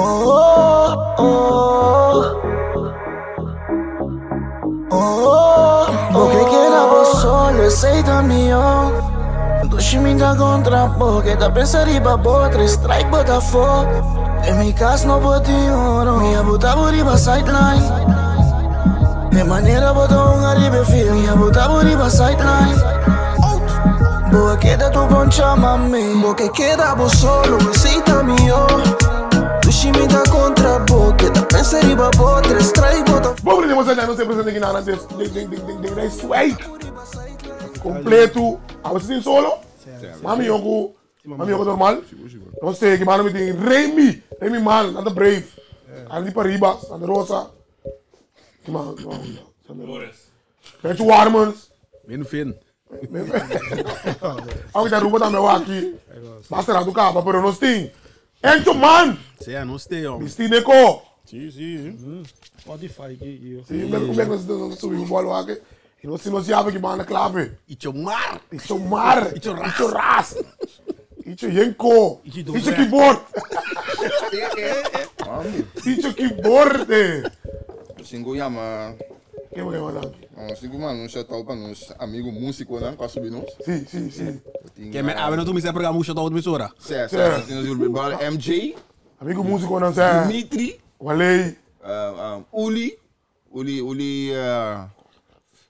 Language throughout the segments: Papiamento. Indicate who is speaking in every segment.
Speaker 1: Oh, oh, oh, Bo ke keda bo solo, esei ta mihó. Dushi mi ta kontra bo, ke ta pensa riba bo, tres strike bo ta afó. Den mi kas no por tin oro, mi a buta bo riba sideline. E manera bo ta hunga riba e field, mi a buta bo riba sideline. Bo a keda tur poncha mami.
Speaker 2: Bo ke keda bo solo, esei ta mihó. Dushi mi ta kontra bo, keda pensa riba bo, tres strike bo ta.
Speaker 3: Bo brinda mos allá, nos presente aquí nada den den den den den swijk. Completo. A veces sin solo. Mami yo ku mami yo ku normal. Nos sé que mano mi tin Remy, Remy man, nada brave. Andy Pariba, Santa Rosa. Ki man, ki man, Santa Rosa. Bench Warmans.
Speaker 4: Min fin.
Speaker 3: Aunque Aruba tambe wa aki. Basta rato caba, pero nos tin. Encho man!
Speaker 4: Sea, nos te, hombre.
Speaker 3: Misti Neko.
Speaker 4: Sí, sí.
Speaker 5: Spotify ki yo.
Speaker 3: Sí, me me nos subi un bolo aki. Y nos nos llave ki banda clave.
Speaker 4: Icho mar.
Speaker 3: Icho mar.
Speaker 4: Icho ras.
Speaker 3: Icho ras. Icho yenko.
Speaker 5: Icho
Speaker 3: Icho keyboard. Icho keyboard.
Speaker 6: Cinco llama.
Speaker 3: Ke bo ke manda?
Speaker 6: Nos tin ku manda un shoutout pa nos amigu músikonan ku a subi nos.
Speaker 3: Sí, sí, sí.
Speaker 4: Ke men awe no tuminsa e programa un shoutout misora.
Speaker 6: Sè, sè. Nos tin nos brother MJ.
Speaker 3: Amigu músikonan, sè.
Speaker 6: Dimitri.
Speaker 3: Waley.
Speaker 6: Uli. Uli, Uli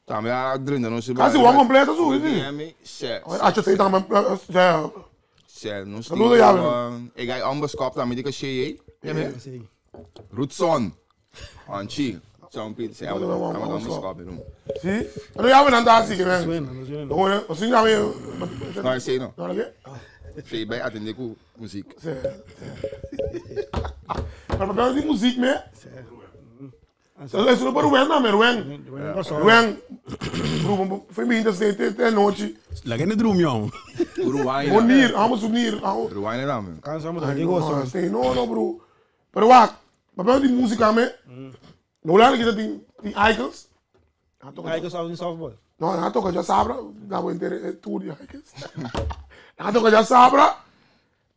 Speaker 6: tambe a drenta nos.
Speaker 3: Kasi wan kompleto subi, sí.
Speaker 6: Sè.
Speaker 3: HC tambe, sè.
Speaker 6: Sè, nos
Speaker 3: tin. Saludo yawe.
Speaker 6: E guy Amberskop tambe di ka shei ei. Rutson. Anchi, San Pete, se amo, amo amo scopi rum.
Speaker 3: Si? Ano yawe nan ta así que ven.
Speaker 5: Suena, no suena.
Speaker 3: No, no sin yawe.
Speaker 6: No, ese no.
Speaker 3: No, ¿qué?
Speaker 6: Sí, bai atende ku muziek.
Speaker 3: Sí. Pero papel di muziek me. Eso no pa Rubén tambe, Rubén. Rubén, Rubén, fue mi inte te te nochi.
Speaker 4: La gente drumi, jong.
Speaker 6: Uruguay.
Speaker 3: Bonir, vamos unir.
Speaker 6: Uruguay tambe.
Speaker 5: Cansamos de gozo.
Speaker 3: Sí, no, no, bro. Pero wak, papel di música me. No la kita tin tin Icons.
Speaker 5: Icons out in softball.
Speaker 3: No, na toca ya sabra, na bo inter tour di Icons. Na toca ya sabra.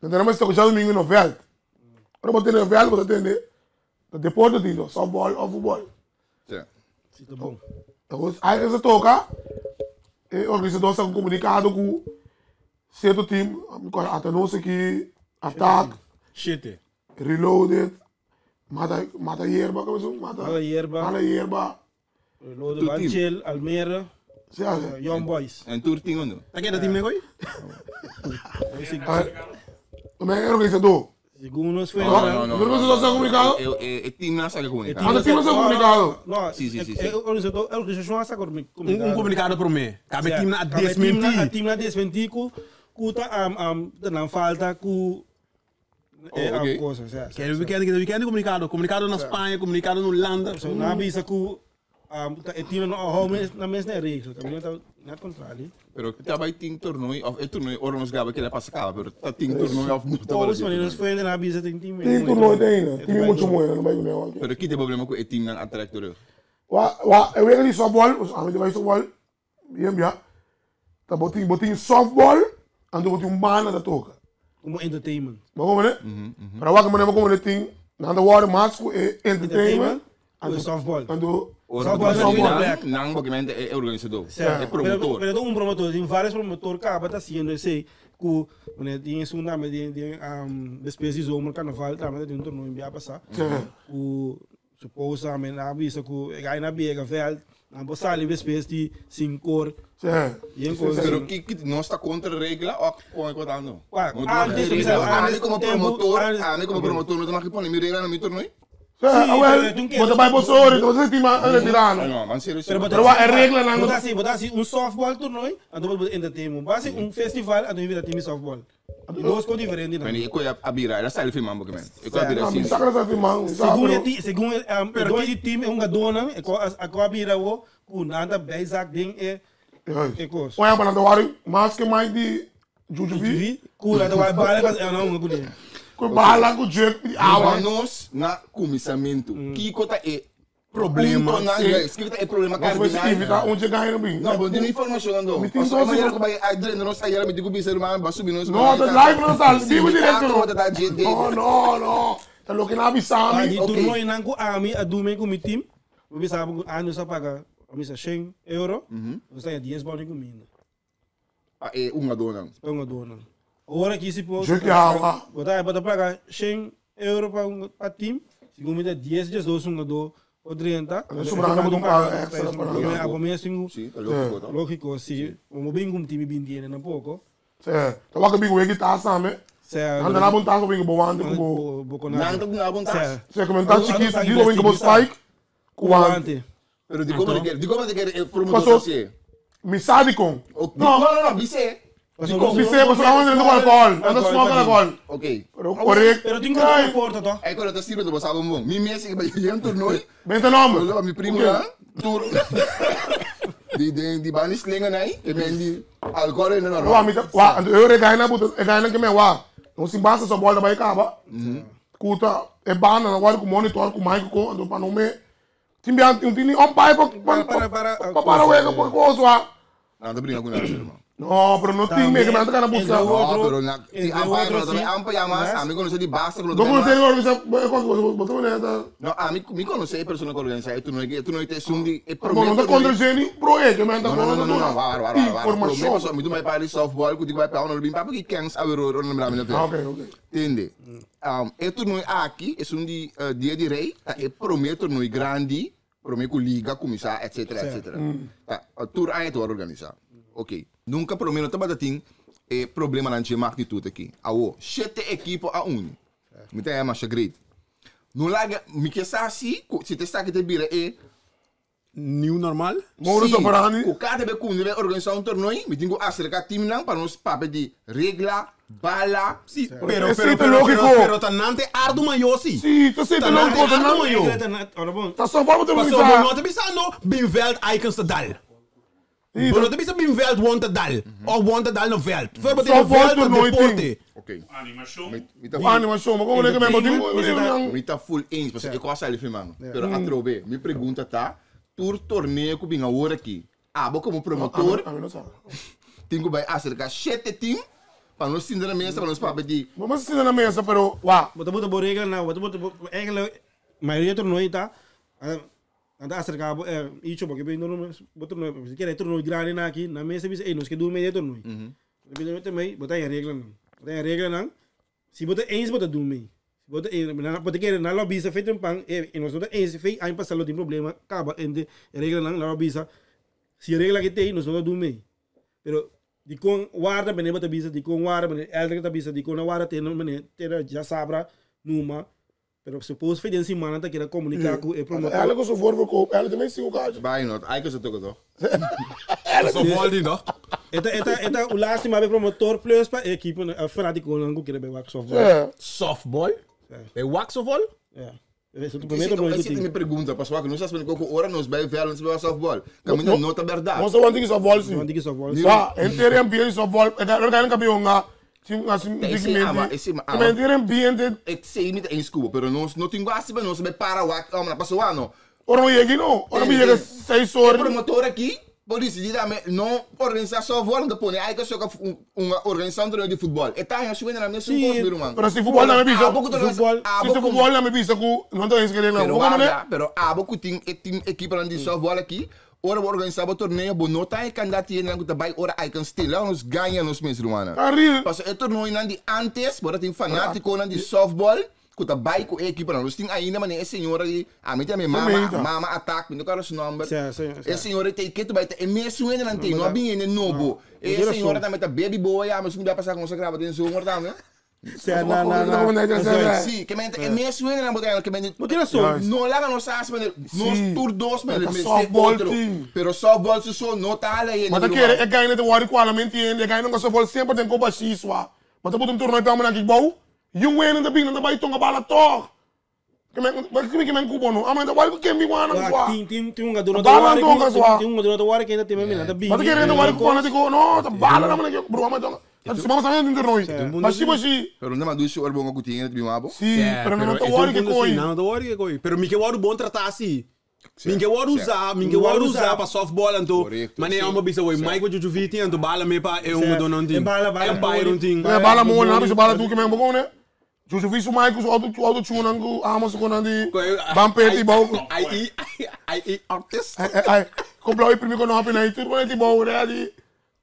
Speaker 3: Na tenemos toca ya domingo no veld. Ora bo tene veld, bo tene de deporte tin softball of voetbal.
Speaker 6: Sí.
Speaker 5: Sí, ta bon.
Speaker 3: Entonces, Icons a toca, e organizador sa un comunicado ku cierto team, ata nos aki, Attack,
Speaker 4: Shit.
Speaker 3: Reloaded, Mata, Mata Hierba, como es? Mata,
Speaker 5: Mala Hierba.
Speaker 3: Mala Hierba.
Speaker 5: Reloaded, Banchel, Almere,
Speaker 3: Sí, sí.
Speaker 5: Young Boys.
Speaker 6: En tour team no.
Speaker 4: Ta keda team nego?
Speaker 3: A ver, no me organizador.
Speaker 5: Según nos fue.
Speaker 3: No,
Speaker 6: No, no,
Speaker 3: ¿No organizador se ha comunicado?
Speaker 6: E team no sa comunicado.
Speaker 3: Ah, el team no se ha comunicado.
Speaker 5: No,
Speaker 6: Sí, sí, sí, sí.
Speaker 5: El organizador, el organización ha sacado
Speaker 4: Un, un comunicado por mim. Cabe team na
Speaker 5: A
Speaker 4: desmentir.
Speaker 5: team na desmentir ku ku ta am am dan falta ku
Speaker 6: Oh, ok.
Speaker 5: cosa, sea.
Speaker 4: Que weekend, que weekend comunicado. Comunicado na Espanha, comunicado na Holanda.
Speaker 5: So na bisa ku am ta e team no hou na mes na regel. Kami ta net contrario.
Speaker 6: Pero ta bai team tornooi of e tornooi ora nos gaba que la passa caba, pero ta team tornooi of no ta
Speaker 5: Volgens mij nos fue na bisa tin team.
Speaker 3: Team toernooi tegen. Team moet je mooi, dan ben je nu.
Speaker 6: Pero kite problema ku e team nan atrek terug.
Speaker 3: Wa, wa, eu weet die softball, dus aan de softball, bien, ja. Dat botin, botin softball, en dan botin bana dat ook.
Speaker 5: Como entertainment.
Speaker 3: Maar kom hè? Maar wat ik me kom in team, na de water mask entertainment,
Speaker 5: En softball.
Speaker 3: en doe
Speaker 6: Ora
Speaker 5: Softball
Speaker 6: softball
Speaker 5: is
Speaker 6: nan
Speaker 5: black.
Speaker 6: nan obviamente e organizador.
Speaker 5: Certo.
Speaker 6: E promotor.
Speaker 5: Pero, pero un promotor, tem vários promotores que acaba haciendo esse ku né, tem esse um nome de de um depois de zomer carnaval também tem um torneio em passar. Ku suppose também na bisa ku gai na biega veld, na bossali depois de cinco cor.
Speaker 3: Sim.
Speaker 5: E em coisa.
Speaker 6: Pero ki ki no está contra regla o con ko dando.
Speaker 5: Ué,
Speaker 6: No
Speaker 5: antes,
Speaker 6: regla.
Speaker 5: antes,
Speaker 6: Ami como
Speaker 5: tempo,
Speaker 6: promotor,
Speaker 5: antes-
Speaker 6: ami como promotor no tengo que poner mi regla na mi tornooi.
Speaker 3: Sim, ah, wel, bota vai pro sori, você tem uma retirando.
Speaker 6: No, man serieus.
Speaker 5: Pero
Speaker 3: Pero wa, e regla nan-
Speaker 5: Botar assim, botar assim um softball torneio, então botar entertainment. Basi um festival, então vira time softball. E duas coisas diferentes,
Speaker 6: Men
Speaker 5: não.
Speaker 6: ik kon abira, era style film man man. Ik kon abira
Speaker 3: Não, me
Speaker 6: sim.
Speaker 3: saca essa firma,
Speaker 5: Segundo o ti, segundo um, pero dois de time é um gadona, é co a co abira o ku nada bijzak ding é é coisa.
Speaker 3: Olha, para não dar mais que mais de Juju V,
Speaker 5: Vi, ku nada vai bala mas é não um gune.
Speaker 3: com bala com jet de água.
Speaker 6: Nos na comissamento. Kiko ta e
Speaker 4: Problema.
Speaker 6: Punto na,
Speaker 3: Sim.
Speaker 6: Kiko ta e problema
Speaker 3: Não foi
Speaker 6: cardinal.
Speaker 3: escrita onde ganha bem.
Speaker 6: Não, bom, tem informação não.
Speaker 3: Me tem
Speaker 6: Mas
Speaker 3: só
Speaker 6: maneira que vai adreno não sai, me digo bisa irmã, basu binos.
Speaker 3: Não, tá live não tá, vivo direto.
Speaker 6: Tá GD.
Speaker 3: Não, não, não. Ta loke nan a bisa mi.
Speaker 5: Di turnoinan ku ami a dumi ku mi team, mi bisa bo ku ami nos a paga, a bisa shen euro, nos ta haña dies bòl di kuminda.
Speaker 6: Pa e hungadónan.
Speaker 5: Pa e hungadónan. Ora aki si por.
Speaker 3: Drink awa.
Speaker 5: Bo ta bo ta paga shen euro pa un pa team, segun mi ta dies diesdos hungadó por drenta.
Speaker 3: Anto sobrando bo ta un paga extra pa nan.
Speaker 5: Abo mes tin ku.
Speaker 6: Si, ta lógiko to.
Speaker 5: Lógiko, si. Bo bin ku un team i binti hende tampoco.
Speaker 3: Si, ta wak bin ku weki tas tambe. Nan ta na bo un tas pa bin ku bo wante ku bo.
Speaker 6: Nan ta duna bo un tas.
Speaker 3: Si, ku men tas chikit, di bo bin ku bo spike ku wante.
Speaker 6: Pero di como di como te kere e promotor
Speaker 3: Paso,
Speaker 6: si?
Speaker 3: mi sa di con.
Speaker 6: No, no, no, bisé.
Speaker 3: Di con bisé, paso awor nan ta cu alcohol, nan ta smoke alcohol.
Speaker 6: Ok.
Speaker 3: Pero correct.
Speaker 5: Pero tin cu ta porta toch?
Speaker 6: Ey cuando ta sirve bo sa bon bon. Mi mes e bay yen toernooi.
Speaker 3: Benta nomber.
Speaker 6: Solo mi primo nan tur di den di bani slinga nai e men di alcohol en nan.
Speaker 3: Wa mi ta wa anto e regaina buta e gaina ke men wa. No sin basta so bol ta bay caba. Cu ta e banda nan wari cu monitor cu mic cu anto pa no me Tin bia un tin umpire pa pa pa para wega pa cosa wa.
Speaker 6: Nan ta bringa ku nan hermano.
Speaker 3: No, pero no tin me que me anda busca.
Speaker 6: No, pero na ti umpire no ta umpire mas, ami conoce di basta ku no
Speaker 3: ta. Bo conoce organisa bo ta manera ta.
Speaker 6: No, ami mi conoce e persona ku organisa e toernooi, e toernooi ta esun di e prome.
Speaker 3: Bo no ta contra Jenny, pro e que me anda
Speaker 6: No, no, no, no, no, wara, wara, wara. Prome paso mi tu bai para di softball ku di bai pa no bin pa ki kens awero ro no mira mi na
Speaker 3: Ah, okay, okay.
Speaker 6: Tende. E toernooi aki, esun di Dia di Rey, ta e prome toernooi grandi, prome ku liga kuminsá, etcetera, etcetera. Ta tur aña ta wòrdu organisá. Oké. Nunka prome no tabata tin e problemanan dje magnitut aki. Awo, shete ekipo a uni. Mi ta haña masha great. No laga, mi ke sa si, ku si ta esaki ta bira e
Speaker 4: New normal?
Speaker 3: Modus
Speaker 6: Sí,
Speaker 3: operandi.
Speaker 6: ku kada be ku mi bai organisá un tornoi, mi tin ku aserká timnan pa nos papia di regla, bala.
Speaker 4: Sí, pero,
Speaker 3: Esei
Speaker 4: pero,
Speaker 3: ta
Speaker 4: pero,
Speaker 3: lógiko.
Speaker 4: pero, pero ta nan ta e ardu mayó sí.
Speaker 3: Sí, ta esei
Speaker 4: Ta
Speaker 3: ta
Speaker 4: nan ta
Speaker 3: lógiko.
Speaker 4: e
Speaker 3: Ta
Speaker 4: ardu
Speaker 3: nan
Speaker 4: mayó.
Speaker 3: Ta son forma ta
Speaker 4: Pasobra bo
Speaker 3: organisa.
Speaker 4: no ta bisando bin vèlt Icons ta dal.
Speaker 3: Sí,
Speaker 4: Bo no ta bisa bin vèlt won ta dal. Òf won ta dal na vèlt. Fuera bo tin
Speaker 3: Softball
Speaker 4: vèlt ta
Speaker 3: toernooi tin.
Speaker 4: deporte.
Speaker 6: Ok.
Speaker 7: Animashon.
Speaker 6: Mi ta
Speaker 3: Ku animashon, ma komo leke men bo tin
Speaker 6: Mi ta full eens, pasobra e kos a sali firmando. Pero atrobe, mi pregunta ta, tur torneo ku bin awor aki, abo komo promotor
Speaker 3: Ami no sa.
Speaker 6: tin ku bai aserka shete team pa nos sinta na mesa pa nos papia di.
Speaker 3: Bo mester sinta na mesa, pero wak.
Speaker 5: Bo ta bota bo reglanan, bo ta bota bo, eigenlijk mayoria torneo ta, nan ta aserka bo, icho bo ke bin bo torneo, si kere torneo grandi nan aki, nan mester bisa, ey nos ke duna medio torneo. Bo ta haña reglanan. Bo ta haña reglanan. Si bo ta eens bo ta dun mei. Si bo ta eens, nan bo ta kere nan lo bisa fe tempan e nos no ta eens fe aña pasa lo tin problema kaba entre e reglanan nan lo bisa si e regla aki t'ei nos no ta dun mei. Pero dikon warda mene bo ta bisa dikon warda mene elder ta bisa dikon nan warda te mene te djasabra numa Pero suppose fe den siman nan ta keda comunica cu e promotor.
Speaker 3: Elke cu su voorverkoop, elke también sin cacho.
Speaker 6: Bai no, ai que se toca toch.
Speaker 4: Softball din toch?
Speaker 5: E ta e ta e ta un lastima pa e promotor plus pa e ekipo nan fanaticonan cu kere bay wak softball.
Speaker 3: Sí.
Speaker 4: Softball? Bay wak softball?
Speaker 5: Ja. Eso ta primer torneo cu
Speaker 6: Ese ta
Speaker 5: tin.
Speaker 6: mi pregunta, pasobra cu nos a spende cu ora nos bay veld nos bay wak softball. Caminda no ta berdad.
Speaker 3: Nos ta wanta ki softball si.
Speaker 5: Nos wanta ki softball si.
Speaker 3: Wa, henter e ambiente di softball, e ka campeon nga. Tin así
Speaker 6: Ese ama, ese ama.
Speaker 3: Te mentir ambiente.
Speaker 6: Ik sei niet eens kubo, pero nos no tin guasi pa nos bij para wak, om na paso no.
Speaker 3: Ora no yegi no, ora mi yega 6 ora.
Speaker 6: E promotor aki por decidi dame no organisa softball, no pone ai que soka un organisa un torneo di futbol. E ta haña su na mes un kos mi ruman.
Speaker 3: Pero si futbol na mi bisa.
Speaker 6: Abo ku
Speaker 5: Futbol.
Speaker 3: Si futbol na mi bisa ku no ta eens kere na.
Speaker 6: Pero wala, pero abo ku tin e tin ekiponan di softball aki, Ora bo organisá bo torneo bo no ta e kandidat di hendenan ku ta bai ora ai kan stila nos gaña nos mes rumannan.
Speaker 3: Caril.
Speaker 6: Pasobra e tornoinan di antes bo ta tin fanátikonan di softball ku ta bai ku e ekiponan. Nos tin ainda manera e señora di ami ta mi mama mama atak mi no kòrda su nòmber. E señora di ta e ketu bai ta e mesun hendenan tin no a bin hende nobo. E señora tambe ta baby boy ami esun bia pasá ku nos a graba den zomer tambe.
Speaker 5: Sea na na na.
Speaker 6: Sí, ke men e mes wende nan bo ke men.
Speaker 5: Bo tin rason.
Speaker 6: No laga nos haci men nos tur dos men mester
Speaker 3: softball
Speaker 6: otro.
Speaker 3: team.
Speaker 6: Pero softball su so no ta hala hende.
Speaker 3: Ma ta kere e guy ta wòrdu kual mi entiende e guy nan softball semper den koba shiswa. Ma ta buta un torneo pa nan kickball. Yung wende ta bin nan ta bai tonga bala tòg. Ke men ke men kubo no. Ame ta wòrdu ku ken bi wan nan swa.
Speaker 5: Tin tin tin un gado no ta
Speaker 3: Bala
Speaker 5: wòrdu
Speaker 3: tonga swa.
Speaker 5: tin un gado no ta wòrdu ken ta tin men nan ta bin.
Speaker 3: Ma ta kere ta wòrdu ku wan nan no ta bala nan men bro ame tonga. Si mama sa den torneo. Bashi bashi.
Speaker 6: Pero no ma dushi ora bonga ku tin hende ta bin wak bo.
Speaker 3: Si, pero nan no ta wòrdu ke koi.
Speaker 4: Nan no ta wòrdu ke koi. Pero mi ke wòrdu bon tratá si. Mi ke wòrdu usá, mi ke wòrdu usá pa softball anto manera nan por bisa woi Mike pa Juju Viti anto bala me pa e hungadónan tin. Empire un tin.
Speaker 3: Bala mole, nan a bisa bala tur ke men bo kone. Juju vi su mai ku su auto auto tune ku amo su konan di ban peti bou.
Speaker 4: Ai i ai i artist.
Speaker 3: Ai ai ko blauw i primi kono hapi na i tur kono ti bou ready.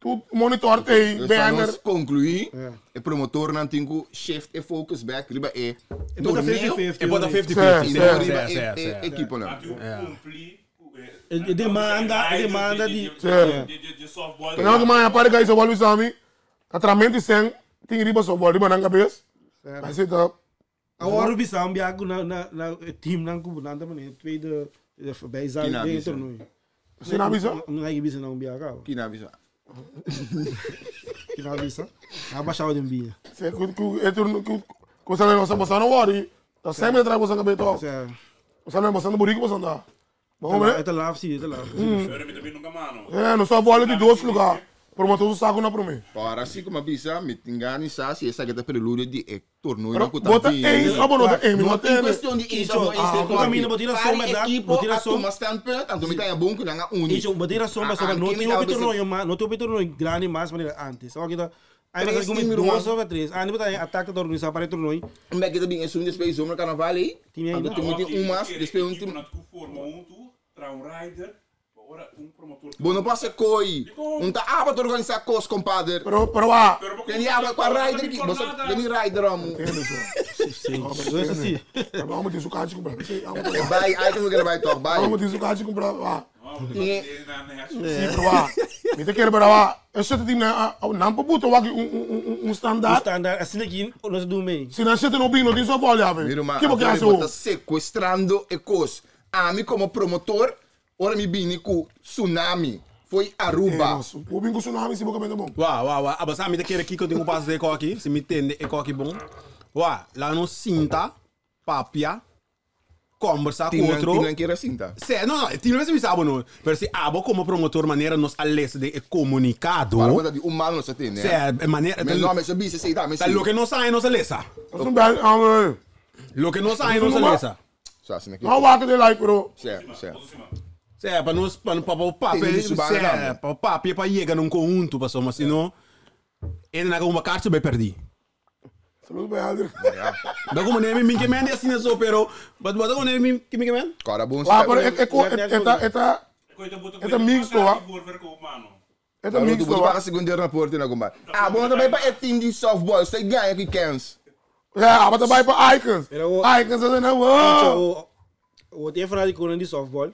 Speaker 3: Tu monitor te
Speaker 6: Dus pa
Speaker 3: banner.
Speaker 6: nos conclui, e promotornan tin cu shift e focus back riba e
Speaker 5: E bota
Speaker 6: torneo
Speaker 5: 50-50.
Speaker 4: E bota
Speaker 5: hoor.
Speaker 4: 50-50.
Speaker 6: y
Speaker 3: Sí,
Speaker 6: no
Speaker 3: sí.
Speaker 6: riba
Speaker 4: Sí,
Speaker 6: e,
Speaker 4: sí,
Speaker 6: e
Speaker 4: sí.
Speaker 6: equiponan.
Speaker 5: E demanda, e demanda di...
Speaker 3: Sí.
Speaker 7: De softball.
Speaker 3: Pero que mais apare que isso wal usami. Tatramento sem tem riba só bol riba na cabeça. Mas tá
Speaker 5: Agora o Bissau biago na na na team nan ku nan também tweede bij zijn
Speaker 6: Kina
Speaker 5: de
Speaker 6: Bissau.
Speaker 5: toernooi.
Speaker 3: Kina Bissau?
Speaker 5: Não é Bissau não biago.
Speaker 6: Kina bisa.
Speaker 5: Kina Bissau. Na baixava de bia.
Speaker 3: Se ku ku e turno ku ku sa não sa não worry. Tá sempre atrás você cabeça.
Speaker 5: Sea,
Speaker 3: Você não você não burico você tá. Bom, né?
Speaker 5: é lá, sim, é lá.
Speaker 7: Eu também nunca mano.
Speaker 3: É, não só bola de dois lugar. Promotor o saco na promê.
Speaker 6: Para assim como bisa, mi tingani sa si esa que ta preludio di e torneo
Speaker 3: Pero
Speaker 6: nan ku ta
Speaker 3: bota
Speaker 6: bini.
Speaker 3: eens, abo no ta eens,
Speaker 6: No
Speaker 3: bota
Speaker 6: tem
Speaker 3: eens.
Speaker 6: questão de eens of
Speaker 5: Ah,
Speaker 6: eens.
Speaker 5: o caminho, botira som, mas dá-
Speaker 6: equipo
Speaker 5: botira
Speaker 6: a
Speaker 5: som.
Speaker 6: toma standpunt, anto mi tá bom ku nanga uni.
Speaker 5: Isso, bater som, mas
Speaker 6: Ah,
Speaker 5: não
Speaker 6: quem
Speaker 5: tem
Speaker 6: me dá
Speaker 5: o torneio, mas não tem o torneio grande mais maneira antes. Só que tá Aí
Speaker 6: Três
Speaker 5: você come
Speaker 6: time,
Speaker 5: duas
Speaker 6: Ruan.
Speaker 5: ou três. Ah, não botar ataque da organizar para o torneio.
Speaker 6: Um back da bem um despejo zomer carnaval aí.
Speaker 5: Time
Speaker 6: Anto
Speaker 5: ainda.
Speaker 6: tem um mas, despejo um time.
Speaker 7: Forma um tu, tra um rider, ora um promotor.
Speaker 6: Bom, não passa coi. Um tá aba te organizar cos, compadre.
Speaker 3: Pero pero ah,
Speaker 6: Tem aba com a rider aqui. Você tem rider amo.
Speaker 5: Sim, isso sim.
Speaker 3: vamos ter sucate comprar.
Speaker 6: É Vai, aí que eu quero vai toque, vai.
Speaker 3: Vamos ter sucate comprar. Ah.
Speaker 6: Tem
Speaker 3: Sim, pero ah. Me te quero pero ah, esse time na não para botar aqui um
Speaker 5: O
Speaker 3: standard.
Speaker 5: standard, assim aqui, nós do meio.
Speaker 3: Se não sete no bino, tem só bola,
Speaker 6: Mira,
Speaker 3: velho.
Speaker 6: ma,
Speaker 3: Que porque
Speaker 6: agora
Speaker 3: hace
Speaker 6: bota sequestrando e cos. A mim como promotor, ora mi bini ku tsunami. Foi Aruba.
Speaker 3: O bingo tsunami se boca bem bom.
Speaker 4: Wa, wa, wa. Abasa, mi te kere kiko tengo passo de aqui, se me entende, é aqui bom. Wa, lá no sinta, papia, conversa com outro.
Speaker 6: Tinan que era assim, tá?
Speaker 4: Se, no, no, ti non mi sabo no. Pero se abo como promotor maniera nos alesse de comunicado.
Speaker 6: Para conta de humano você tem, né?
Speaker 4: Se, é maniera
Speaker 6: Meu nome é Sabia, sei tá, mas
Speaker 4: Tá, lo que no sabe no se lesa.
Speaker 3: Não bem, ah,
Speaker 4: Lo que no sabe no se lesa.
Speaker 6: Só assim aqui.
Speaker 3: não vai que de like, pero
Speaker 6: Certo, certo.
Speaker 4: Se, pa nos pa pa pa papi,
Speaker 6: Tem isso,
Speaker 4: se,
Speaker 6: bana,
Speaker 4: pa papi pa llega num conjunto, pa somos, sino ele na uma carta be perdi.
Speaker 3: saludo bem, Adri.
Speaker 4: Da como nem mim que men assim so, pero but what como nem mim que me men?
Speaker 6: Cara bom,
Speaker 3: Lá, pero é é é é mixto, ah. É
Speaker 6: Garoto,
Speaker 3: mixto,
Speaker 6: vou
Speaker 3: ah.
Speaker 6: pagar segundo na porta na combate. Ah, bom também para é time de softball, você ganha aqui cans.
Speaker 3: É, ah, mas também para icons.
Speaker 5: Pero o-
Speaker 3: Icons, assim, não.
Speaker 5: O o tem falar de corona de softball.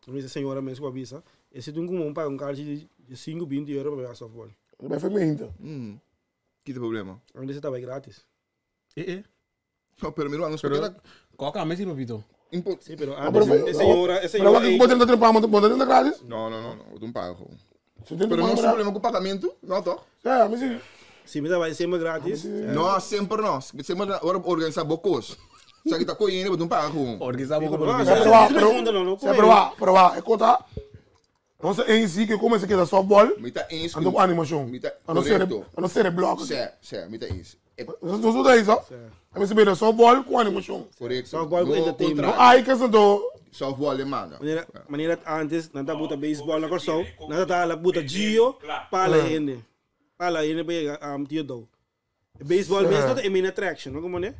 Speaker 5: Não sei senhora mesmo com a bisa. Esse tem como um carro de 5, 20 euros para jogar softball.
Speaker 3: Vai foi minta.
Speaker 6: Que problema?
Speaker 5: Onde você estava grátis.
Speaker 4: Eh eh.
Speaker 6: Não, pero mira, não
Speaker 4: Pero
Speaker 6: espera.
Speaker 4: qual que é mesmo, papito?
Speaker 5: Sim, pero
Speaker 3: Ah, pero
Speaker 5: antes, senhora,
Speaker 3: Pero
Speaker 5: senhora.
Speaker 3: aqui botando trepar, botando grátis.
Speaker 6: Não, não, não, não, eu não pago.
Speaker 3: Se tem
Speaker 6: Pero não
Speaker 3: que
Speaker 6: tem problema com o pagamento, não, tô.
Speaker 3: É, mas sim.
Speaker 5: Sim, mas vai sempre grátis.
Speaker 6: Não, sempre não. Sempre ora organizar bocos. Só que tá correndo, eu não pago.
Speaker 4: Organizar pouco
Speaker 5: Ah,
Speaker 4: por
Speaker 3: Pero
Speaker 5: Isso
Speaker 3: ah,
Speaker 5: não
Speaker 3: pero
Speaker 5: conta, não, não
Speaker 3: pero ah, pero ah, é conta. Não sei em si que como esse aqui da softball.
Speaker 6: Me tá eens.
Speaker 3: Ando com animação.
Speaker 6: Me tá
Speaker 3: A não ser
Speaker 6: correto.
Speaker 3: a não ser bloco.
Speaker 6: Certo, certo, me tá eens. É
Speaker 3: Não sou daí, só. A mim se bem softball com animação.
Speaker 6: correto.
Speaker 5: Softball com
Speaker 6: No
Speaker 5: entertainment.
Speaker 6: contrário.
Speaker 3: Icons do
Speaker 6: Softball é manda.
Speaker 5: Maneira, maneira antes, nada buta baseball na corso, nada tá la buta gio, pala ene. Pala ene pa um tio do. Baseball mesmo é main attraction, não como né?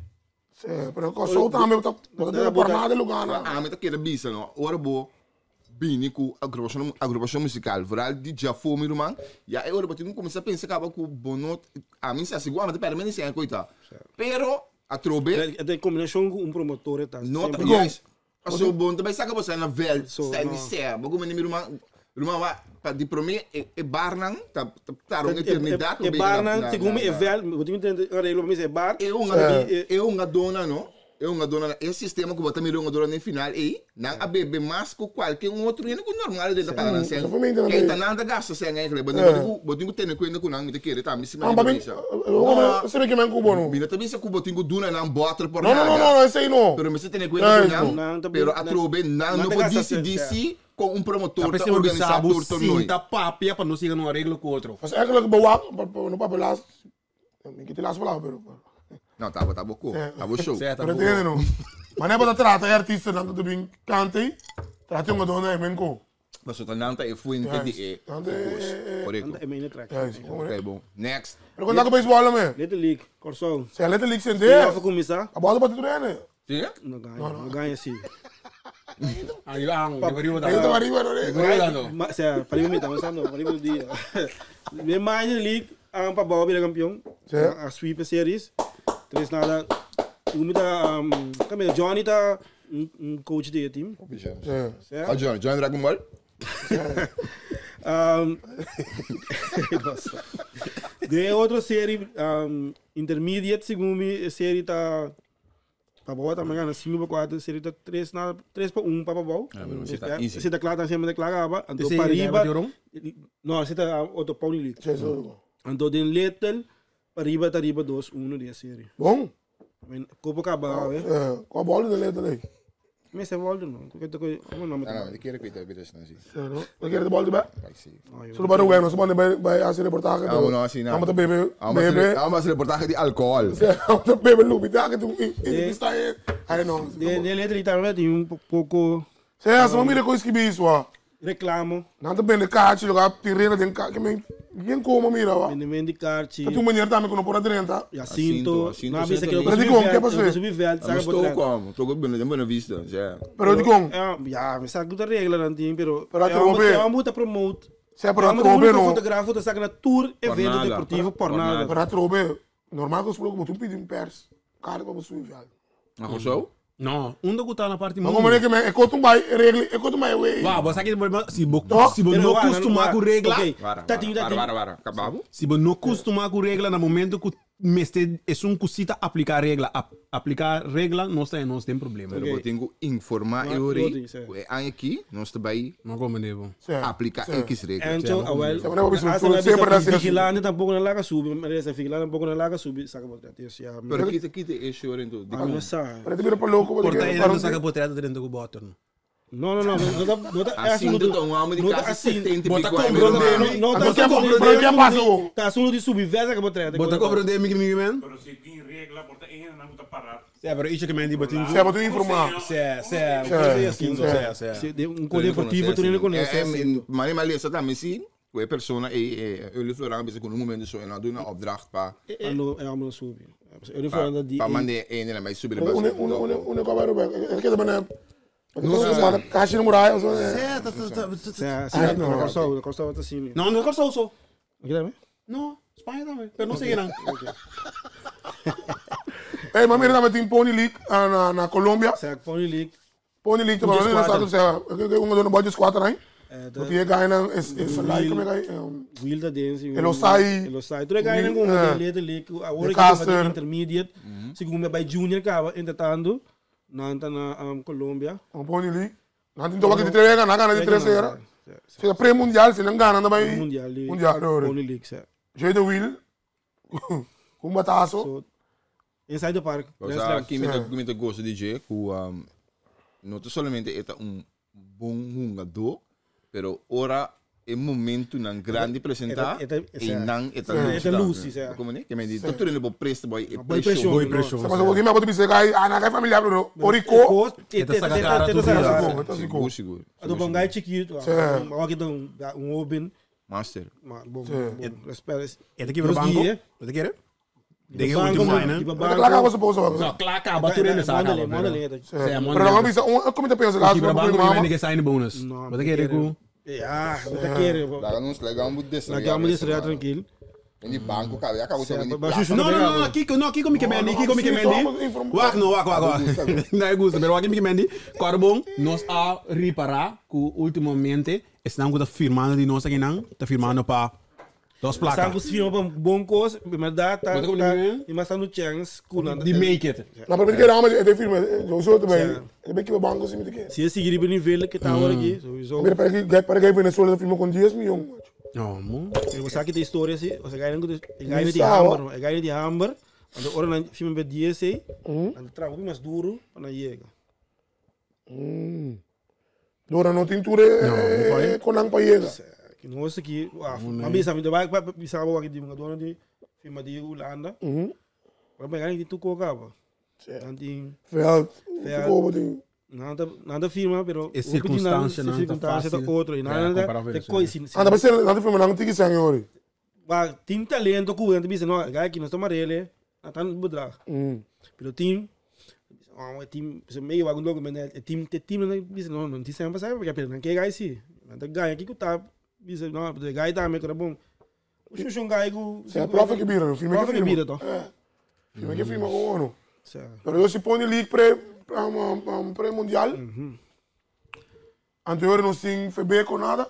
Speaker 3: Sim, pero com só também tá tá por nada lugar, né?
Speaker 6: Ah, me tá querendo bisa, não. Ora bo bini ku agrupação agrupação musical, vooral di Jafo mi ruman. Ja, e ora bo tin começar a pensar que ku bonot a mim se assegura, mas pera, menos é coita. Pero a trobe
Speaker 5: É combinação com um promotor tá.
Speaker 6: no
Speaker 5: Sempre.
Speaker 6: yes. So bom também saca você na vel,
Speaker 5: So,
Speaker 6: style
Speaker 5: no.
Speaker 6: di ser, bo como mi ruman ruman wa pa di prome e e barnan ta ta ta eternidade
Speaker 5: É bar não, segundo é vel, eu tenho que entender, arreglo mas é bar.
Speaker 6: É uma, é uma dona, não? É uma dona. É sistema que bota me uma dona no final e não a bebe mais que qualquer um outro e não normal de pagar não
Speaker 3: Só foi me entender.
Speaker 6: Quem tá nada gasta sem eigenlijk, mas botinho que tem conta com não me querer tá me se
Speaker 3: Ah, para mim, você vê que me cubo não.
Speaker 6: Mina também se cubo tingo duna não bota por
Speaker 3: Não, não, não, não, esse aí não.
Speaker 6: Pero me se tem
Speaker 3: É,
Speaker 6: conta
Speaker 3: isso.
Speaker 6: com
Speaker 5: Não,
Speaker 6: não.
Speaker 5: tá
Speaker 6: Pero
Speaker 5: bem,
Speaker 6: a
Speaker 5: não.
Speaker 6: trobe não
Speaker 5: Não
Speaker 6: não
Speaker 5: tá
Speaker 6: pode
Speaker 5: gasta
Speaker 6: decidir
Speaker 5: sem,
Speaker 6: se com um promotor
Speaker 4: Tá
Speaker 6: tá
Speaker 4: pensando
Speaker 6: organizar
Speaker 4: sabe,
Speaker 6: torneio.
Speaker 4: sinta papia para não siga num arreglo com outro.
Speaker 3: Mas eigenlijk bewaak, no papel lá, me que te las palavras, pero.
Speaker 6: Não, tá, tá bom, tá bom show.
Speaker 4: Certo,
Speaker 3: Pero entende não? Mas não é para tratar artista não tudo bem cante, trata uma dona é menco.
Speaker 6: Pasobra nan ta e fuente di e kos. Korekto.
Speaker 5: Nan ta e main attraction.
Speaker 3: Juist, bon,
Speaker 6: Ok, bon. Next.
Speaker 3: Pero kon ta ku beisbòl lo me?
Speaker 5: Little League, Kòrsou.
Speaker 3: Sea Little League sende.
Speaker 5: Playoff a kuminsá.
Speaker 3: A bòl ta bati tur hende.
Speaker 6: Sí?
Speaker 5: No gaña, no gaña sí.
Speaker 4: Ariba, ang, di pariba
Speaker 3: Ahí ta ariba, no?
Speaker 4: Di pariba tanto.
Speaker 5: Ma, sea, pariba mi ta pensando, pariba un dia. Den Minor League, ang pa bou a bira kampion.
Speaker 3: Sí.
Speaker 5: A sweep e series. Tres nada. Segun mi ta, kami Johnny ta un, un coach di e team.
Speaker 3: Sí.
Speaker 5: Sea.
Speaker 6: Ah, Johnny, Johnny Dragon Ball?
Speaker 5: Nossa. Den otro serie, intermediate, segun mi, e serie ta Pabou tambe gana sinku pa kuater, serie ta tres na tres pa un pa Pabou.
Speaker 6: Ah, pero si ta easy.
Speaker 5: Si ta kla, ta siempre ta kla kaba. Anto
Speaker 4: Ese
Speaker 5: pa
Speaker 4: gaba
Speaker 5: riba,
Speaker 4: Joron?
Speaker 5: no, si ta otro Pony League.
Speaker 3: Sí, eso.
Speaker 5: Anto den Little, pa riba ta riba dos uno di e serie.
Speaker 3: Bon.
Speaker 5: I mean, kopo kaba, eh.
Speaker 3: Eh, kua bòl den Little ei?
Speaker 5: Mester bòl no. Ku ku ku no
Speaker 6: Ah, no, mi kere kuita kuita esnan si.
Speaker 3: Sí, no? Bo kere bòl di bè?
Speaker 6: Ai, si.
Speaker 3: Solo para Rubén, no se pone bij bij hacer reportaje.
Speaker 6: Ah, bueno, así,
Speaker 3: Vamos a bebe,
Speaker 6: Vamos a hacer-
Speaker 3: bebe.
Speaker 6: vamos a hacer reportaje de alcohol.
Speaker 3: Vamos a bebe lupita que tú está ahí. Ay, no.
Speaker 5: Den Little tambe tin un poko
Speaker 3: Sí, hasta mira ko escribir isso, ah.
Speaker 5: reclamo.
Speaker 3: Nan ta bende kaartje, lo ga tirena den ka, que men, bien como mira, wa.
Speaker 5: Vendimento di kaarchi.
Speaker 3: Ta tu manier tambe ku no por a drenta.
Speaker 5: Jacinto,
Speaker 6: Jacinto,
Speaker 5: no avisa que eu
Speaker 3: Pero di con, ¿qué pasó?
Speaker 5: Eu subi veld, saca
Speaker 6: Vamos
Speaker 5: por trás.
Speaker 6: toco, amo. Toco Buena Buena Vista, ja.
Speaker 3: Pero di con,
Speaker 5: Ja, me saca muita regla dan team, pero
Speaker 3: Pero
Speaker 5: é
Speaker 3: atrobe.
Speaker 5: uma muita promote.
Speaker 3: Sí, pero
Speaker 5: É uma
Speaker 3: atrobe
Speaker 5: único
Speaker 3: no.
Speaker 5: fotógrafo tá saca na tour evento
Speaker 6: nada.
Speaker 5: deportivo por
Speaker 6: Por
Speaker 5: nada.
Speaker 6: nada.
Speaker 3: pero atrobe, normal que os tu pedi um pers. Cara para subir viado.
Speaker 6: Maar zo?
Speaker 4: No, unda ku ta na parte
Speaker 3: Maar como é que me, é conto vai regle, é conto vai way.
Speaker 4: Wah, bo sa ki si bo
Speaker 3: No.
Speaker 4: si bo
Speaker 5: Pero
Speaker 4: no
Speaker 5: wa,
Speaker 4: costuma
Speaker 5: wa,
Speaker 4: ku regla,
Speaker 5: Ok,
Speaker 6: Wara,
Speaker 5: tá ting, tá
Speaker 6: wara,
Speaker 5: ting.
Speaker 6: wara, wara. Kababu?
Speaker 4: si bo no costuma ku regla na momento ku meste es un cosita aplicar regla, aplicar regla no está no tem problema.
Speaker 6: Pero eu tenho que informar
Speaker 5: Maar
Speaker 6: eu
Speaker 5: eu
Speaker 6: rei.
Speaker 5: disse, é.
Speaker 6: O aqui, nós também
Speaker 4: No como devo.
Speaker 3: Sí.
Speaker 6: aplica
Speaker 3: Sí.
Speaker 6: X regra.
Speaker 5: Ancho, ah, well,
Speaker 3: Sí, pero
Speaker 5: hasta na
Speaker 3: sempre
Speaker 5: bisa,
Speaker 3: dá certo.
Speaker 5: Vigilante tampouco na laga sube, mas essa vigilante tampouco na laga sube, saca por trás. Ja,
Speaker 6: Pero kita kita é senhor então.
Speaker 5: ah, não sabe.
Speaker 3: Pero te mira para louco, porque
Speaker 4: Porta ele no saca potreta dentro do bottom.
Speaker 5: Não, não, não, não tá, não tá,
Speaker 6: Assim, então, um homem de
Speaker 5: não tá
Speaker 6: casa
Speaker 5: assim.
Speaker 6: 70 e
Speaker 4: Bota
Speaker 6: pico
Speaker 4: compra
Speaker 6: anos.
Speaker 4: dele.
Speaker 5: Não, não,
Speaker 3: Mas
Speaker 5: tá
Speaker 3: que pero que passou?
Speaker 5: Tá assunto de subir, saca por trás.
Speaker 4: Bota cobro de mi mi man.
Speaker 7: Pero si tin regla, porta ainda não está parado.
Speaker 4: Sí, pero isso que me di botin.
Speaker 3: Sí, pero tu informar.
Speaker 4: Sí, sí, assim, sí, sí.
Speaker 5: Um deportivo, tu nem conhece. assim.
Speaker 6: Maar maar lees dat dan misschien. We persona e e Florang bisa kun momento zo en dan doen een opdracht pa
Speaker 5: Ano, é uma sub. Eu não falando de
Speaker 6: pa mande een en mij subir
Speaker 3: Une une une une acaba Rubén. É que também No, mano, caixa no mural, so.
Speaker 5: Sim, sim,
Speaker 3: Ai, não.
Speaker 5: não. Costa, Costa tá assim.
Speaker 4: No, no corso so.
Speaker 5: Aqui também?
Speaker 4: No, Espanha também. Pero não sei não.
Speaker 3: Ei, mas mira, também tem Pony League ah, na na Colômbia.
Speaker 5: Sim, Pony League.
Speaker 3: Pony League também,
Speaker 5: Budget
Speaker 3: né?
Speaker 5: squad.
Speaker 3: Sabe, sea, um dono budget squad aí.
Speaker 5: É,
Speaker 3: Porque tinha ganho es es like como é que é?
Speaker 5: Will da Dance.
Speaker 3: Elosai.
Speaker 5: Elosai. Tu é ganho com
Speaker 3: É.
Speaker 5: o Little League, agora
Speaker 3: De
Speaker 5: que vai
Speaker 3: Caster.
Speaker 5: intermediate. Segundo vai junior acaba entretanto, na tá na Colômbia.
Speaker 3: Um Pony League. Não tem toque de três, não gana de três era. Se pré-mundial, se não gana, também.
Speaker 5: Mundial.
Speaker 3: Mundial, ora.
Speaker 5: Pony League, sim.
Speaker 3: Jay the Will. Com um bataço.
Speaker 5: So, inside the park.
Speaker 6: Sa kimi ta kimi ta gosto DJ ku não solamente eta um bom jogador, pero ora é momento nan grande apresentar e nan eta
Speaker 5: Eta luci, sí.
Speaker 6: Como né? Que me diz, tu no presto boy, e
Speaker 5: Boy pressão.
Speaker 4: Boy pressão.
Speaker 3: Mas o que me bota pensar que ah, na familiar, bro. Orico.
Speaker 4: Eta saca cara tu vida.
Speaker 3: Tá
Speaker 6: Seguro, seguro.
Speaker 5: A do Bangai chiquito, ah, aqui dá um open,
Speaker 6: Master.
Speaker 5: mas bom, bom, espera.
Speaker 4: Eta aqui pro banco. Você quer? De
Speaker 5: Banco,
Speaker 4: último né?
Speaker 5: tipo
Speaker 3: Claro que
Speaker 5: banco.
Speaker 3: você pôs.
Speaker 4: No, claro, baturene saca.
Speaker 5: Mándale, mándale.
Speaker 3: Pero não bisa, um como te pensa,
Speaker 4: Aqui para banco
Speaker 3: mama.
Speaker 4: que vem que sign bonus.
Speaker 5: Não,
Speaker 4: Você quer com
Speaker 5: Ja, dat quer.
Speaker 6: Lá não legal muito desse.
Speaker 5: La gama de estreia tranquilo.
Speaker 6: In die banco, cara, já acabou
Speaker 5: Sim,
Speaker 6: de
Speaker 5: mas Xuxa
Speaker 4: No, no, no, no, Kiko, no, Kiko mi que mendi, Kiko mi que mendi. Wak no, wak, wak, wak. Não é gusto, pero wak mi que mendi. Corbon nos a reparar que ultimamente estão com firmando de nós aqui não, tá firmando para dos placas.
Speaker 5: Santos firma para bom coisa, mas dá tá
Speaker 4: Mas como
Speaker 5: tá
Speaker 4: ninguém?
Speaker 5: e mas tá no chance com nada.
Speaker 4: De make it.
Speaker 3: Na primeira que rama é firme, eu sou também. É bem que o banco se me que.
Speaker 5: Se seguir o nível que tá agora aqui, sowieso.
Speaker 3: Mira, para que para que Venezuela firma com 10 milhões. macho.
Speaker 4: No, mo.
Speaker 5: Eu sabe que tem história assim, você ganha ganha de
Speaker 3: Sawa.
Speaker 5: hammer, ganha de hammer. Quando ora na firma bij DSA, en de trago mais duro, para chega.
Speaker 3: Dora não tem ture com ang payega.
Speaker 5: Que nós aqui, ah, mas sabe, vai vai sabe o que de uma dona de firma de Holanda. Para pegar que tu cocava. Anting
Speaker 3: Veld,
Speaker 5: Veld.
Speaker 3: como tem.
Speaker 5: Nan ta firma, pero
Speaker 4: E circunstancianan ta
Speaker 5: circunstancia ta
Speaker 4: fácil.
Speaker 5: otro. Y
Speaker 4: Ja,
Speaker 5: nan
Speaker 4: compara
Speaker 5: ta
Speaker 4: Venezuela.
Speaker 5: coincide.
Speaker 3: Anda, mas nan ta firma nan tiki sen yori.
Speaker 5: Maar team talento ku nan ta bisa, no, gai aki nos ta marele, nan ta bedrag. Pero team, oh, team, se meio wag un documento, e team, te team nan bisa, no, no ti sempre sabe, porque nan ke gai si. Nan ta ganha ki ku ta bisa, no, de gai ta me kora bom. O xuxun gai ku.
Speaker 3: Se é profe que bira, firma que
Speaker 5: Profe que
Speaker 3: firma.
Speaker 5: bira, toch?
Speaker 3: É. Firma que firma com ONU.
Speaker 5: Sa.
Speaker 3: Pero eu se põe league pre pre mundial. Anterior não sim FB com nada.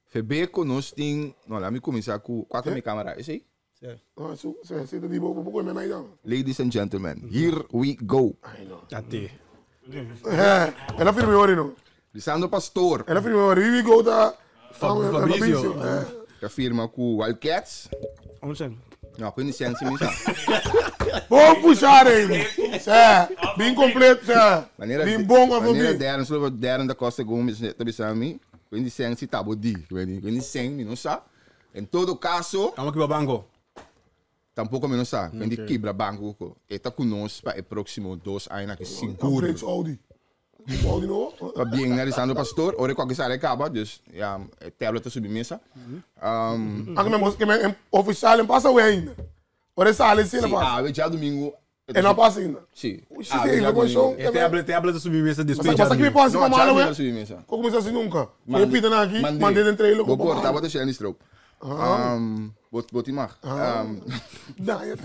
Speaker 6: Febeco nós tem, não, lá me começar com quatro minha câmera, esse aí?
Speaker 5: Sa.
Speaker 3: Ah, isso, se se te digo, vou comer mais não.
Speaker 6: Ladies and gentlemen, here we go.
Speaker 4: Até.
Speaker 3: É, ela firma ori não.
Speaker 6: Lisandro Pastor,
Speaker 3: Ela firma ori, we go da
Speaker 4: Fabrizio.
Speaker 3: É.
Speaker 6: que firma com Wildcats.
Speaker 5: Onde zijn?
Speaker 6: Não, com licença, me sabe.
Speaker 3: Bom puxar aí. É, bem completo, é.
Speaker 6: Maneira,
Speaker 3: Bem bom a
Speaker 6: maneira
Speaker 3: você.
Speaker 6: Darren, só Darren da Costa Gomes, tá pensando com licença, tá bom, di, com licença, me não sabe. Em todo caso,
Speaker 4: Vamos aqui para o banco.
Speaker 6: tampouco me não sabe. Quando quebra banco, está conosco para o próximo 2 anos aqui, seguro.
Speaker 3: Completo Audi. Audi não.
Speaker 6: Tá bem, né, Lisandro Pastor? Ora, qualquer sala acaba, dus, ja, het tablet is op de mesa.
Speaker 3: Anche mesmo que é oficial, não passa o ainda. Ora sale sim, não
Speaker 6: Sim,
Speaker 3: passa.
Speaker 6: ah, já domingo.
Speaker 3: E não passa ainda.
Speaker 6: Sim.
Speaker 3: Oxi,
Speaker 6: Ah,
Speaker 3: sim,
Speaker 6: já
Speaker 3: não
Speaker 6: domingo.
Speaker 4: É tablet, tablet da submesa
Speaker 3: Mas
Speaker 4: despejada.
Speaker 3: aqui me passa
Speaker 6: Não,
Speaker 3: para
Speaker 6: já
Speaker 3: malo,
Speaker 6: domingo
Speaker 3: ué.
Speaker 6: subi mesa.
Speaker 3: Como começa assim nunca? Repita na aqui, mandei dentro ele.
Speaker 6: Vou cortar, vou deixar nisso. Bot, bot, mag.
Speaker 3: Dai,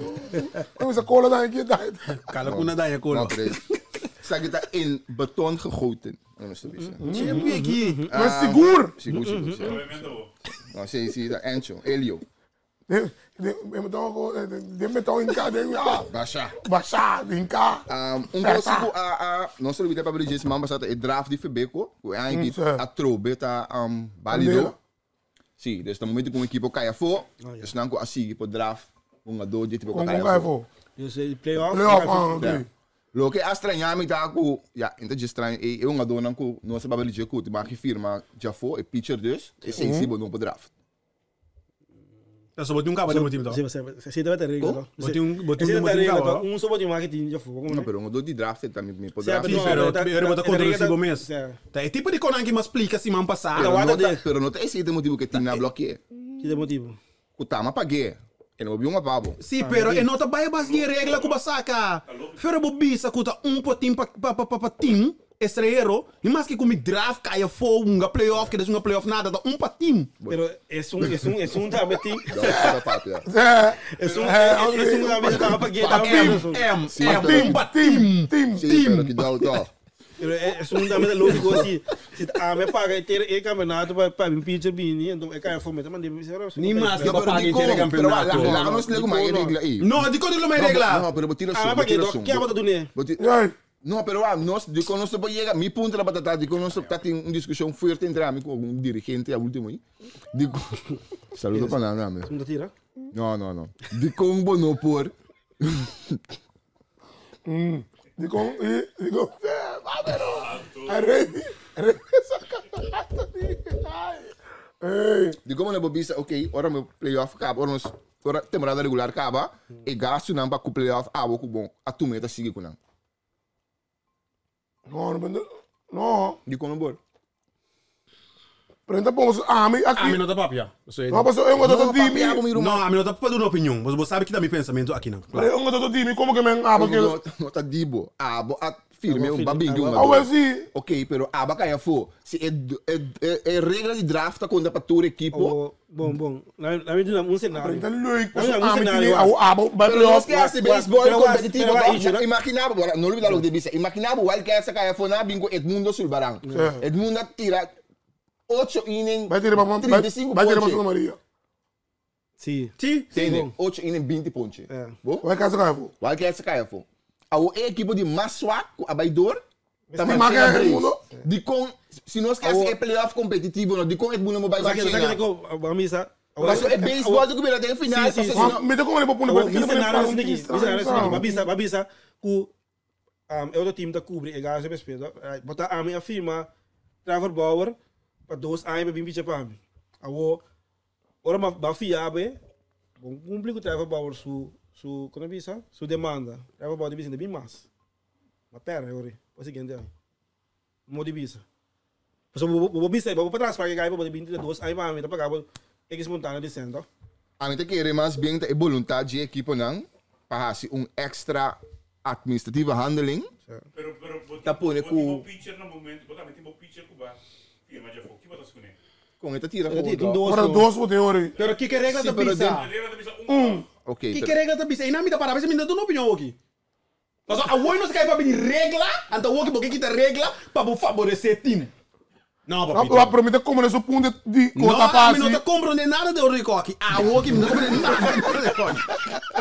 Speaker 3: Como essa cola dai aqui, dai.
Speaker 4: Cala com nada, é cola.
Speaker 6: Não, três. Sabe que tá in beton gegoten. Não sei se
Speaker 4: Sempre aqui.
Speaker 3: Mas seguro.
Speaker 6: Seguro, seguro. seguro. Não, sim, sim, tá Encho, Elio.
Speaker 3: De metal em cá, de
Speaker 6: Baixa.
Speaker 3: baixar, em cá.
Speaker 6: Um consigo a não só olvidar para dizer semana passada é draft de Febeco, o é que a trobe tá válido.
Speaker 3: Candela.
Speaker 6: Sim, dus no momento que um equipo cai fora, dus não assim para draft um jogador de tipo
Speaker 3: Com
Speaker 6: cai
Speaker 3: com cai
Speaker 6: fora.
Speaker 3: fo.
Speaker 5: Dus de play-off.
Speaker 3: Playoff, ah, ok.
Speaker 6: Lo que a estranhar me tá com, ja, então de estranho, é um jogador não com, não se babel de com, mas que firma já foi, é pitcher dus, é sensível não para draft.
Speaker 4: Tá só botei um cabo no time,
Speaker 5: Sim,
Speaker 4: então.
Speaker 5: você você deve ter regra, toch?
Speaker 4: Botei um, botei
Speaker 5: Você
Speaker 4: um,
Speaker 5: deve ter
Speaker 4: botei um
Speaker 5: regra,
Speaker 4: cabo.
Speaker 5: toch? Um só botei marketing já foi.
Speaker 6: Não, pero um jogador de draft também me pode
Speaker 5: Sim,
Speaker 6: draft.
Speaker 4: Sim,
Speaker 5: No,
Speaker 4: pero
Speaker 5: pero
Speaker 4: pero bota
Speaker 5: ta-
Speaker 4: contra o
Speaker 5: ta-
Speaker 4: Sibo mês.
Speaker 5: Sim.
Speaker 4: Tá, é tipo de conan que me explica se man passar.
Speaker 6: Pero
Speaker 5: Guarda
Speaker 6: não tá,
Speaker 5: de-
Speaker 6: pero não tá esse motivo que tem na bloqueio.
Speaker 5: Que motivo?
Speaker 6: O tama paguei. Eu não vi uma babo.
Speaker 4: Sim, pero e nota vai bas de regra com basaka. Fera bo bisa kuta um potim pa pa pa pa pa team estrangeiro, e mais que come draft caia fogo, um playoff, que um playoff nada, tá um pa team.
Speaker 5: Pero es un también team.
Speaker 6: Não, papo, ja.
Speaker 3: É.
Speaker 5: Es un es un también tava pa guia, tava
Speaker 4: M,
Speaker 5: pa
Speaker 4: M,
Speaker 6: Sim,
Speaker 4: M,
Speaker 6: pero-
Speaker 4: um pa team.
Speaker 3: Team,
Speaker 6: Sim, pero que dá o tó.
Speaker 5: Pero es un también lógico así. Si a me paga ter el campeonato pa pa mi pitcher bini, então é cai fome, também deve ser.
Speaker 4: Nem mais que
Speaker 6: Não,
Speaker 4: pa
Speaker 6: pero
Speaker 4: pagar
Speaker 6: di
Speaker 4: inteiro
Speaker 6: como, pero lá,
Speaker 4: campeonato.
Speaker 6: lá não se liga mais regra aí.
Speaker 4: No, di quando não é regra.
Speaker 6: Não, pero botira
Speaker 5: Ah,
Speaker 6: som,
Speaker 5: mas
Speaker 6: botira
Speaker 5: pa
Speaker 6: som.
Speaker 5: que bota do né?
Speaker 3: Ai,
Speaker 6: Não, pero ah, nós de quando nós chega, mi punto da batata, de quando nós tá tem uma discussão forte entre mim com um dirigente a último aí. De Saludo para nada, mesmo.
Speaker 5: Não tira.
Speaker 6: Não, não, não. De como não por.
Speaker 3: de com e de com. É, pero. Ai, rei, rei, saca. Ai. Ei.
Speaker 6: De como não bobisa, ok, ora meu playoff acaba, ora nos ora temporada regular acaba, e gasto não para o playoff, ah, vou com bom, a tu meta sigue com não.
Speaker 3: No, no, no.
Speaker 6: De como por.
Speaker 3: Prenda bom, ah, mi
Speaker 4: A
Speaker 3: aqui.
Speaker 4: mim não tá papia.
Speaker 3: Não, passou, eu não tô
Speaker 6: papi,
Speaker 3: time.
Speaker 6: ah, comigo,
Speaker 4: Não, a mim não tá para dar opinião, mas você sabe que dá meu pensamento aqui não. Claro.
Speaker 3: Eu não tô time, como que me ah, porque
Speaker 6: Não, não tá dibo. Ah, bo a firme um babinho
Speaker 3: Ah, well, sim.
Speaker 6: Ok, pero aba kaya fo. Se é, é, é, é regra de draft tá conta para tua equipo.
Speaker 5: Oh, bom, bom. Lá lá me dá um cenário.
Speaker 3: Prenda leuk.
Speaker 5: Não, não,
Speaker 3: Ah, mi
Speaker 5: cenário,
Speaker 3: tine, ah, ah,
Speaker 6: Pero
Speaker 3: pero
Speaker 6: nós que hace baseball
Speaker 5: pero-
Speaker 6: competitivo,
Speaker 5: pero-
Speaker 6: tá?
Speaker 5: pero-
Speaker 6: Imaginava, bora, não olvidar o que disse. Imaginava o Wildcats kaya fo na bingo Edmundo Sulbarang. Edmundo tira 8 inning,
Speaker 3: Vai ter para
Speaker 6: 35
Speaker 3: vai ter para
Speaker 6: ponche.
Speaker 3: Santa Maria.
Speaker 5: Sim.
Speaker 4: Sim.
Speaker 6: Entende? 8 inning, 20 ponche.
Speaker 5: É.
Speaker 6: Bom?
Speaker 3: Vai casa cai, pô.
Speaker 6: Wildcats kaya fo. A o equipo de Maswa, a Baidor,
Speaker 3: Tem mais que Edmundo?
Speaker 6: De com, se nós queremos é playoff competitivo, não, de com Edmundo não vai
Speaker 5: Sabe que
Speaker 6: chegar.
Speaker 5: a missa.
Speaker 6: Mas é baseball do que tem final,
Speaker 5: Sim, sim,
Speaker 6: se
Speaker 5: sim.
Speaker 6: não-
Speaker 3: Me dá como ele pôr
Speaker 5: O mi cenário é assim aqui, mi cenário é assim aqui. Babisa, babisa, ku é outro time da cobre, é gás respeito. Botar a minha firma Trevor Bauer para 2 anos para vir para mim. Awo, ora ma ba fiabe, bom cumprir com Trevor Bauer su su como bisa, su demanda. Trevor Bauer bisa bem mais. Mas pera, ori, o seguinte aí. Mo di bisa. Pasobra bo bo bisa bo por transpa ke gai bo di 22 aña pa mi ta paga bo X montana di cent toch.
Speaker 6: Ami ta kere mas bien ta e boluntat dje ekiponan pa hasi un extra administratieve handeling
Speaker 7: Pero pero bo
Speaker 6: ta
Speaker 7: tin
Speaker 6: pone
Speaker 7: bo tin bo
Speaker 6: ku
Speaker 7: pitcher na momento bo tambe tin bo pitcher ku ba firma djafó. Ki bo ta skune?
Speaker 6: kon e ta tira
Speaker 5: Tin
Speaker 6: gewoon toch?
Speaker 5: dos
Speaker 3: Ora
Speaker 5: no.
Speaker 3: dos bo tin ori.
Speaker 4: Pero kiko regla
Speaker 6: Sí,
Speaker 4: ta
Speaker 6: pero
Speaker 4: bisa?
Speaker 7: E regla ta bisa un toch?
Speaker 6: Ok,
Speaker 4: Kiko
Speaker 6: pero
Speaker 4: regla ta bisa? Einan mi ta para, a veces mi no ta duna opinion oki. Pasobra awor nos kai pa bini regla, anto awor ki bo ke kita regla pa bo faboresé team. No,
Speaker 3: No,
Speaker 4: papito.
Speaker 3: pero pero mi ta komprende su punto di
Speaker 4: No,
Speaker 3: kon ta
Speaker 4: ami no
Speaker 3: fácil.
Speaker 4: ta komprende nada de oro di koki. Awor ki mi no ta komprende nada de oro di koki.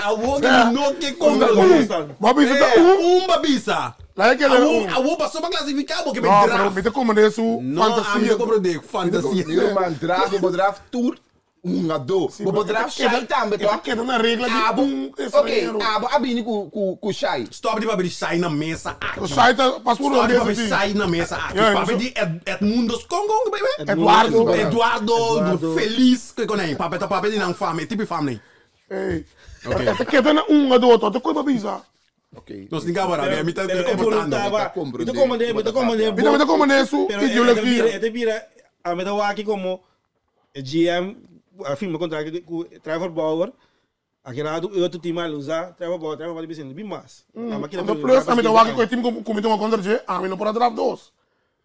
Speaker 4: Awor ki mi no ke komprende.
Speaker 3: Un, bo a bisa ta un.
Speaker 4: Un ba bisa.
Speaker 3: Laga keda
Speaker 4: Awor,
Speaker 3: un.
Speaker 4: awor pasobra klasifiká bo ke bai
Speaker 3: No, pero
Speaker 4: draft.
Speaker 3: mi ta komprende su
Speaker 4: No, ami
Speaker 3: fantasia.
Speaker 4: ta komprende fantasia.
Speaker 6: Mi ruman draft, bo draft tur hungadó. Bo por draft Shai tambe,
Speaker 3: E ta
Speaker 6: toch?
Speaker 3: keda na regla di
Speaker 6: Abo,
Speaker 3: un
Speaker 6: ok,
Speaker 3: estranhero.
Speaker 6: abo a bini ku, ku, ku Shai.
Speaker 4: Stop di papia di Shai na mesa aki.
Speaker 3: Shai ta pas puro
Speaker 4: Stop di
Speaker 3: mesa
Speaker 4: papia
Speaker 3: ti.
Speaker 4: Shai na mesa aki.
Speaker 3: Ja,
Speaker 4: Papia di Ed, Edmundo, kon kon baby?
Speaker 3: Eduardo.
Speaker 4: Eduardo, Feliz, ke kon ei. Papia ta papia di nan fam, e tipi fam nei.
Speaker 3: Ey. E ta keda na un hungadó toch? Ta koi pa bisa.
Speaker 6: Ok.
Speaker 4: Nos tin kabara, mi mi ta
Speaker 5: Pero e
Speaker 4: komportando.
Speaker 5: voluntad
Speaker 6: Mi ta
Speaker 5: Mi ta comprende, mi ta comprende.
Speaker 3: Mi ta comprende su
Speaker 5: Pero e ta
Speaker 3: ideologia.
Speaker 5: bira, e ta bira, a mi ta waki como e GM a firma contrato ku Trevor Bauer. Aquele lado, e outro time a usa Trevor Bauer, Trevor Bauer dizendo, bem mais.
Speaker 3: Anto plus, ami ta wak ku e team ku mi ta kontra dje, ami no por a draft dos.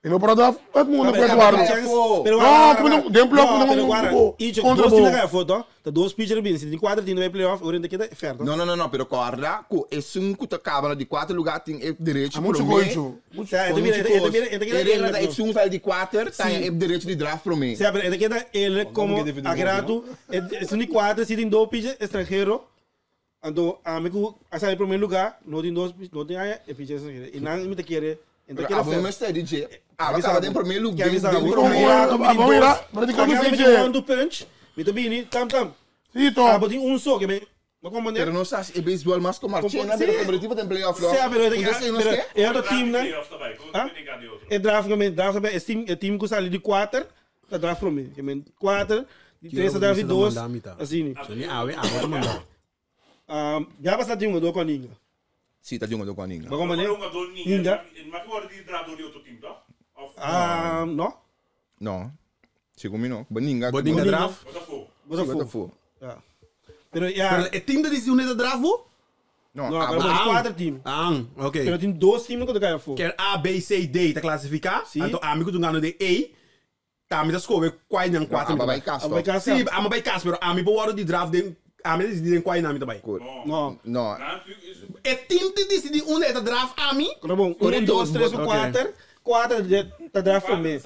Speaker 3: Mi no por a draft Edmundo ku Eduardo.
Speaker 5: Pero
Speaker 3: No, ku mi den blok ku
Speaker 5: pero
Speaker 3: mi
Speaker 5: guarda,
Speaker 3: no
Speaker 5: icho,
Speaker 3: kontra
Speaker 5: dos team
Speaker 3: bo.
Speaker 5: na foto, ta dos pitcher bin, si tin cuatro team bij playoff, ora ainda queda ferto.
Speaker 6: No, no, no, no, pero corda ku esun ku ta kaba na di cuatro lugar tin e derecho
Speaker 3: Ah, mucho
Speaker 6: promé.
Speaker 3: goicho. Mucho.
Speaker 5: Sea,
Speaker 6: Con
Speaker 5: e bira,
Speaker 6: mucho
Speaker 5: e
Speaker 6: cos.
Speaker 5: bira, e
Speaker 6: E regla ta esun sal di cuatro, ta e derecho di draft promé.
Speaker 5: Sea, pero e queda ele como
Speaker 4: que defender
Speaker 5: aquele rato, é de quatro, se tem dois pitcher estrangeiro. Então, amigo, a sair em primeiro lugar, não tem dois, não tem aí, é pitcher estrangeiro. E não me te quer, então
Speaker 6: Pero
Speaker 5: quer
Speaker 6: abo não está DJ. Abo acaba den primeiro lugar, den den
Speaker 3: Como
Speaker 6: promé.
Speaker 3: é? Vamos ir lá, mas de quando se diz?
Speaker 5: Um punch, me te bini, tam tam.
Speaker 3: Sí,
Speaker 5: Ah,
Speaker 3: to.
Speaker 5: botin um só que me, mas como
Speaker 6: Pero no sa e baseball mas como Marchena,
Speaker 5: Sí.
Speaker 6: pero competitivo den playoff.
Speaker 5: Sim, pero
Speaker 6: Entonces, no
Speaker 5: pero
Speaker 6: sé.
Speaker 5: é outro time, né?
Speaker 7: Playoffs também. Como
Speaker 5: Ah?
Speaker 7: tem de outro?
Speaker 5: É draft também, draft também, é time que sai de quatro, tá draft para mim. Que men quatro, de três tá draft de dois, assim.
Speaker 4: Ni awe, awe ta manda.
Speaker 5: Ah, já passa de um do com ninguém.
Speaker 6: Sí, ta jongando com ninguém.
Speaker 5: Mas como né?
Speaker 7: Maar ook door niet.
Speaker 5: Ninga.
Speaker 7: Maar je wordt die draad door die outro team, toch? Of
Speaker 5: Ah, não?
Speaker 6: No. Sigo mi no. Baninga.
Speaker 4: Bo dinga draft.
Speaker 7: wat dat voor?
Speaker 5: Você
Speaker 6: What the
Speaker 5: foi.
Speaker 6: fuck?
Speaker 5: Ja. Pero ja,
Speaker 4: Pero e team da decidi un draft bo?
Speaker 6: No,
Speaker 5: não,
Speaker 6: abo
Speaker 5: agora de quatro time.
Speaker 4: Ah, ok.
Speaker 5: Pero tem dois times que cai fora.
Speaker 4: Quer A, B, C, D ta classificar.
Speaker 5: Sí.
Speaker 4: Anto ami ku tungano de A. Ta mi ta scobe kwai nang quatro.
Speaker 6: abo vai casto.
Speaker 5: Vai cá,
Speaker 4: Sí, ami bai kas, pero ami bo waro di draft den ami decidi den kwai nami tabay.
Speaker 5: Não.
Speaker 6: No.
Speaker 4: E team te decidi un eta draft ami.
Speaker 5: Tá bom, um, dois, três, quatro. Quatro tá draft para mim.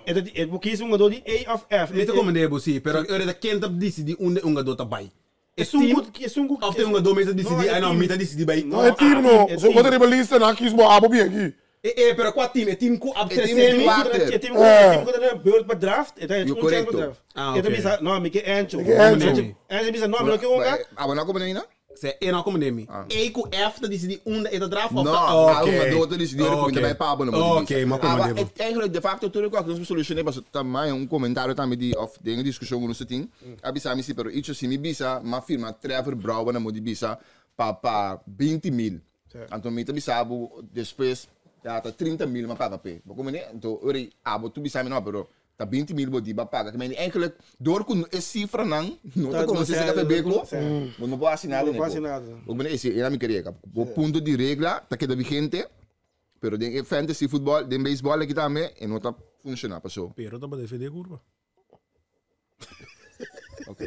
Speaker 5: É é porque isso é um jogador de A of F.
Speaker 4: Mi ta komende bo si, pero ora da kenta decidi un un gado tabay. E
Speaker 5: É um é um
Speaker 4: Of tem um gado mesa decidi, ai no, mi ta decidi bai.
Speaker 3: No, é team no.
Speaker 5: É
Speaker 3: So
Speaker 5: team.
Speaker 3: bota riba lista na kies bo abo bien aqui.
Speaker 4: E, e, pero qua team? E team ku ab
Speaker 6: E team
Speaker 4: terceiro.
Speaker 6: quatro.
Speaker 5: É time que tá na beurt para draft, é
Speaker 6: Jo,
Speaker 5: um chance
Speaker 6: correcto.
Speaker 5: para draft.
Speaker 4: Ah,
Speaker 5: É
Speaker 4: ok.
Speaker 5: também não, mi que Ancho.
Speaker 3: Ancho.
Speaker 5: Ancho bisa não, mi que um
Speaker 6: Abo na como ainda?
Speaker 4: Se e no komende mi. E ku F ta decidi un eta draft of
Speaker 6: No,
Speaker 4: ta
Speaker 6: okay.
Speaker 4: ok.
Speaker 6: Uma outra decidir okay.
Speaker 4: Ok.
Speaker 6: vai para no.
Speaker 4: Ok, maar kom maar
Speaker 6: Maar eigenlijk de facto toen ik ook ons solution was também um comentário também de of de discussão com o team. Abisa mi si pero icho si mi bisa ma firma Trevor Brouwer na modi bisa pa pa 20 mil. Então mi também sabe depois já tá 30 mil ma paga pe. Maar como né? Então ori abo tu bisa mi no pero tá 20 mil bodi ba paga. Que eigenlijk door com e cifra não não tá como se se café beco. Não pode assinar
Speaker 5: Não
Speaker 6: né.
Speaker 5: pode assinar.
Speaker 6: O que esse era mi queria. O ponto de regla tá queda vigente. Pero den fantasy football, den baseball aqui também, e não tá funcionando, passou.
Speaker 4: Pero ta pa defender curva.
Speaker 6: Ok.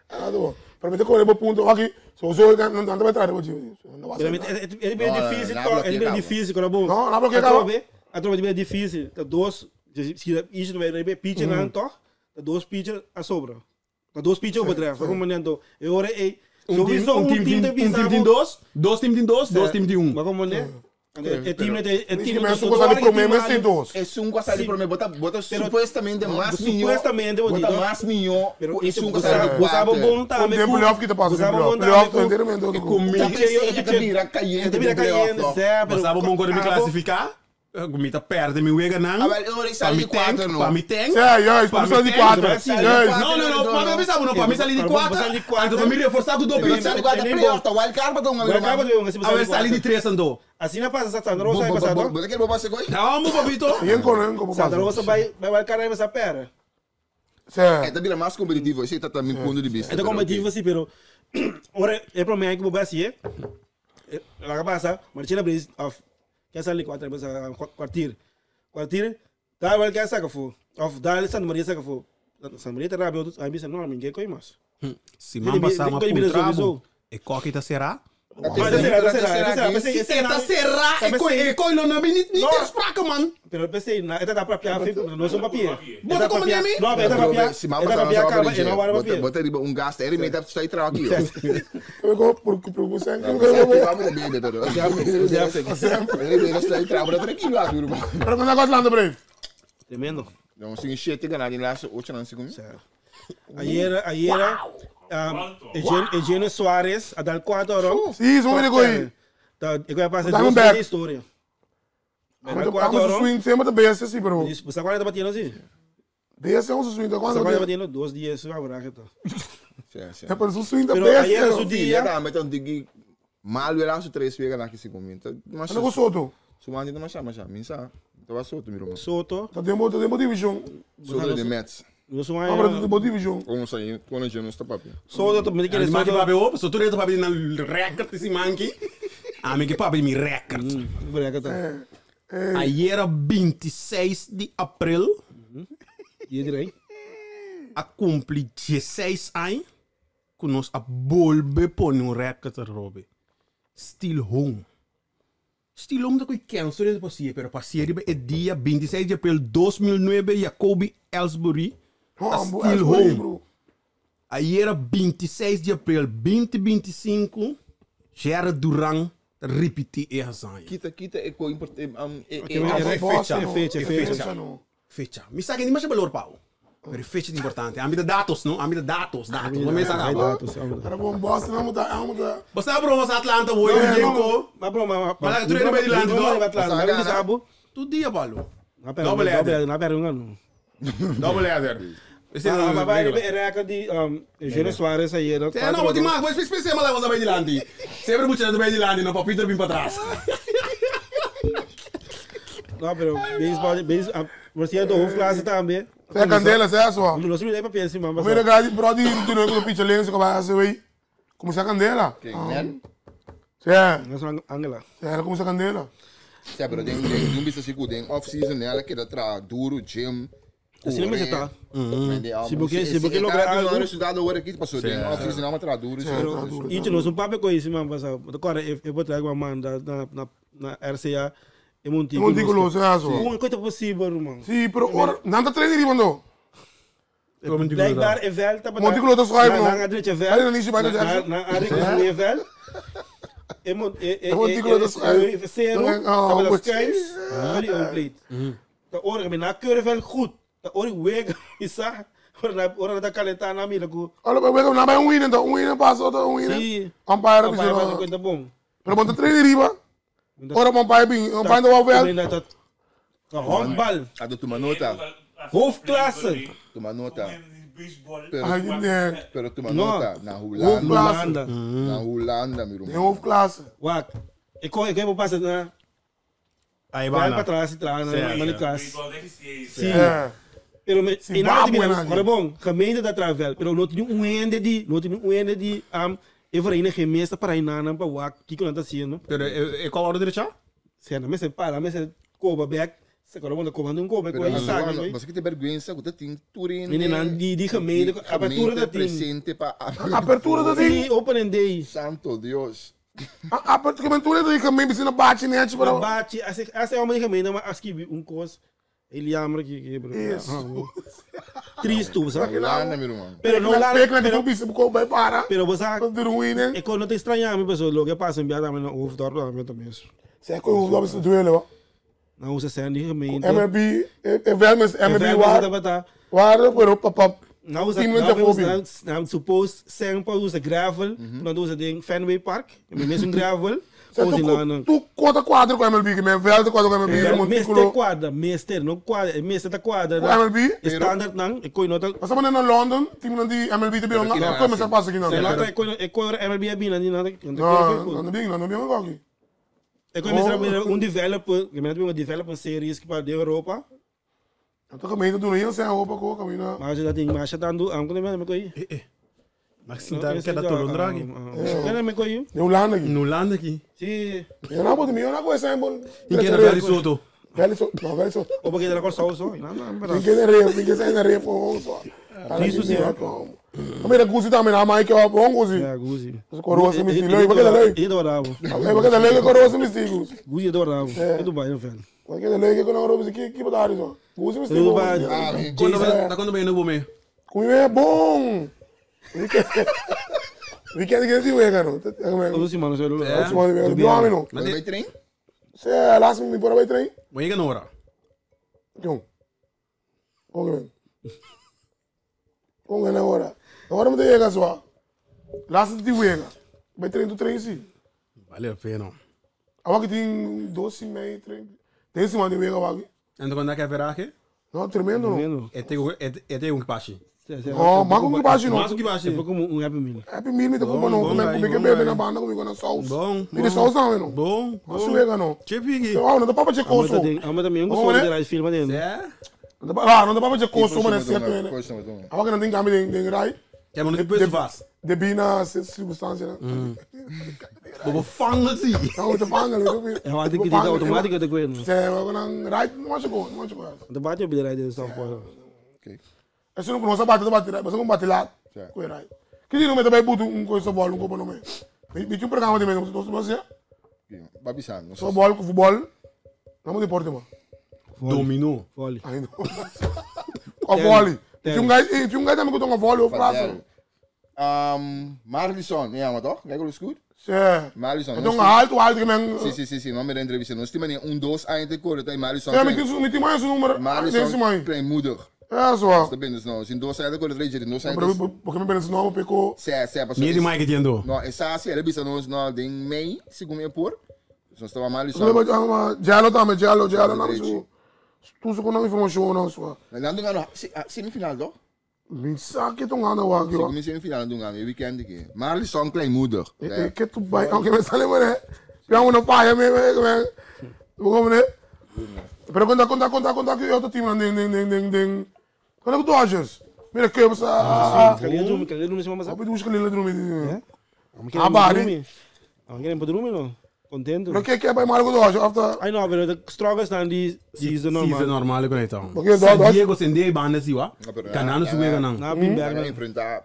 Speaker 3: Ah, do. Pero mi ta komprende bo punto aqui. So so não não vai trazer bo time. Não vai.
Speaker 5: É bem
Speaker 6: Não,
Speaker 5: difícil,
Speaker 6: não,
Speaker 5: é bem difícil, quando bom.
Speaker 3: Não, não bloqueia, cara.
Speaker 5: A tropa é bem difícil. Tá dois, se isso não vai pitcher não toch? Tá dois pitcher a sobra. Tá dois pitcher op draft. Como né? Eu ora ei.
Speaker 4: Um team, um team, um team tem dois, dois team tem dois, dois team tem um.
Speaker 5: Mas como né? É time, é
Speaker 3: Time
Speaker 5: time.
Speaker 3: mas su cosa di problema é sem dos.
Speaker 6: É um quase problema, bota bota supostamente mais milhão.
Speaker 5: Supostamente,
Speaker 6: bota mais milhão.
Speaker 5: Pero
Speaker 6: é um quase
Speaker 5: Gostava bom
Speaker 3: Um
Speaker 5: também.
Speaker 3: tempo playoff que te passa, playoff. Playoff inteiramente outro.
Speaker 6: Comigo, vira caliente,
Speaker 5: Vira caliente,
Speaker 4: Mas sabe bom quando me classificar? Mi ta perde mi weganan.
Speaker 6: Ah, wel, ora
Speaker 4: Pa
Speaker 6: sali
Speaker 4: mi
Speaker 6: di
Speaker 4: tank,
Speaker 6: kuater, no.
Speaker 4: pa mi tank.
Speaker 3: Sí, juist, pa mi sali di kuater. Juist.
Speaker 4: No, no, no, pa mi bisa no, pa mi sali di
Speaker 5: Pa
Speaker 4: kuater.
Speaker 5: sali di kuater.
Speaker 4: Anto pa mi reforsá ku
Speaker 6: Pero
Speaker 4: doble.
Speaker 6: sali di kuater playoff, ta wild card pa ta un
Speaker 5: Wild card pa ta un, así pa
Speaker 4: A ver,
Speaker 5: sali
Speaker 4: sali di tres anto.
Speaker 5: Asina pasa Santa Rosa ay pasado.
Speaker 6: Bo ta kere bo pasa koy?
Speaker 4: Amo, papito.
Speaker 3: Yen kono, yen kono
Speaker 5: Santa
Speaker 3: pasa.
Speaker 5: Rosa bai bai wild card ay pasa pera.
Speaker 3: Sí.
Speaker 6: E ta bira mas competitivo, esei ta ta mi punto di bista.
Speaker 5: E ta competitivo si, pero ora e prome ku bo bai hasié, laga pasa, Marchena Blaze of ke sali kuater pasa kwartier. Kwartier, daar wel ke saka afó. Of daar Santa Maria saka afó. Santa Maria ta rabia otro, a bisa no, mi ke koi mas.
Speaker 4: Siman pasá mi a puntra bo, e koki ta será? Si e ta será, e koi lo no bin ni ter sprake man.
Speaker 5: Pero p'esei na e ta papia no es un papia.
Speaker 4: Bo ta komprendé mi?
Speaker 5: No, e ta papia, e ta papia kaba e no wara papia.
Speaker 6: Bo ta riba un gasta, e rimei ta sai traha aki.
Speaker 3: Pero kon ta Atlanta Brave?
Speaker 5: Tremendo.
Speaker 6: Nos tin shete ganá den laatste ocho nan segun.
Speaker 5: Ayera, ayera, Eugenio Suarez a dal cuatro oro.
Speaker 3: Sí, so mire koi.
Speaker 5: Ta, e koi pasa
Speaker 3: Diamond
Speaker 5: dos
Speaker 3: back.
Speaker 5: de historia.
Speaker 3: Amo
Speaker 5: Dal cuatro
Speaker 3: su
Speaker 5: oro.
Speaker 3: swing sempre ta beste sí, pero
Speaker 5: Sa cuál ta batiendo sí?
Speaker 3: beste amo su swing ta
Speaker 5: Sa
Speaker 3: cuando.
Speaker 5: cuál ta batiendo dos dies su average ta.
Speaker 6: Sí, sí.
Speaker 3: Ja, pero su swing ta
Speaker 5: Pero
Speaker 3: beste.
Speaker 5: ayer su
Speaker 6: Dia
Speaker 5: dia,
Speaker 6: ta met un digi mal weer su tres weken na kisi komi. Mas
Speaker 3: Ano ko Soto?
Speaker 6: su man dito masha masha minsa. Ta was Soto mi romo.
Speaker 5: Soto,
Speaker 3: Ta den bo division.
Speaker 6: Soto de Mets.
Speaker 5: no su
Speaker 3: Ah, pero
Speaker 5: aña.
Speaker 3: den bo division.
Speaker 6: Como sa kono je no sta papi.
Speaker 5: Soto, me quiere
Speaker 4: Maki
Speaker 5: Soto.
Speaker 4: papi op, so tu reto papi na record esse manki. Ah, mi que papi mi record.
Speaker 5: Breca ta.
Speaker 4: Ayer 26 de april
Speaker 5: Dia direi.
Speaker 4: a cumpli 16 anos que nós a volve pôr um record Robbie. Still home. Still home da coi cancel de passie, pero passie riba é dia 26 de april 2009 Jacoby Ellsbury a
Speaker 3: Oh, ambo,
Speaker 4: Still
Speaker 3: Ellsbury,
Speaker 4: home.
Speaker 3: bro.
Speaker 4: Ayer 26 de april 2025 Gerard Duran repeti e hazaña.
Speaker 6: Kita kita e ko import um e
Speaker 5: Ok, maar
Speaker 6: e
Speaker 5: é
Speaker 3: Bossa,
Speaker 5: fecha,
Speaker 3: no.
Speaker 5: é fecha, é fecha.
Speaker 3: Fecha, no.
Speaker 4: Fecha. Mi sa che ni mais valor pau. Pero fecha é importante. Ambita datos, no? Ambita datos, datos. Não me saca.
Speaker 5: Datos, datos.
Speaker 3: Pero bom Boston, amo ta, amo ta.
Speaker 4: Você abre uma Atlanta hoje,
Speaker 3: Não,
Speaker 4: Jenko.
Speaker 5: Maar bro, maar
Speaker 4: Maar laat het terug bij die land, toch?
Speaker 5: Atlanta, maar die sabo.
Speaker 4: Tu dia, balo.
Speaker 5: Na
Speaker 4: Double header.
Speaker 5: Na pera um
Speaker 4: Double header. Esse é
Speaker 5: Maar maar bij de record die Eugenio Suarez ayer.
Speaker 4: É, não, vou te marcar, mas especial lá você vai de landi. Sempre muito bem de landi, não papito bem para trás.
Speaker 5: No, pero baseball, baseball, você é do hoofdklasse também.
Speaker 3: Sai candela, sai só.
Speaker 5: Não se me dá papel assim, mano.
Speaker 3: Primeiro grade, brother, tu não é pitch lens, como vai ser, Como sa candela.
Speaker 6: Nen.
Speaker 3: Sim,
Speaker 5: Nós somos Angela.
Speaker 3: sim, como sa candela.
Speaker 6: Sì, però den den un bisa siku den off season ne ala kita tra duro gym.
Speaker 5: Assim mesmo tá.
Speaker 6: Se
Speaker 5: Se você logra algo-
Speaker 6: resultado agora aqui passou den off season ama tra duro.
Speaker 5: E tu não sou papel com isso, mano, passa. Agora eu vou trazer uma manda na na na RCA e Monticulo.
Speaker 3: Monticulo, sim, só.
Speaker 5: Como coisa possível, irmão.
Speaker 3: Sim, pero ora, não tá treinando, mano.
Speaker 5: Blijkbaar é velho, tá
Speaker 3: Monticulo tá schuif,
Speaker 5: Na
Speaker 3: man.
Speaker 5: na direita é
Speaker 3: Hij
Speaker 5: velho.
Speaker 3: is niet zo bij de
Speaker 5: Na na área é velho. E mon e e
Speaker 3: Monticulo tá schuif.
Speaker 5: Zero,
Speaker 3: Oh,
Speaker 5: tá
Speaker 3: moet-
Speaker 5: schuif. Sorry, on plate. Da ora me na keur goed. Da ora weg isa. Ora na ora da calentar na mira ku.
Speaker 3: Olha, eu não vai um winner, então um winner passa, outro um winner.
Speaker 5: Sim.
Speaker 3: Umpire,
Speaker 5: Umpire
Speaker 3: bisa.
Speaker 5: coisa bom.
Speaker 3: Pero bom tá treinando, riba. Ora, umpire bem, umpire não vai ver.
Speaker 5: Honkbal.
Speaker 6: Ado toma nota.
Speaker 5: Hoofdklasse.
Speaker 6: Toma nota.
Speaker 7: Baseball.
Speaker 3: Ai, nee.
Speaker 6: Pero toma
Speaker 5: No.
Speaker 6: nota na Holanda.
Speaker 5: Holanda.
Speaker 6: Na Holanda mi
Speaker 3: In
Speaker 6: romo.
Speaker 3: hoofdklasse.
Speaker 5: Wacht. Ik kom, ik heb pas na.
Speaker 4: Aí
Speaker 5: Vai
Speaker 4: vai
Speaker 5: para
Speaker 4: lá.
Speaker 5: trás, trás, na na klas.
Speaker 7: Baseball, dat is die.
Speaker 5: Sim.
Speaker 3: É.
Speaker 5: Pero me,
Speaker 3: Zimbabwe,
Speaker 5: in nada
Speaker 3: nani.
Speaker 5: maar bom, gemeente dat travel, pero não tinha um ende de, não tinha um ende de am e vereniging meesta para inana pa wak, kiko não tá sendo.
Speaker 4: Pero e qual hora direita?
Speaker 5: Se não me se para, me se coba back, se agora manda coba não coba,
Speaker 6: Pero
Speaker 5: coisa sabe,
Speaker 6: mas que te vergüenza que te turin.
Speaker 5: Menina, die gemeente, apertura dat ding.
Speaker 6: presente pa
Speaker 3: Apertura dat ding.
Speaker 5: Sim, open day.
Speaker 6: Santo Dios.
Speaker 3: A apertura dat ding, gemeente misschien een baatje netje,
Speaker 5: Maar
Speaker 3: pero.
Speaker 5: baatje, als ik als ik die gemeente maar als ik een kos, heel jammer que bro.
Speaker 3: Isso.
Speaker 5: Tristo, sabe?
Speaker 6: Holanda mi romo.
Speaker 5: Pero no la
Speaker 3: Pek na
Speaker 5: pero,
Speaker 3: die bisa ko bij para.
Speaker 5: pero você
Speaker 3: Dat doen we in.
Speaker 5: ik kon niet extrañar, mas lo que passa em Biata, mas no hoofddorp também também.
Speaker 3: Zij kon hoe dat is duelen, hoor.
Speaker 5: Nou, ze zijn die gemeente.
Speaker 3: MLB, wel met MLB waar, waar, pero papa.
Speaker 5: Nou, ze
Speaker 3: Tien minuten
Speaker 5: nou,
Speaker 3: voor
Speaker 5: nou, nou, suppose zijn pa usa gravel, dan doen ze ding Fenway Park, met zo'n gravel. Cozinando.
Speaker 3: Tu kota kuadro ku MLB, que me veld kuadro ku MLB,
Speaker 5: Mester
Speaker 3: montículo.
Speaker 5: cuadra, mester, no cuadra, eh, mester ta cuadra.
Speaker 3: Ku MLB?
Speaker 5: Standard nan, e coi no ta.
Speaker 3: Pasa mané na London, team nan di MLB te bion,
Speaker 6: Pero
Speaker 3: no come sa pasa aqui
Speaker 5: Se
Speaker 3: não.
Speaker 5: lá e coi e coi MLB é bina, ni nada.
Speaker 3: No, no bin, no bin aqui.
Speaker 5: E coi mester bina un developer, que mester un developer series que para de Europa.
Speaker 3: Então gemeente doen heel zijn hoop ook camina.
Speaker 5: Maar je dat ding, maar je dan doe, am kon me coi.
Speaker 4: Maxim tá quer dar tolondra aqui.
Speaker 5: Kena me coi.
Speaker 3: De Holanda aqui.
Speaker 4: No Holanda aqui.
Speaker 5: Si.
Speaker 3: Eu não boto, eu não conheço bom.
Speaker 4: E quem era Vélez Soto?
Speaker 3: Vélez Soto, não, Vélez Soto.
Speaker 5: O porque era com salso, não, não,
Speaker 3: Ninguém é rei, ninguém é rei, pô, só.
Speaker 5: Isso sim.
Speaker 3: Mas mira, Guzi também, a mãe que é bom, Guzi.
Speaker 5: É, Guzi.
Speaker 3: Coroa se me estilo, vai que lei.
Speaker 5: E adorava.
Speaker 3: Vai que lei que coroa se me estilo.
Speaker 5: Guzi adorava. É do Bahia, velho.
Speaker 3: Vai que lei que não roube que que botar isso. Guzi me estilo.
Speaker 4: Quando tá quando bem no bom
Speaker 3: Comigo é bom. Weekend que se wega no.
Speaker 5: Todos mano, sou
Speaker 3: É. Mano, não.
Speaker 6: Mas vai trem?
Speaker 3: Se é lá me por vai trem.
Speaker 4: Wega na hora.
Speaker 3: Jong. Como Como na hora. Na hora me chega só. Lá se te wega. Vai trem tu trem sim.
Speaker 4: Vale a pena.
Speaker 3: Awa que tem 12 e meio trem. Tem esse mano de wega aqui.
Speaker 4: Então quando é que haverá aqui?
Speaker 3: Não, tremendo não.
Speaker 4: É tem um que passe.
Speaker 3: Oh, mas com que passe não.
Speaker 4: Mas com que passe.
Speaker 5: É como um Happy Meal.
Speaker 3: Happy Meal me tá com não, como é que bebe na banda comigo na sauce.
Speaker 4: Bom.
Speaker 3: Me de sauce não, não.
Speaker 4: Bom.
Speaker 3: Mas wega não.
Speaker 4: Che pigi.
Speaker 3: Oh, não dá pra fazer coço.
Speaker 5: Ama também um gosto de rai filma dentro.
Speaker 4: É.
Speaker 3: Ah, não dá pra fazer coço, mas é certo, né? Awa que não tem câmbio tem rai.
Speaker 4: Ja, maar nu vast.
Speaker 3: De bina circunstância, né?
Speaker 4: Bobo vangen zie.
Speaker 3: Não, te vangen.
Speaker 5: Ja, maar ik dit automatisch de kwijt.
Speaker 3: Ze, we gaan rai, não acho que, não acho que.
Speaker 5: De bate op de rai de staf.
Speaker 6: Oké.
Speaker 3: É se não conosco bate, bate, mas não bate lá. Coi rai. Que dia não me também buto um coisa bola, um copo não me. Me tinha um programa de mesmo, você você.
Speaker 6: Babi san.
Speaker 3: Só bola com futebol. Não me importa, mano.
Speaker 4: Dominou.
Speaker 5: Volley.
Speaker 3: Ainda. O volley. Tinha um guy também que toma volley ou praça.
Speaker 6: Marlison, ja, maar toch? Kijk hoe goed.
Speaker 3: Sim.
Speaker 6: Marlison.
Speaker 3: Então alto, alto que men.
Speaker 6: Sim, sim, sim, sim. Não me entrevista. Nós temos um dos eind ik hoor dat Marlison.
Speaker 3: Ja, me tem mais um número.
Speaker 6: Marlison kleinmoedig.
Speaker 3: Ja, zo.
Speaker 6: Dat ben dus nou. Sin dos eind ik hoor dat reje, dos eind.
Speaker 3: Porque me ben nou peko.
Speaker 6: Sim, sim, pastor.
Speaker 4: Meer die Mike tiendo.
Speaker 6: No, essa assim, ele bisa nós no ding mei, segundo me por. Dus nós estava Marlison.
Speaker 3: Giallo também, Giallo, Giallo não su. Tu su com informação não su.
Speaker 6: Não, não, não, semifinal toch?
Speaker 3: Mi sa que tong ana wa
Speaker 6: Segundo me semifinal doen aan weekend aqui. Marlison kleinmoedig.
Speaker 3: Que tu vai, ok, me sale mane. Piamo no paia me me. Como né? Pero conta conta conta conta que outro time ding ding ding ding ding. Quando é que Dodgers? Mira que eu sa.
Speaker 5: Kalina drume, kalina drume se mama sa.
Speaker 3: Opi dush kalina drume.
Speaker 5: Ah, bari. Ah, querem para drume não? Contento.
Speaker 3: Pero que que vai Marco Dodgers after?
Speaker 5: I know, pero the strongest than the season normal.
Speaker 4: Season normal ko então.
Speaker 3: Porque
Speaker 4: San Diego sem dei banda si wa. Canano su wega nang.
Speaker 5: Na bim
Speaker 6: Vai enfrentar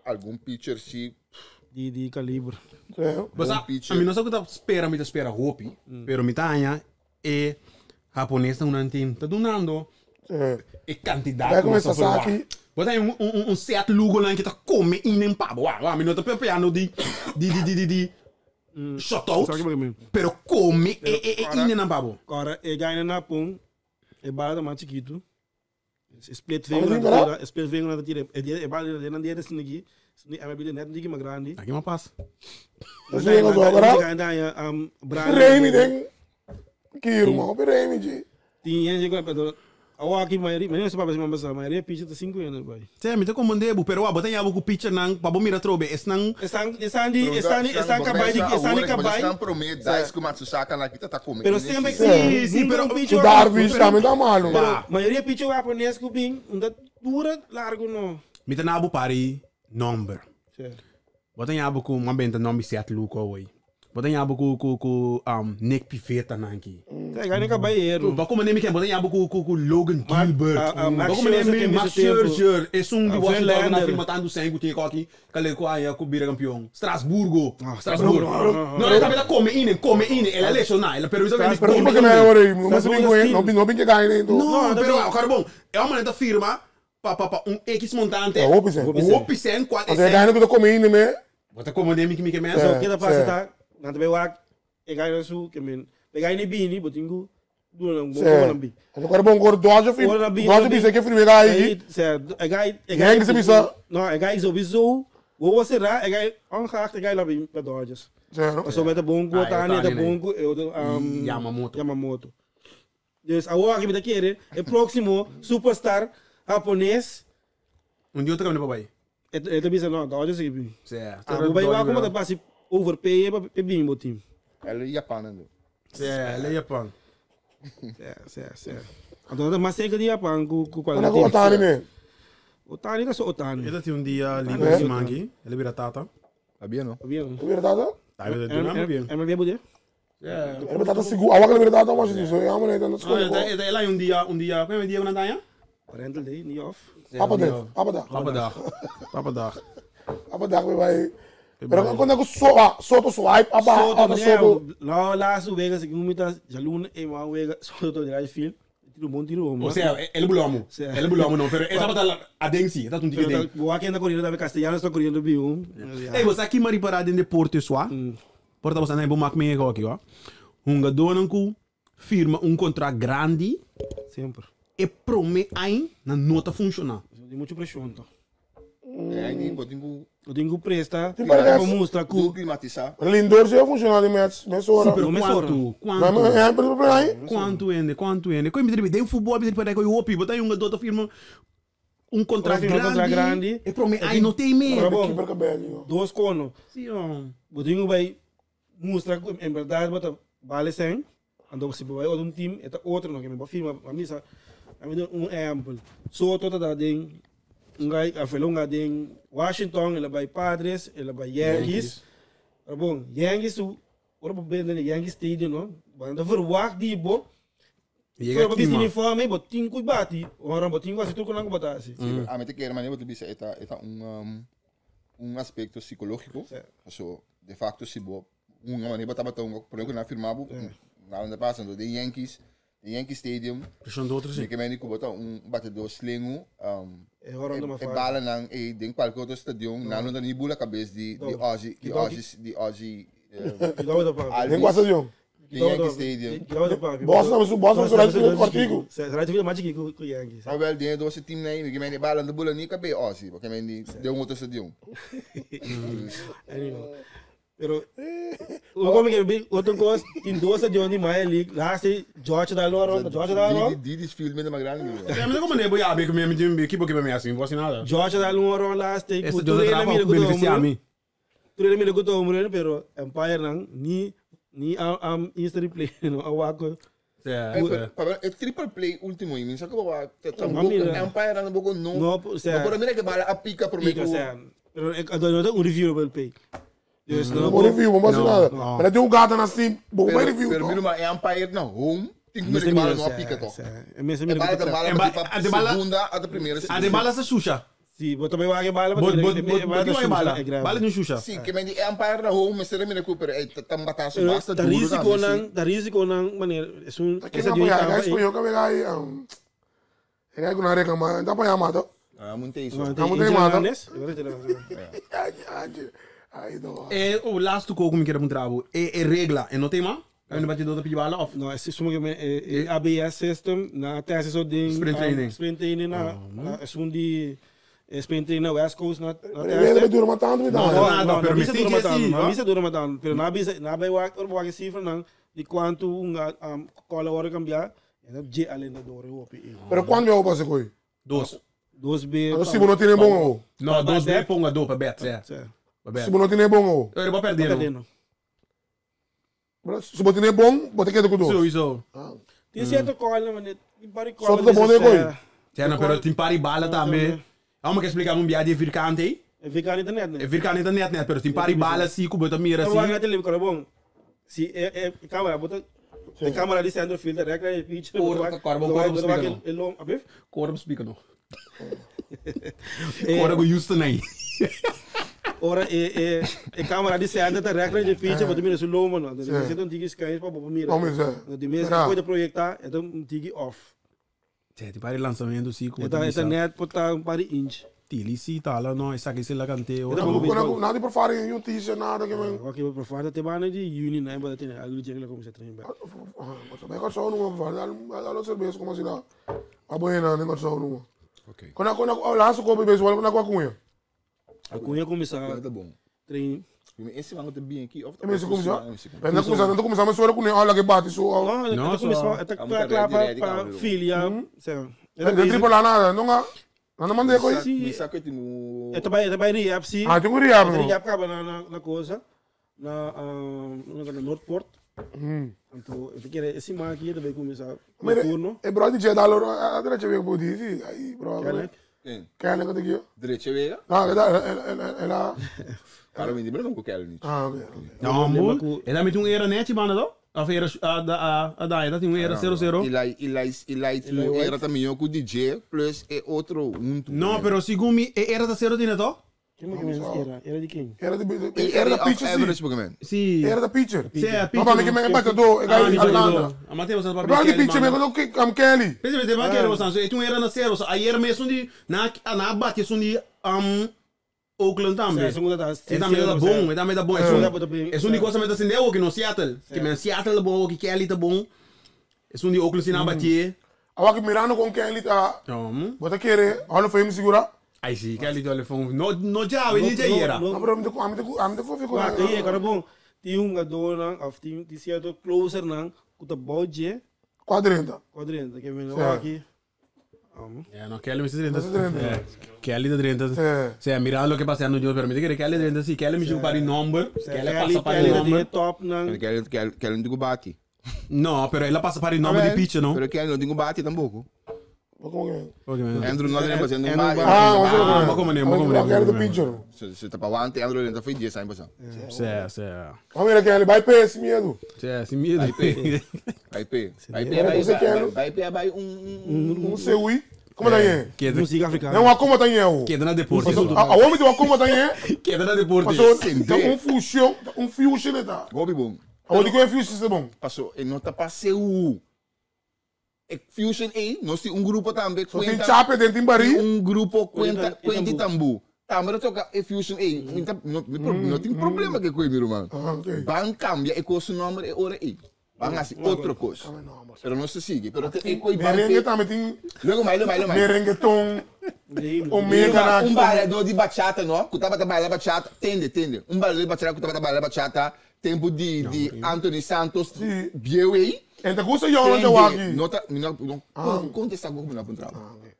Speaker 6: algum pitcher si
Speaker 5: de calibre.
Speaker 4: Mas a mim não sei o que tá espera, me tá espera hope, pero me tá anya e japonês tá um team, tá donando. E quantidade.
Speaker 3: Vai começar aqui.
Speaker 4: Bota aí um set lugo lá que tá come in pabo. Wa, me não tá pepeando de shutout. Pero come e in na pabo.
Speaker 5: Agora, e ganha na pum, e bala tá mais chiquito. Split finger na tira, split finger na tira. E bala na na assim aqui. É uma net não mais grande.
Speaker 4: Aqui uma passa.
Speaker 3: Você Remy tem que irmão, Remy de.
Speaker 5: Tinha gente que Awa aqui maioria, mas não se papai mas a maioria pitcher tá 5 anos, pai.
Speaker 4: Sim, me tá comandebo, pero ah, botem abo com pitcher nang, pa bom mira trobe, es nang
Speaker 5: estão estão de estão estão capaz de estão capaz.
Speaker 6: Estão promet, dá isso que o Matsusaka lá aqui tá comendo.
Speaker 5: Pero sempre sim, sim, pero
Speaker 3: o Darvish também tá malo.
Speaker 5: Pero maioria pitcher japonês que bem, um da dura largo não.
Speaker 4: Me tá nabo pari number.
Speaker 5: Sim.
Speaker 4: Botem abo com uma benta nome set Luco oi. Botem abo com com com Nick Pivetta nanki.
Speaker 5: Tá, ganha cabalheiro.
Speaker 4: Ba como nome que botem abo com com com Logan Gilbert. Ba como nome Max Scherzer, é um de Washington na firma tanto sem que tinha aqui, cale com a com bira campeão. Strasburgo. Strasburgo. Não, ele tá come in, come in, ele é lesionar, ele pero
Speaker 3: isso Pero como que me ora, não mas não não não que ganha então.
Speaker 4: Não, pero agora bom, é uma maneira firma pa pa pa um X montante.
Speaker 3: Hope sen.
Speaker 4: Hope sen qual
Speaker 3: é. Ganha que come in me.
Speaker 4: Bota como nome que me que me.
Speaker 5: So que tá passa tá, não te vai e ganha su que men. Pegar ni bini, botingo, dura um bom bom bi.
Speaker 3: Agora bom agora Dodger fi. Dodger bisa que primeiro aí.
Speaker 5: Certo. E gai e
Speaker 3: gai se bisa.
Speaker 5: Não, e gai sowieso. Wo será? E gai ongeacht e gai lá bij Dodgers.
Speaker 3: Zero.
Speaker 5: Pasobra e ta bon ku
Speaker 4: Ah, e
Speaker 5: Otani, e ta
Speaker 4: Otani,
Speaker 5: bon
Speaker 4: ne.
Speaker 5: ku e otro
Speaker 4: Yamamoto.
Speaker 5: Yamamoto. Dus awor aki mi ta kere e próksimo superstar hapones.
Speaker 4: Un di otro kaminda pa bai.
Speaker 5: E ta bisa no, Dodgers a bin.
Speaker 4: Sè.
Speaker 5: Ah, bo bai wak como ta basi overpay pa e bin bo team.
Speaker 6: El e Japan ando.
Speaker 4: Sè, el e Japan.
Speaker 5: Sè, sè, sè. Anto ta mas cerca di Japan ku ku
Speaker 3: Anda
Speaker 5: cualquier
Speaker 3: ku
Speaker 5: team.
Speaker 3: Otani me.
Speaker 5: Otani ta so Otani.
Speaker 4: E ta tin un dia liber siman aki. El a bira tata.
Speaker 6: Ta bien no?
Speaker 5: Ta bien.
Speaker 3: El bira tata?
Speaker 4: Ta bira tata bien, bien.
Speaker 5: El bira bude?
Speaker 3: El bira tata sigur. Awak el bira tata mas si so ya mane ta
Speaker 4: No, e ta el un dia, un dia, como e dia ku nan ta haña?
Speaker 5: Parental day, ni off.
Speaker 3: Papa day, papa dag.
Speaker 4: Papa dag. Papa dag.
Speaker 3: Papa dag we bai. Pero kon ku so, soto swipe aba,
Speaker 5: Soto,
Speaker 3: soto.
Speaker 5: No, laatste wega si ku mi ta jaluna e ma wega soto di right field. Tiro bon tiro hombre.
Speaker 4: O sea, el bulomo. El bulomo no, pero e tabata aden si, e tabata un tiki aden.
Speaker 5: Pero ta wak corriendo tambe Castellanos ta corriendo bi un.
Speaker 4: Ey, bo sa ki m'a ripara den deporte sua? Por ta bo sa nan bo mak mi e hoki, ho. Hungadónan ku firma un kontrakt grandi.
Speaker 5: Semper.
Speaker 4: E promé añ nan no ta funshoná.
Speaker 5: Tin muchu preshon to.
Speaker 6: E tin bo tin ku.
Speaker 5: Bo tin ku presta
Speaker 3: Tin para
Speaker 5: pa mustra ku.
Speaker 6: Tin klimatisá.
Speaker 3: Lindor si a funshoná den Mets mesora.
Speaker 4: Si, pero kuantu, kuantu.
Speaker 3: E promé añ.
Speaker 4: Kuantu hende, kuantu hende. Koe mi ta riba den futbòl mi ta riba koe hopi. Bo ta hungadó ta firma un kontrakt grandi. E promé añ no tin me.
Speaker 5: Pero bon, dos kono.
Speaker 4: Si, oh.
Speaker 5: Bo tin ku bai mustra ku en berdad bo ta bale sèn. Anto si bo bai otro un team e ta otro no ke mi bo firma a misa a mi duna un ehempel Soto ta ta den un guy a fela un guy den Washington el a bai Padres el a bai Yankees pero bon Yankees su ora bo bende na Yankee Stadium no bo nan ta verwagt di bo
Speaker 4: Yega
Speaker 5: ora bo bisti
Speaker 4: kima.
Speaker 5: uniforme bo tin ku bati ora bo tin ku hasi tur ku nan ku bo ta hasi.
Speaker 6: Si pero ami ta kere manera bo ta bisa e ta e ta un un aspecto psicológico paso de facto si bo Hunga manera bo tabata hunga prome ku nan a firma bo nada no ta pasa entonces den Yankees den Yankee Stadium
Speaker 4: Preshon ta otro si.
Speaker 6: mi ke mende ku bo ta un batedor slengu
Speaker 5: E hora no
Speaker 6: e balanan ei den kualke otro stadion nan no ta ni bula kabes di di Ozzie di Ozzie di Ozzie
Speaker 3: Den kua stadion?
Speaker 6: Den Yankee Stadium.
Speaker 3: Boston su Boston su right field kòrtiku.
Speaker 5: Right field mas chikí ku Yankees.
Speaker 6: Awel den e dos team nan ei mi ke mende e bala no ta bula ni kabes Ozzie bo ke mende den un otro stadion.
Speaker 5: Anyhow. Pero, como que bi otro cos, tin dos stadion di Major League, laatste George da loro, George da loro.
Speaker 6: Di di field minder mas grande mi.
Speaker 4: Ja, mi como nebo ya, mi mi mi equipo que me assim, vou nada.
Speaker 5: George da loro laatste.
Speaker 4: Esse George da trabalho beneficiar mi.
Speaker 5: Tur mira ku hombre, pero Empire nan ni ni a a Insta replay no a wako.
Speaker 6: Pero e triple play ultimo y mi sa como va tampoco Empire nan tampoco no.
Speaker 5: No, o sea,
Speaker 6: no por mira que bala a pica por
Speaker 5: pica, o sea, pero no un reviewable play. Dus
Speaker 3: no por review, no pasa nada. Pero tem um gato na assim, bom
Speaker 6: pero,
Speaker 3: review.
Speaker 6: Pero mira, maar Empire na home, tem que mira que bala no a pica toch.
Speaker 5: E
Speaker 6: bala ta mala pa segunda a primera.
Speaker 4: A de bala sa xuxa.
Speaker 5: Si, bo tambe wak e bala,
Speaker 4: bo bo bala. Bala di un xuxa.
Speaker 6: Si, ke men di Empire na home mester mira ku pero e ta un bataso basta
Speaker 5: duro. Ta risiko nan, ta risiko nan manera esun
Speaker 3: esa di ta. Ken español ka bega ai e gai ku nan reclama, ta apoya mata.
Speaker 6: Ah, mun te iso.
Speaker 3: Ah, mun te mata. Ai no.
Speaker 4: E o laatste koku mi kere puntra bo. E e regla e no te ma? Kaminda batidó ta pidi bala of?
Speaker 5: No, e suma ke e ABS system na test eso den
Speaker 4: Sprint training.
Speaker 5: Sprint training na esun di sprint training na West Coast na
Speaker 3: test. Pero e dura mas tantu mi
Speaker 4: No,
Speaker 5: No,
Speaker 4: no, pero
Speaker 5: no
Speaker 4: mi
Speaker 5: bisa dura
Speaker 4: sinti
Speaker 5: mas tantu,
Speaker 4: asi,
Speaker 5: no
Speaker 4: no?
Speaker 5: bisa dura mas tantu, pero na bisa na bai wak ora bo wak e sifranan di kuantu un kola wòrdu kambiá e ta dje alentador e hopi ei.
Speaker 3: Pero kuantu bia bo pasa koe?
Speaker 4: Dos.
Speaker 5: Dos be.
Speaker 3: Anto si bo no tene bon awo?
Speaker 4: No, dos be ponga do pa bet, sè. Pa bet.
Speaker 3: Si bo no tene bon awo?
Speaker 4: Pero bo a pèrdè no.
Speaker 3: Bro, si bo tene bon, bo ta keda ku dos.
Speaker 4: Sowieso.
Speaker 5: Tin cierto call na tin par di call.
Speaker 3: Soto ta bon den koi.
Speaker 4: Sè no, pero tin par di bala tambe. Amo ke splika un bia di e vierkante ei.
Speaker 5: E vierkante ta net net.
Speaker 4: E vierkante ta net net, pero tin par di bala si ku bo ta mira si.
Speaker 5: Wak na tele, pero bon. Si e e camera bo ta e camera di center field ta rek na e pitcher.
Speaker 4: Ora ta kor bo kor bo splika no. Kor bo splika no. Ora ku Houston ei.
Speaker 5: Ora e e e camera di center ta rek na e pitcher bo ta mira su lombo no. Anto di mes e ta un tiki schuins pa bo por mira. Anto di mes e por proyecta e ta un tiki off.
Speaker 4: Te tin par di lanzamento si ku
Speaker 5: E ta e ta net por ta un par di inch.
Speaker 4: Tili si tala no esaki si la kante ora.
Speaker 3: Nada di por fari un t-shirt nada ke men.
Speaker 5: Ok por fari te banda di juni nan e bata tene algu di dje ku la kuminsá train bek.
Speaker 3: Bai Kòrsou numa por fari dal un serbes komo asina a bo hena den Kòrsou numa. Kon a kon a laatste kopi beisbòl kon a ku Acuña?
Speaker 5: Acuña kuminsá train.
Speaker 6: Esse man te bien aqui.
Speaker 3: E mester kuminsá. Pero nan kuminsá, nan ta kuminsá mesora ku ne ola ke bati su.
Speaker 5: No,
Speaker 4: No,
Speaker 5: e ta kuminsá,
Speaker 4: so-
Speaker 5: e ta
Speaker 6: Amo
Speaker 5: kla
Speaker 6: ta
Speaker 5: kla
Speaker 6: ready,
Speaker 5: pa
Speaker 6: ready,
Speaker 5: pa
Speaker 6: cabrón.
Speaker 5: filia. Sea, e ta
Speaker 3: Den
Speaker 5: basic.
Speaker 3: triple A nada, no nga. Nan ta manda e koi.
Speaker 5: Sí.
Speaker 6: Mi sa que tin un
Speaker 5: E ta bai, e ta bai rehab, sí.
Speaker 3: Ah, tin un rehab,
Speaker 5: E ta
Speaker 3: no.
Speaker 5: rehab kaba na na na cosa, na na na Noordpoort. Anto, e ta kere e siman aki e ta bai kuminsá ku
Speaker 3: Mire,
Speaker 5: turno.
Speaker 3: e bro di Jeddah loro, a drecha wega por di, sí, ai, bro.
Speaker 5: Kennelijk.
Speaker 6: Ken?
Speaker 3: Kennelijk at ik
Speaker 6: Drecha wega?
Speaker 3: Ah, el el el el a.
Speaker 6: Claro, mi di no Kelly niet.
Speaker 3: Ah, oké.
Speaker 4: No, mo. E dan met un era netje banda do? Of era a a a da, dat un era 0-0.
Speaker 6: Eli Eli Eli
Speaker 5: Eli
Speaker 6: era também com DJ plus e outro um.
Speaker 4: No, pero segun mi e era ta 0 tiene to?
Speaker 5: Ken mo ke era? Era di ken?
Speaker 3: Era de
Speaker 6: E
Speaker 3: era da pitcher,
Speaker 6: average
Speaker 3: sí.
Speaker 6: porque man.
Speaker 4: Si.
Speaker 3: Era da pitcher.
Speaker 4: Si, é
Speaker 3: No, pa mi que me batador, e
Speaker 4: Ah,
Speaker 3: gai Atlanta.
Speaker 4: A Matheus, pa
Speaker 3: Bro di pitcher, me ko que am Kelly.
Speaker 4: Pensa, pensa, vai querer você, e tu era na 0, so ayer mesmo di na na bate um di Oakland também.
Speaker 5: Sim, segunda tá.
Speaker 4: E também tá bom, e também tá bom.
Speaker 5: É.
Speaker 4: É um de coisa mesmo assim, deu que no Seattle. Que men Seattle tá bom, que Kelly tá bom. É um de Oakland se na bate.
Speaker 3: Awa que mirando com Kelly tá. Bota querer, olha foi me segurar.
Speaker 4: Ai sim, Kelly telefone. No no já, ele já era.
Speaker 3: No, bro, me te am te am te koffie
Speaker 5: Maar kaya, cara bom, tem um jogador nang, of tem tem certo closer nang, kuta boje,
Speaker 3: 40.
Speaker 5: quadrenta, que vem
Speaker 3: Sim.
Speaker 5: aqui.
Speaker 4: É, no Kelly me se 30.
Speaker 3: Se 30.
Speaker 4: É, Kelly tá 30.
Speaker 3: É.
Speaker 4: Se mirando lo que passa no Deus permite que Kelly 30, sí, Kelly me joga para o number, Kelly passa para o
Speaker 5: Kelly
Speaker 4: number.
Speaker 5: tem top nang.
Speaker 6: Kelly Kelly Kelly não digo bate.
Speaker 4: No, pero ela passa para o number de pitcher, não?
Speaker 6: Pero Kelly não digo bate tampouco.
Speaker 3: Como que?
Speaker 4: Ok, man.
Speaker 6: Andrew não tem fazendo um
Speaker 5: Andrew
Speaker 6: bate.
Speaker 3: Ah, mas
Speaker 4: Ah, maar kom meneer, maar kom meneer,
Speaker 3: Kelly
Speaker 4: kom
Speaker 3: de
Speaker 4: meneer.
Speaker 3: pitcher.
Speaker 6: Se se tá para ontem, Andrew ainda foi dia sem passar.
Speaker 4: Sim, sim.
Speaker 3: Vamos ver Kelly, vai pé, medo.
Speaker 4: Sim, sem medo.
Speaker 6: Vai P. Vai P, vai
Speaker 3: Você quer-
Speaker 6: vai vai P vai um
Speaker 3: Um CUI. Como tá aí?
Speaker 4: Queda,
Speaker 5: Música africana.
Speaker 3: Não, como tá aí? o?
Speaker 4: queda na deporte.
Speaker 3: A homem tem uma como tá aí?
Speaker 4: Queda na deporte.
Speaker 3: Passou
Speaker 6: Acender.
Speaker 3: um fusion, um fusion tá.
Speaker 6: Gobi bom.
Speaker 3: A onde que é fusion é bom?
Speaker 6: Passou, e não tá passeu. E Fusion A, nós tem um grupo também,
Speaker 3: Só tem chape dentro em baril.
Speaker 6: um grupo cuenta
Speaker 5: Cuenta
Speaker 6: cuenta tambu. Também toca e Fusion A, não, não, não tem problema que com meu irmão.
Speaker 3: Ah, ok.
Speaker 6: Van cambia e com o nome e ora e. Van assim outra coisa. Pero não se sigue, pero te e coi
Speaker 3: Merengue também tem
Speaker 6: Logo mais, logo mais, logo mais.
Speaker 3: merengueton, omega na.
Speaker 6: Um bailador de bachata, não? Que tava trabalhando bachata, tende, tende. Um bailador de bachata que tava trabalhando bachata, tempo de Anthony Santos,
Speaker 3: Sim.
Speaker 6: Bieu
Speaker 3: Então custa eu não te aqui.
Speaker 6: Não tá, não, não, conta essa como não apontar.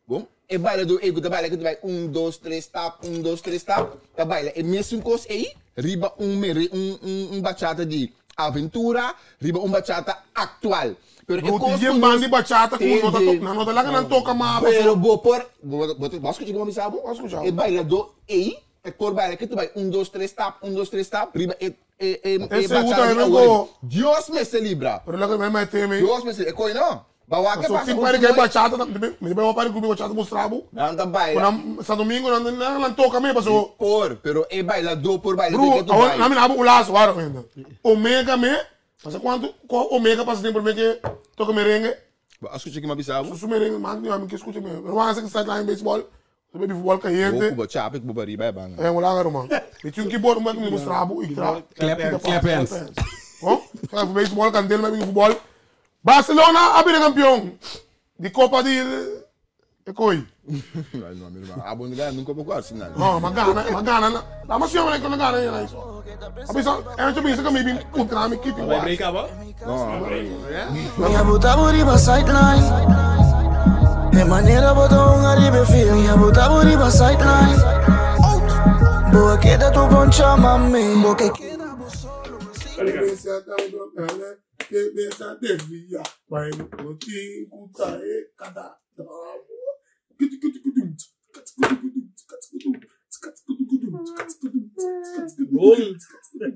Speaker 6: Bom, e bailador, e que trabalha que vai um, dois, três, tap, um, dois, três, tap, trabalha. E mesmo coisa aí, riba um mere, um, um, um bachata de aventura, riba um bachata actual. Pero e
Speaker 3: Ruti
Speaker 6: coisa
Speaker 3: de bandi bachata com
Speaker 6: Tende.
Speaker 3: nota to, na nota lá que não toca mais.
Speaker 6: Pero vou por, vou, vou, vou escutar como me sabe?
Speaker 3: Vou escutar.
Speaker 6: E bailador, e, e cor baila que tu vai um, dois, três, tap, um, dois, três, tap, riba e e e e
Speaker 3: Esse
Speaker 6: bachata
Speaker 3: usa
Speaker 6: de
Speaker 3: não
Speaker 6: agora.
Speaker 3: go.
Speaker 6: Dios me se libra.
Speaker 3: Pero lá que me mete me.
Speaker 6: Dios me se, e coi não. Bawa que
Speaker 3: Só
Speaker 6: passa.
Speaker 3: tem para que bachata, me vai para que bachata mostravo.
Speaker 6: Não tá baila.
Speaker 3: Quando Santo Domingo não não não toca me passou.
Speaker 6: Por, pero e bailador por bailador
Speaker 3: Bro,
Speaker 6: que tu vai.
Speaker 3: na minha abo o laço, claro ainda. Omega me, mas quanto qual omega passa tempo me que toca merengue.
Speaker 6: Escuta que me avisava.
Speaker 3: Su merengue, man, eu me que escute me. Eu acho que sai lá em beisebol, sobre futebol
Speaker 6: Vou
Speaker 3: caliente.
Speaker 6: cuba chape que bobari vai banga.
Speaker 3: É, um lá, mano. E tinha um keyboard, mas me mostrava e tra.
Speaker 4: Clap, clap hands.
Speaker 3: Bom, beisebol, candela, mas futebol. Barcelona, abre campeão de Copa de E coi.
Speaker 6: Não, meu irmão. A bunda nunca vou quase nada.
Speaker 3: No, ma gana, ma gana. La ma siamo che non gana io. A pensa, è un pensa che mi bin puttana mi kipi.
Speaker 4: Vai break up?
Speaker 1: Mi abuta riba sideline. E manera botou um aribe feel. Mi abuta riba sideline. Boa queda tu bom chama-me. Boa que queda bo solo.
Speaker 3: Che pensa devia, vai no tinkuta e cada.
Speaker 4: Boom.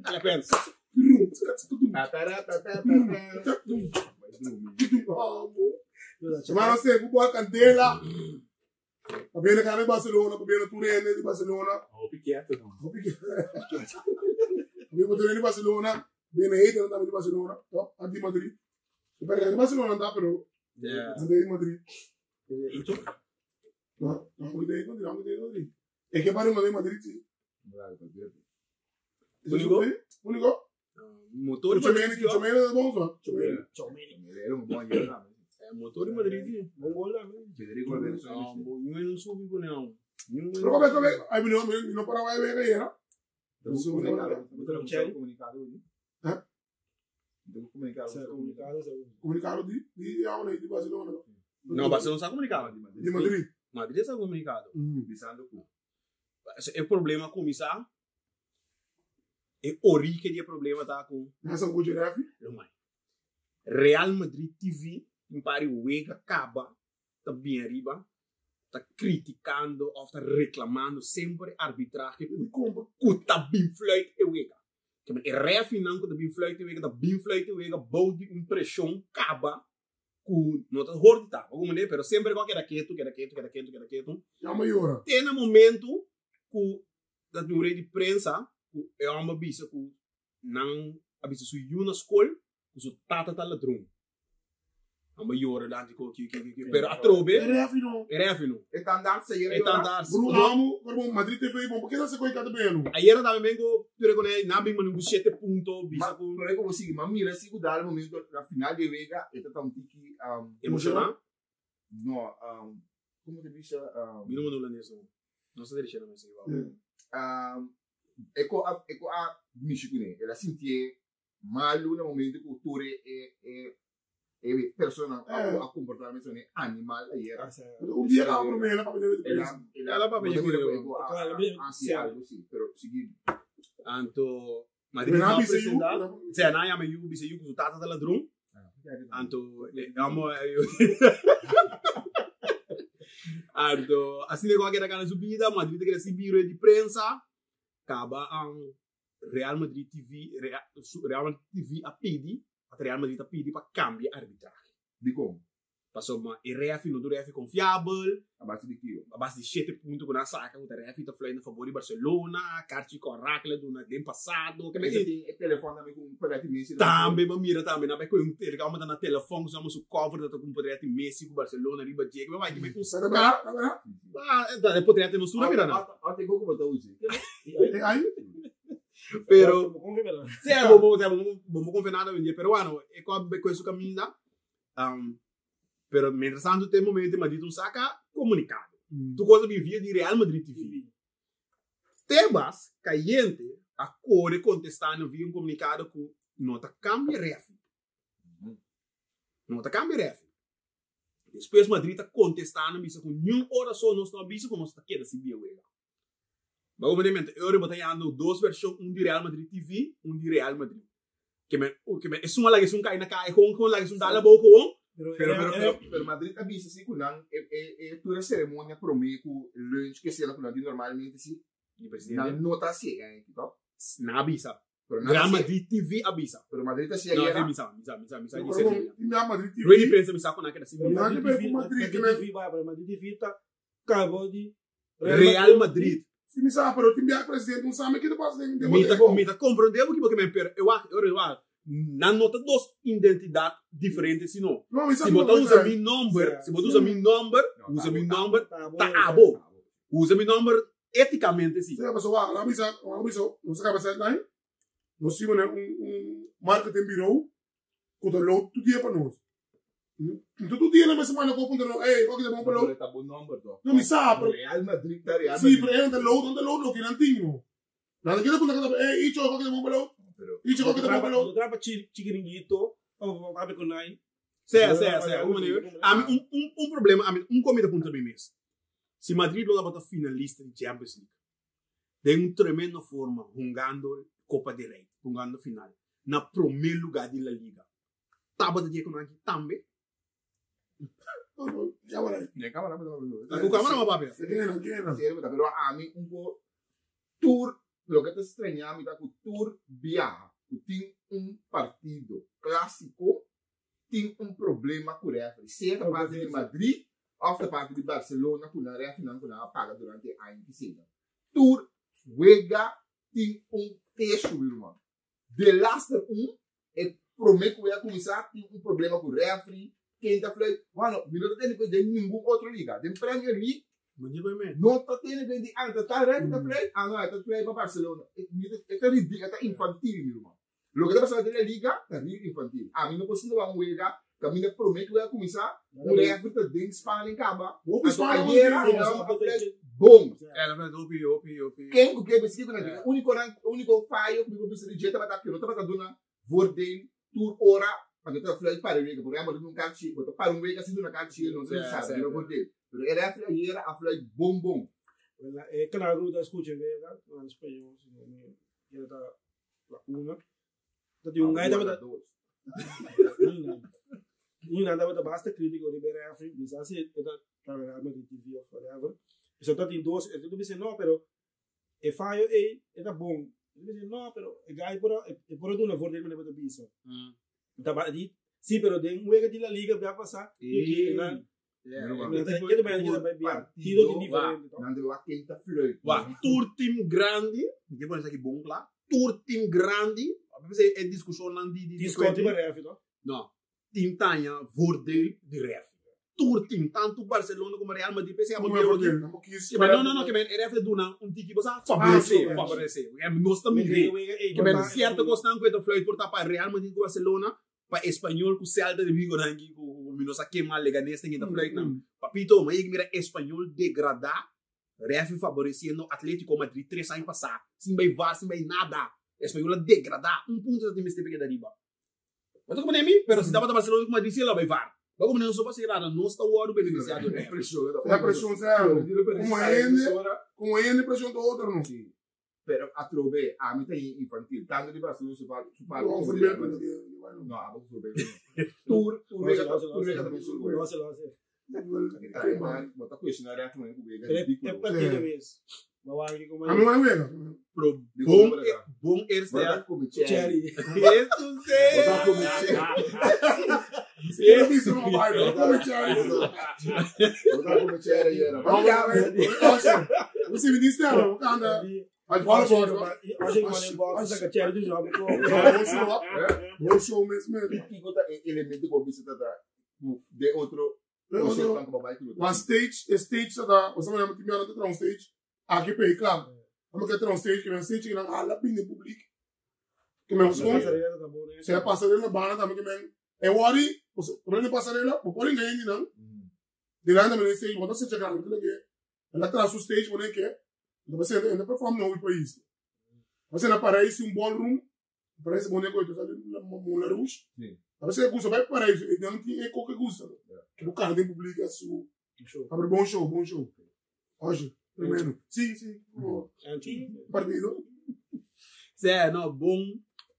Speaker 4: Clap hands.
Speaker 3: Semana se futebol candela. Va bene che in Barcelona, va bene Turene di Barcelona.
Speaker 7: Oh, picchietto, no.
Speaker 3: Abbiamo Turene di Barcelona, bene Hater andava di Barcelona, no? A di Madrid. Perché di Barcelona andava però, andava di Madrid. No, no, di Madrid, no, di Madrid. E che pare uno di Madrid, sì.
Speaker 4: Público?
Speaker 3: Público?
Speaker 4: Motor
Speaker 3: Tchouameni, Tchouameni é bom, só. Tchouameni.
Speaker 4: Motor de Madrid.
Speaker 5: Bom gol lá, né?
Speaker 4: Não, não subi com não.
Speaker 3: Pero come, come, ai, mi no, mi no Paraguay venga era. Eh? Comunicado di di di Barcelona.
Speaker 4: No, Barcelona sa comunicado.
Speaker 3: Di Madrid.
Speaker 4: Madrid sa comunicado. E problema comienza. E origen di problema ta cu
Speaker 3: Nessa com o Jerefi.
Speaker 4: Lumay. Real Madrid TV, impari wega caba, tá bem arriba, tá criticando ou tá reclamando sempre arbitraje
Speaker 3: Ele compra.
Speaker 4: ku tá bem fluit e wega. Que men e ref não ku tá bem fluit e wega, tá bem fluit e wega, bou de impressão caba ku não tá horti tá, alguma maneira, pero sempre igual que era quieto, que era quieto, que era quieto, que era quieto.
Speaker 3: Já maior.
Speaker 4: Tem um momento ku dat no rede de prensa, ku é uma bisa ku não a bisa su yuna school, ku su tata tá ladrão. A maior lá de que pero a trobe,
Speaker 3: Jerefi não.
Speaker 4: é não.
Speaker 6: E tandarts se
Speaker 4: É tandar.
Speaker 3: Bruno Amo, Bruno Madrid TV, bom, porque não se coi cada bem.
Speaker 4: Ayer também vengo, tu reconhe, na bem manu 7 ponto, bisa ku
Speaker 6: Pero como sigue, mas mira, sigo dar o momento na final de Vega, eta tá um tiki
Speaker 4: emocionado.
Speaker 6: no, como te diz,
Speaker 4: Mira manu lá nisso. Não se dirige na mesa igual.
Speaker 6: eko a Michikune, ela sentia malo no momento que o Ture é persona a comportamento né animal aí era.
Speaker 3: Um dia acaba primeiro para poder
Speaker 6: Ela
Speaker 4: Ela pa pedir
Speaker 6: eko a assim algo assim, pero sigue
Speaker 4: Anto Madrid não apresentar. Se na ya me yu bisa yu ku tata tá ladrão. Anto amo Anto assim negócio que era cara subida, Madrid que recebi de prensa, acaba um Real Madrid TV, Real Madrid TV a pedi, a Real Madrid a pedi para cambiar arbitraje.
Speaker 6: de como
Speaker 4: Passou uma RF, não do RF confiável,
Speaker 6: a base de quilo.
Speaker 4: a base de 7 pontos com a saca, o RF está fluindo a favor de Barcelona, Carti Coracle do ano passado, que me
Speaker 6: Mas tem telefone também com um pedaço de
Speaker 4: Também, mas mira também, na com um ele calma na telefone, usamos o cover da com poder Messi com Barcelona, riba Diego, vai que me com
Speaker 3: Tá bem, tá bem.
Speaker 4: Ah, da poder não sura mira não.
Speaker 6: Até como botar hoje.
Speaker 3: Aí,
Speaker 4: Pero se é bom, se é bom, bom confiar nada dia peruano, é com com isso caminho pero mientras tanto tem momento Madrid um saca comunicado. Tu gosta de via de Real Madrid TV. Tebas, caliente, a core contestando via um comunicado com nota cambia ref. Nota cambia ref. Depois Madrid está contestando bisa com nenhum hora só nós não bisa como está queda se via wega. Mas obviamente eu batalhando duas versões, um de Real Madrid TV, um de Real Madrid. Que me, que me, é uma lá que um cai na cai com com lá que um dá la boca com.
Speaker 6: Pero Madrid avisa assim que não é toda cerimônia prometo lunch que se ela normalmente assim
Speaker 4: E
Speaker 6: não nota assim, é, então.
Speaker 4: Na avisa.
Speaker 6: Pero não
Speaker 4: Real
Speaker 6: assim.
Speaker 4: Madrid TV avisa.
Speaker 6: Pero Madrid assim
Speaker 4: Não,
Speaker 6: era.
Speaker 4: avisa, avisa, avisa, avisa.
Speaker 3: Real Madrid TV.
Speaker 4: Rede prensa avisa com aquela assim.
Speaker 3: Não, que bem com Madrid, que
Speaker 5: Madrid vai, Madrid TV tá acabou de
Speaker 4: Real Madrid.
Speaker 3: Se me sabe, pero tem presidente, não sabe que não passa nem
Speaker 4: Me tá compreendendo porque me per eu acho, eu acho, na nota duas identidades diferentes, sino.
Speaker 3: Não,
Speaker 4: Se botar usa mi number, se botar usa mi number, usa mi number, tá abo. Usa mi number eticamente sim.
Speaker 3: Sim, mas lá me sabe, lá me sabe, não sabe se lá, nós temos um marketing bureau que tá lá todo dia para nós. Então todo dia na mesma semana que eu ponho, ei, qual que é bom para lá?
Speaker 6: Tá bom number, tó.
Speaker 3: Não me sabe,
Speaker 6: Real Madrid tá Real
Speaker 3: Sim, pero é anda load, lo que não tinha. Nada que ponga, ei, icho, qual que é bom para lá? Icho, qual que é bom para lá?
Speaker 5: Trapa chiquiringuito, papi com nai.
Speaker 4: Certo, certo, certo. Um problema, um comida ponto também mesmo. Se Madrid logo bota finalista de Champions League, tem um tremendo forma jogando Copa del Rey, jogando final, na primeiro lugar de La Liga. Tava de com aqui também.
Speaker 3: Já vai.
Speaker 6: Nem câmera, mas
Speaker 4: Com câmera, mas papi.
Speaker 3: Quem não?
Speaker 6: Sério, pero a mim um pouco tour, lo que te estranha, me dá que o tour viaja, que tem um partido clássico, tem um problema com o referee. Seja da parte de Madrid ou da parte de Barcelona, com a referee não com a paga durante a ano que seja. Tour juega tem um texto, meu irmão. De last um, e prometo que vai começar tem um problema com o referee, quem tá falando, mano, não tem que de nenhum outro liga. De Premier League, não tá tendo que de ah, tá referee tá falando, ah, não, tá falando para Barcelona. É ridículo, é infantil, meu irmão. Lo que tá passando na liga, tá infantil. A mim não consigo dar um juega. Caminda prome cu a cuminsa, un referee ta den spanning caba.
Speaker 3: Hopi
Speaker 6: Anto
Speaker 3: spanning
Speaker 6: ayera,
Speaker 3: hopi.
Speaker 6: nan a fluit bon.
Speaker 4: É, na verdade, hopi, hopi, hopi.
Speaker 6: Ken ku ke besi ku na único ran único fallo ku mi bisa di jeta bata que no tabata duna voordeel tur ora cuando ta fluit para wega por ejemplo un kachi bota para un wega sin duna kachi no se sabe duna voordeel pero e referee ayera a fluit bon bon.
Speaker 5: Wel, e canal ku ta escucha wega, na español, si no me quiero ta la una. Ta di un guy tabata Un nan tabata basta crítico riba e referee, bisa si e ta trabalhar di TV of whatever. Bisa ta tin dos, e ta bisa no, pero e fallo ei e ta bon. E ta bisa no, pero e guy por a e por a duna voordeel manera bo ta bisa. Ta ba di si, pero den wega di La Liga bia pasa, e nan
Speaker 6: Partido nan debe wak ken ta fluit.
Speaker 4: Wak, tur team grandi, mi ke pone esaki bon kla, tur team grandi, a pesar e diskushonnan di di
Speaker 5: Discoti pa refi to?
Speaker 4: No, team ta haña voordeel di refi. Tur team, tantu Barcelona komo Real Madrid, p'esei abo bieu aki. Si, pero no, no, no, ke men e refi ta duna un tiki bo sa faborece, faborece. Nos ta mir'é. Ke men sierto kosnan ku e ta fluit por ta pa Real Madrid ku Barcelona, pa Espanyol ku Celta de Vigo nan ki ku mi no sa kema Leganés tin ta fluit nan. Papito, ma yega mira Espanyol degradá, refi faboreciendo Atletico Madrid tres aña pasá, sin bai VAR, sin bai nada. Espanyol a degradá, un punto ta tin mester pa keda riba. Bo ta comprende mi? Pero si tabata Barcelona ku Madrid si el a bai VAR. Bo comprende nos so pa sera nos ta wòrdu beneficiá dor refi.
Speaker 3: E preshon sa, komo hende, komo hende preshon ta otro no.
Speaker 6: Pero atrobe, ami ta yin infantil. Tanto di Barcelona su parti su parti como di Real Madrid. No, abo ku voorbeeld no. Tur tur wega ta tur wega ta mesun gol. Bo ta cuestiona ref no ku wega ridículo.
Speaker 5: E partido mes. Bo wak di como
Speaker 3: Ami wak wega.
Speaker 4: Pero bon bon eerste
Speaker 6: Bo ta come cherry.
Speaker 4: Eso sí.
Speaker 6: Bo ta come cherry.
Speaker 3: Yo bisa no bai, bo ta come cherry.
Speaker 6: Bo ta come cherry yera.
Speaker 3: Bo si mi di stella, bo kanda. Mas bola bola. Bo show mes mes.
Speaker 6: Kiko ta e elemento ku bo bisa ta ta de otro concepto ku bo bai ku
Speaker 3: One stage, e stage ta ta, bo sa manera mi ta traha un stage, aki pa e kla. Amo ke traha un stage, ke men stage ke nan hala bini publiek. Ke men usa Se a pasarela bana tambe ke men e wori, bo ta pasarela, bo por inga hende nan. Delante men stage, bo ta secha grandi, bo ta ke El a traha su stage pone ke no ta senta enta perform na hopi pais. Bo na Parijs un ballroom, Parijs pone ko ito sabi Moulin Rouge. A veces gusta bai Parijs, e nan tin e ko ke gusta. Ke bo canta den publico a su. Abre bon show, bon show. Oye, tremendo. Si, si. Partido.
Speaker 4: Sè, no, bon,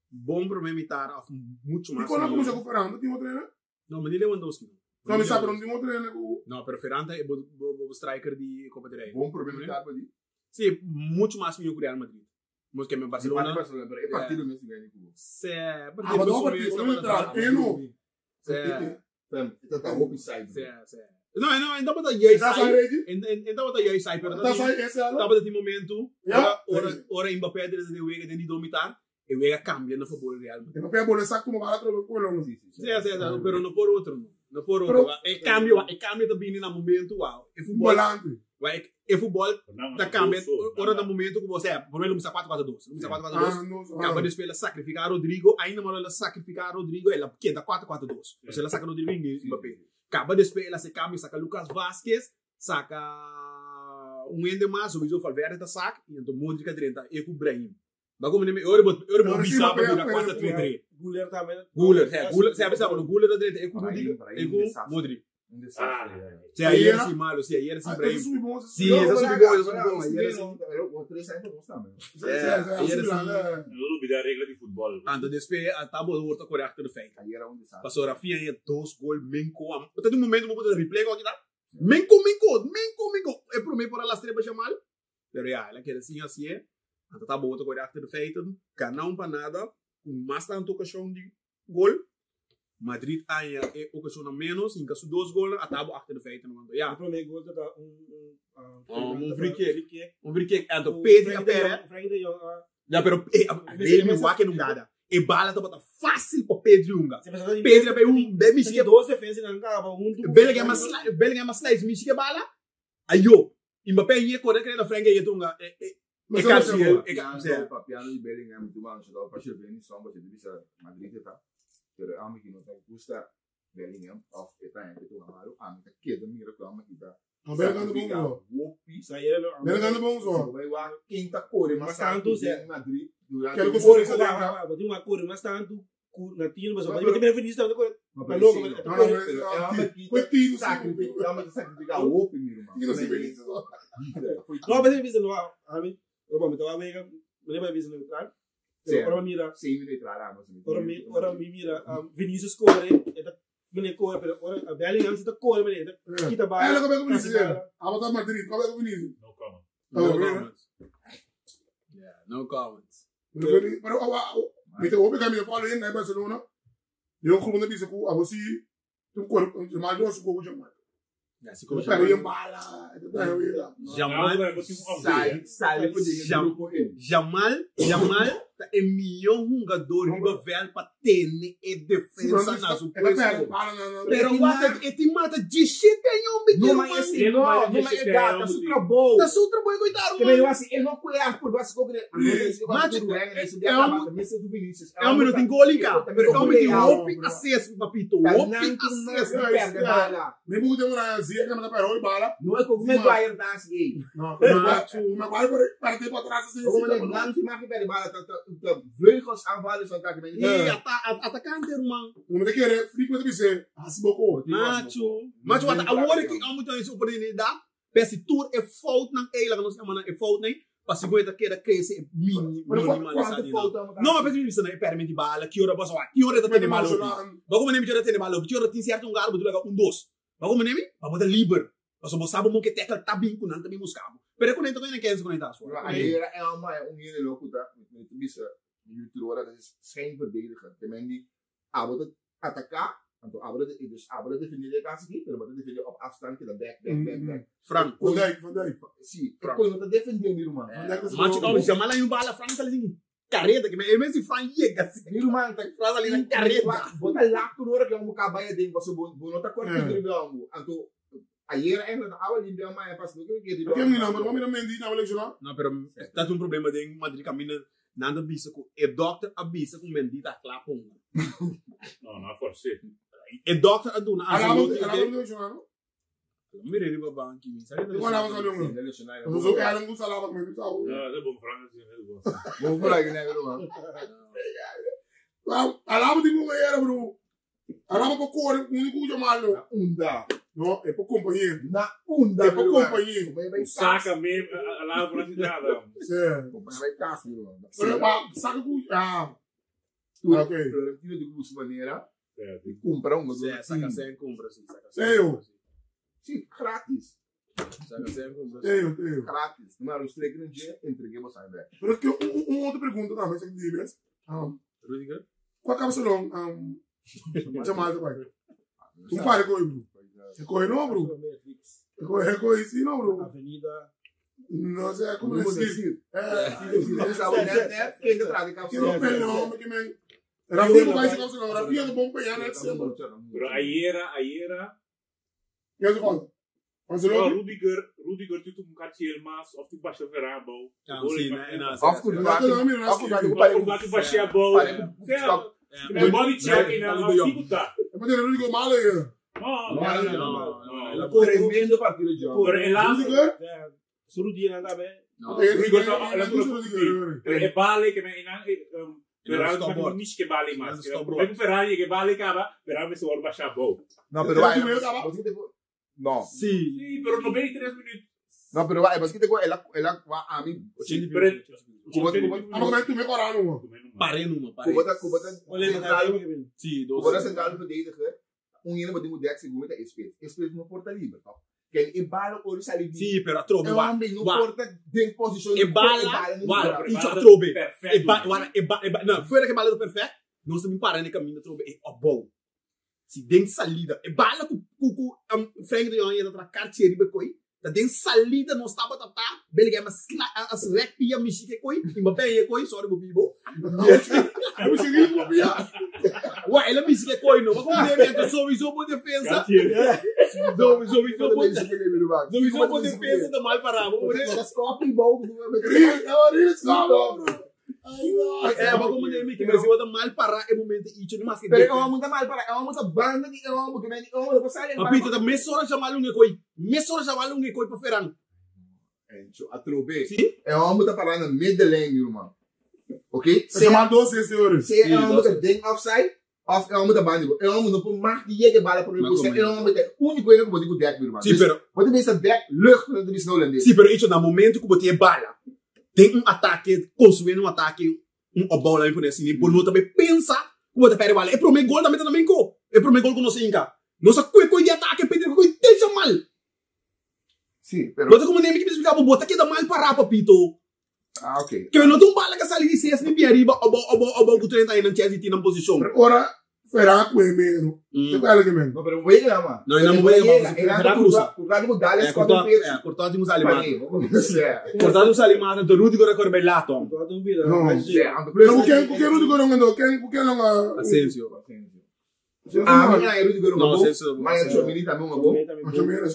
Speaker 4: bon prome mitar of mucho mas.
Speaker 3: Y con la comienza con Ferran, tin otro trainer?
Speaker 4: No, ma ni Lewandowski no.
Speaker 3: No, mi sa, pero no tin otro hende ku.
Speaker 4: No, pero Ferran ta e bo bo striker di Copa del Rey.
Speaker 6: Bon prome mitad pa di.
Speaker 4: Si, mucho mas mihó ku Real Madrid. Mos ke Barcelona.
Speaker 6: Barcelona, pero e partido mes gani ku.
Speaker 4: Se,
Speaker 3: Ah, but no partido, no entra, e no.
Speaker 4: Se.
Speaker 6: E ta hopi side.
Speaker 4: Se, se. No, no, en tabata juist
Speaker 3: Tá sai ready?
Speaker 4: En tabata juist sai, pero
Speaker 3: Tá sai ese ala?
Speaker 4: tabata tin momento,
Speaker 3: Ja.
Speaker 4: ora ora Mbappé drenta den wega den di dos mitar, E wega cambia na fabor di Real Madrid.
Speaker 3: Mbappé a bole sac como bala trobe cu Colón.
Speaker 6: Sí, sí,
Speaker 4: Sí, sí, sí, pero no por otro no. No por otro.
Speaker 3: Pero-
Speaker 4: E cambio, e cambio ta bini na momento wa. E futbol,
Speaker 3: Volante.
Speaker 4: wa, e futbol
Speaker 7: Nan
Speaker 4: ta cambia
Speaker 7: dos so,
Speaker 4: ora
Speaker 7: nan-
Speaker 4: na momento cu bo sea, por ejemplo, lumsa 4-4-2, lumsa 4-4-2.
Speaker 3: Ah, no, ah.
Speaker 4: Caba después la sacrifica a Rodrigo, ainda mais ela sacrifica a Rodrigo, ela queda 4-4-2. O sea, ela saca Rodrigo e Mbappé. Caba después ela se cambia, saca Lucas Vázquez, saca un ende mais, sowieso Valverde ta saca, e então Modric 30, e com Brahim. Maar como nem eu vou eu vou bisa para virar 4-3-3.
Speaker 5: Guller tambe.
Speaker 4: Guller, é, Guller, sabe sabe, o Guller da direita, é com
Speaker 6: Brahim,
Speaker 4: Rodrigo,
Speaker 6: Brahim,
Speaker 4: é com
Speaker 6: desastre.
Speaker 4: Modric.
Speaker 6: Un desastre.
Speaker 7: Ah.
Speaker 4: Se ayer sim malo, se ayer sim
Speaker 3: Ah,
Speaker 4: Brahim.
Speaker 3: esse subi bom, esse
Speaker 4: Sim,
Speaker 3: subi
Speaker 4: esse
Speaker 3: bom.
Speaker 4: subi bom, esse subi bom, ayer sim.
Speaker 6: Tres años no está, man.
Speaker 3: Sí, sí,
Speaker 4: ayer
Speaker 3: sí,
Speaker 4: sim.
Speaker 7: No olvidar regla de futebol.
Speaker 4: Então después a tábua wordt correct de feita.
Speaker 6: Ayer era un desastre.
Speaker 4: Passou Rafinha e dois gol Menko. Até um momento vou botar replay aqui tá. Menko, Menko, Menko, Menko. É pro meio por las três chamar. Pero ja, ela quer assim assim é. Então tá bom, correct de feita. Canão para nada, com mais tanto ocasião de gol. Madrid aí é ocasião menos, em caso dois gols, a tábua achter de feiten want
Speaker 5: O
Speaker 4: ja,
Speaker 5: primeiro gol tá um
Speaker 4: Um free kick.
Speaker 5: Free kick.
Speaker 4: um free kick, então
Speaker 5: O
Speaker 4: Pedri
Speaker 5: Frenkie
Speaker 4: a
Speaker 5: de
Speaker 4: pera.
Speaker 5: Jong- Frenkie de Jong, ah,
Speaker 4: Ja, pero eh, ele me wake não nada. E bala tá bota fácil para Pedri unga.
Speaker 5: Você pensa que
Speaker 4: Pedri vai um, bem me
Speaker 5: Tem duas defesas não acaba um do
Speaker 4: Bellingham slice, Bellingham slice, me chique bala. Ayo, Mbappé ia correr que na frente ia tunga. E
Speaker 3: Mas
Speaker 4: e
Speaker 3: eu não
Speaker 4: casi,
Speaker 3: sei.
Speaker 4: e
Speaker 6: Piano, papiano di Bellingham, tu mano, c'è da facile bene, insomma, c'è divisa Madrid tá. Pero a me que não te gusta. Bellingham of e ta gente tu amaro, a mim tá queda mira que ama kita.
Speaker 3: No, Bellingham é bom, bro.
Speaker 6: Wopi.
Speaker 3: Bellingham é bom, só.
Speaker 6: Vai lá quem tá corre mas
Speaker 5: Mas tanto,
Speaker 6: tanto em Madrid durante
Speaker 3: Quero que
Speaker 6: o-
Speaker 3: o Corre,
Speaker 5: Mas tem uma cor, mas tanto na tira, mas mas tem benefício tanto
Speaker 6: Mas
Speaker 5: Mas logo,
Speaker 6: sim,
Speaker 5: mas-
Speaker 3: No, no,
Speaker 6: pero é
Speaker 3: no.
Speaker 6: uma que
Speaker 3: Foi tiro, sim.
Speaker 6: sacrifica, é uma que sacrifica o Wopi, meu irmão.
Speaker 3: Tiro, sim, Vinícius.
Speaker 5: Não, mas ele não, a mim, eu vou me tomar vega, me lembra visa neutral.
Speaker 6: Sim.
Speaker 5: Ora mira,
Speaker 6: Sem neutral, ah, mas
Speaker 5: ora mi, ora mi mira, Vinícius corre, eta me corre, pero ora Bellingham se corre, me
Speaker 3: É.
Speaker 5: quita bala.
Speaker 3: Ela como é que o Vinícius era? Ah, botar Madrid, como é que o Vinícius?
Speaker 7: No comment.
Speaker 4: No
Speaker 3: Oh,
Speaker 4: comments. Yeah, no comments.
Speaker 3: Pero, pero, ah, ah, me te hope que me falo em Barcelona. Eu como não disse que a você tu corpo, mas eu sou o Jamal.
Speaker 4: Yeah, se
Speaker 3: Eu pego em bala, eu pego em
Speaker 4: Jamal,
Speaker 6: Sai, sai, por dentro
Speaker 4: Jam-
Speaker 6: do grupo E.
Speaker 4: Jamal, Jamal é melhor jogador riba velho para ter e defesa na sua
Speaker 3: Ela
Speaker 4: posição.
Speaker 3: pega bala na na.
Speaker 4: Pero mata, ele mata de shit tem um
Speaker 6: Não, mas esse
Speaker 7: Ele
Speaker 6: não,
Speaker 7: não
Speaker 6: não
Speaker 7: vai
Speaker 6: é gata,
Speaker 7: deixar
Speaker 6: su
Speaker 7: ele.
Speaker 6: trabalho.
Speaker 4: Tá só trabalho coitado,
Speaker 6: Que meio
Speaker 4: mano.
Speaker 6: assim, ele não conhece por duas coisas.
Speaker 4: Mas, é um minuto em gol, hein, cara. Pero é um minuto em hope acesso, papito. Hope acesso.
Speaker 6: Perde bala.
Speaker 3: Nem muito demorar, assim, que me pega bala.
Speaker 6: Não é como o Maguire tá assim.
Speaker 3: Não, mas vai para ter para trás assim.
Speaker 6: Como ele não se mag perde bala, tá tá vleugels aanvallen van tak
Speaker 4: E atacante, irmão.
Speaker 3: Não me querer, fico de dizer, assim bocou.
Speaker 4: Macho. Macho, wat agora que há muito essa oportunidade, pense tour é fout na ela, que não se chama é fout nem, para 50 queira crescer mini, minimalizar. Não, mas pense nisso, né? Permite bala, que hora você vai, que hora tá tendo bala. Bago manem que hora tendo bala, que hora tem certo um garbo, tu um dos. Bago manem, para botar liber. Mas você sabe como que tecla tá bem com não também buscava. Pero quando entra com quem se conecta só.
Speaker 6: Aí era é uma um hele loco tá, met bisa YouTube dat is schijnverdediger. De men die abra atacar, anto abra dus abra definir de aqui, pero bota definir op afstand que da back back back back.
Speaker 4: Frank.
Speaker 3: Van Dijk, Van Dijk.
Speaker 6: Sim, quando tá defendendo irmão.
Speaker 3: Van Dijk
Speaker 4: Macho, calma, chama lá em um bala, Frank tá ali. Careta, que me mesmo Frank chega assim.
Speaker 6: Irmão tá
Speaker 4: Frank ali na careta.
Speaker 6: Bota lá por hora que é um cabaia dentro, você bonota corta de dribble, anto ayer eigenlijk de oude die bij mij pas nog een keer die
Speaker 3: Aqui é menino, mas o homem não lesionou.
Speaker 4: Não, pero tá um problema de Madrid caminha nada bisa com e doctor avisa com bendita clapon.
Speaker 7: No, no, forse.
Speaker 4: E doctor aduna
Speaker 3: Alaba, alaba lesionou.
Speaker 4: Mire riba banki, sabe?
Speaker 3: Eu alaba só não. Eu sou ela não salava comigo, sabe?
Speaker 7: No, dat is bom Frans, dat is bom.
Speaker 6: Bom por aí, né, irmão?
Speaker 3: Alaba de como era, bro. Alaba para correr, único chamado.
Speaker 6: Unda.
Speaker 3: No, é para companheiro.
Speaker 6: Na unda.
Speaker 3: É para companheiro.
Speaker 7: Saka mesmo, lá por nada.
Speaker 3: Sim.
Speaker 6: Vai casa, irmão.
Speaker 3: Pero saca com ah. Ok.
Speaker 6: Florentino de Cruz maneira. Compra um.
Speaker 4: Saca sem compra, sim, saca
Speaker 3: sem.
Speaker 6: Sim, grátis.
Speaker 4: Saca sem compra.
Speaker 3: Tenho, tenho.
Speaker 6: Grátis. Mas os três no dia entreguei você ainda.
Speaker 3: Pero que uma outra pergunta também, essa aqui mesmo.
Speaker 4: Rudiger?
Speaker 3: Qual acaba sendo chamado pai? Um pare com ele, bro. Recorre não, bro. Recorre, recorre sim, não, bro.
Speaker 5: Avenida.
Speaker 3: Não sei como decir. É.
Speaker 6: Quem tá trazendo
Speaker 3: Que não pelo que me. Rafinha vai se calçar, Rafinha é bom para né?
Speaker 7: Pero ayer, ayer.
Speaker 3: E eu falo.
Speaker 7: No, Rudiger, Rudiger doet een kaartje Maas of die Basje Verabo.
Speaker 4: Sim, né?
Speaker 6: Of
Speaker 7: Of die Basje Bo. Body check in een dificultad.
Speaker 3: Maar de Rudiger malo hier.
Speaker 7: No,
Speaker 6: no, no. Tremendo partido de jogo.
Speaker 7: Pero el
Speaker 3: Rudiger?
Speaker 5: Suru dia nada bem.
Speaker 7: Rudiger, E bale que me inan Ferrari niet que bale mas. Ik Ferrari que bale kaba, Ferrari me se Basje Bo.
Speaker 6: No, pero vai. No.
Speaker 4: Sí.
Speaker 7: Sí, pero 93 minuten.
Speaker 6: No, pero vai, mas que te ela ela va a mim.
Speaker 7: Pero
Speaker 6: como
Speaker 3: como como tu me corano.
Speaker 4: Parei numa, parei.
Speaker 6: Como tá como tá
Speaker 4: Sí, dos.
Speaker 6: Como tá central verdediger. Um ene wat moet dek seguro dat is spits. Is spits no porta liber, toch? Kijk, in bala oor sali.
Speaker 4: Sí, pero atrobe wa.
Speaker 6: No porta den position.
Speaker 4: E bala, wa, iets atrobe. E ba, wa, e ba, e ba. No, fuera que bala do perfect, não se me para no caminho atrobe e opbouw. Si den salida. E bala ku ku ku Frank de Jong dat ra kaartje ribe koi. Dat den salida não estava tá tá. Belga mas as rek pia michi koi, ima pe koi, sorry bo bibo.
Speaker 3: Eu me segui com pia.
Speaker 4: Wa, ela michi koi no. Maar kom nee, sowieso bo defensa. Sowieso bo Sowieso bo defensa da mal parado.
Speaker 6: Dat is copy bo.
Speaker 3: Real, real stop, bro.
Speaker 4: Eh, maar como nee, que Brasil tá mal parar e momento e não mais que
Speaker 6: Pero é uma muita mal para, é uma muita banda de é uma porque nem é uma passar
Speaker 4: Papito, tá meia hora chamar um coi. Meia hora chamar um coi para Ferran.
Speaker 6: Encho, atrobe.
Speaker 4: Sim?
Speaker 6: É uma muita para na middenlijn, irmão. Ok?
Speaker 3: Se chama 12 senhores.
Speaker 6: Se é uma muita ding offside, of é uma muita banda. É uma muita por maak die je bala por
Speaker 4: Maar
Speaker 6: você.
Speaker 4: kom,
Speaker 6: É uma muita único é que pode dek, irmão.
Speaker 4: Sim, pero
Speaker 6: Wat is dat dek lucht dat is no
Speaker 4: Sim, pero isso no momento que botei bala. Tem um ataque, construindo um ataque, um opbouw lá por assim, por não também pensa que bota perde bala. É pro meu gol também também go. É pro meu gol que não se inca. Nossa coi coi de ataque, Pedro coi deixa mal.
Speaker 6: Sim, pero
Speaker 4: Bota como nem me explicar, bota que dá mal parar, papito.
Speaker 6: Ah, ok.
Speaker 4: Que não tem um bala que sai de CS nem bem arriba, obo obo obo que 30 aí não Chelsea tem na posição.
Speaker 3: Pero ora, Ferran com mesmo.
Speaker 4: Mm.
Speaker 3: Que é que mesmo?
Speaker 6: No, pero voy a llamar.
Speaker 4: No, no voy a llamar, Ferran cruza.
Speaker 6: Curva Dallas
Speaker 4: É,
Speaker 6: contra
Speaker 4: cortou,
Speaker 6: o Pedro.
Speaker 4: é, cortou de Musalimata.
Speaker 6: É.
Speaker 4: Cortou de Musalimata, do Rudiger agora bem lá, Tom.
Speaker 3: Não.
Speaker 6: Não,
Speaker 3: Pero quem quem Rudiger não andou? Quem quem não
Speaker 4: Asensio.
Speaker 6: Ah, minha é Rudiger
Speaker 4: Não,
Speaker 6: uma
Speaker 4: Asensio-
Speaker 6: boa. Mas a Chomini também uma boa.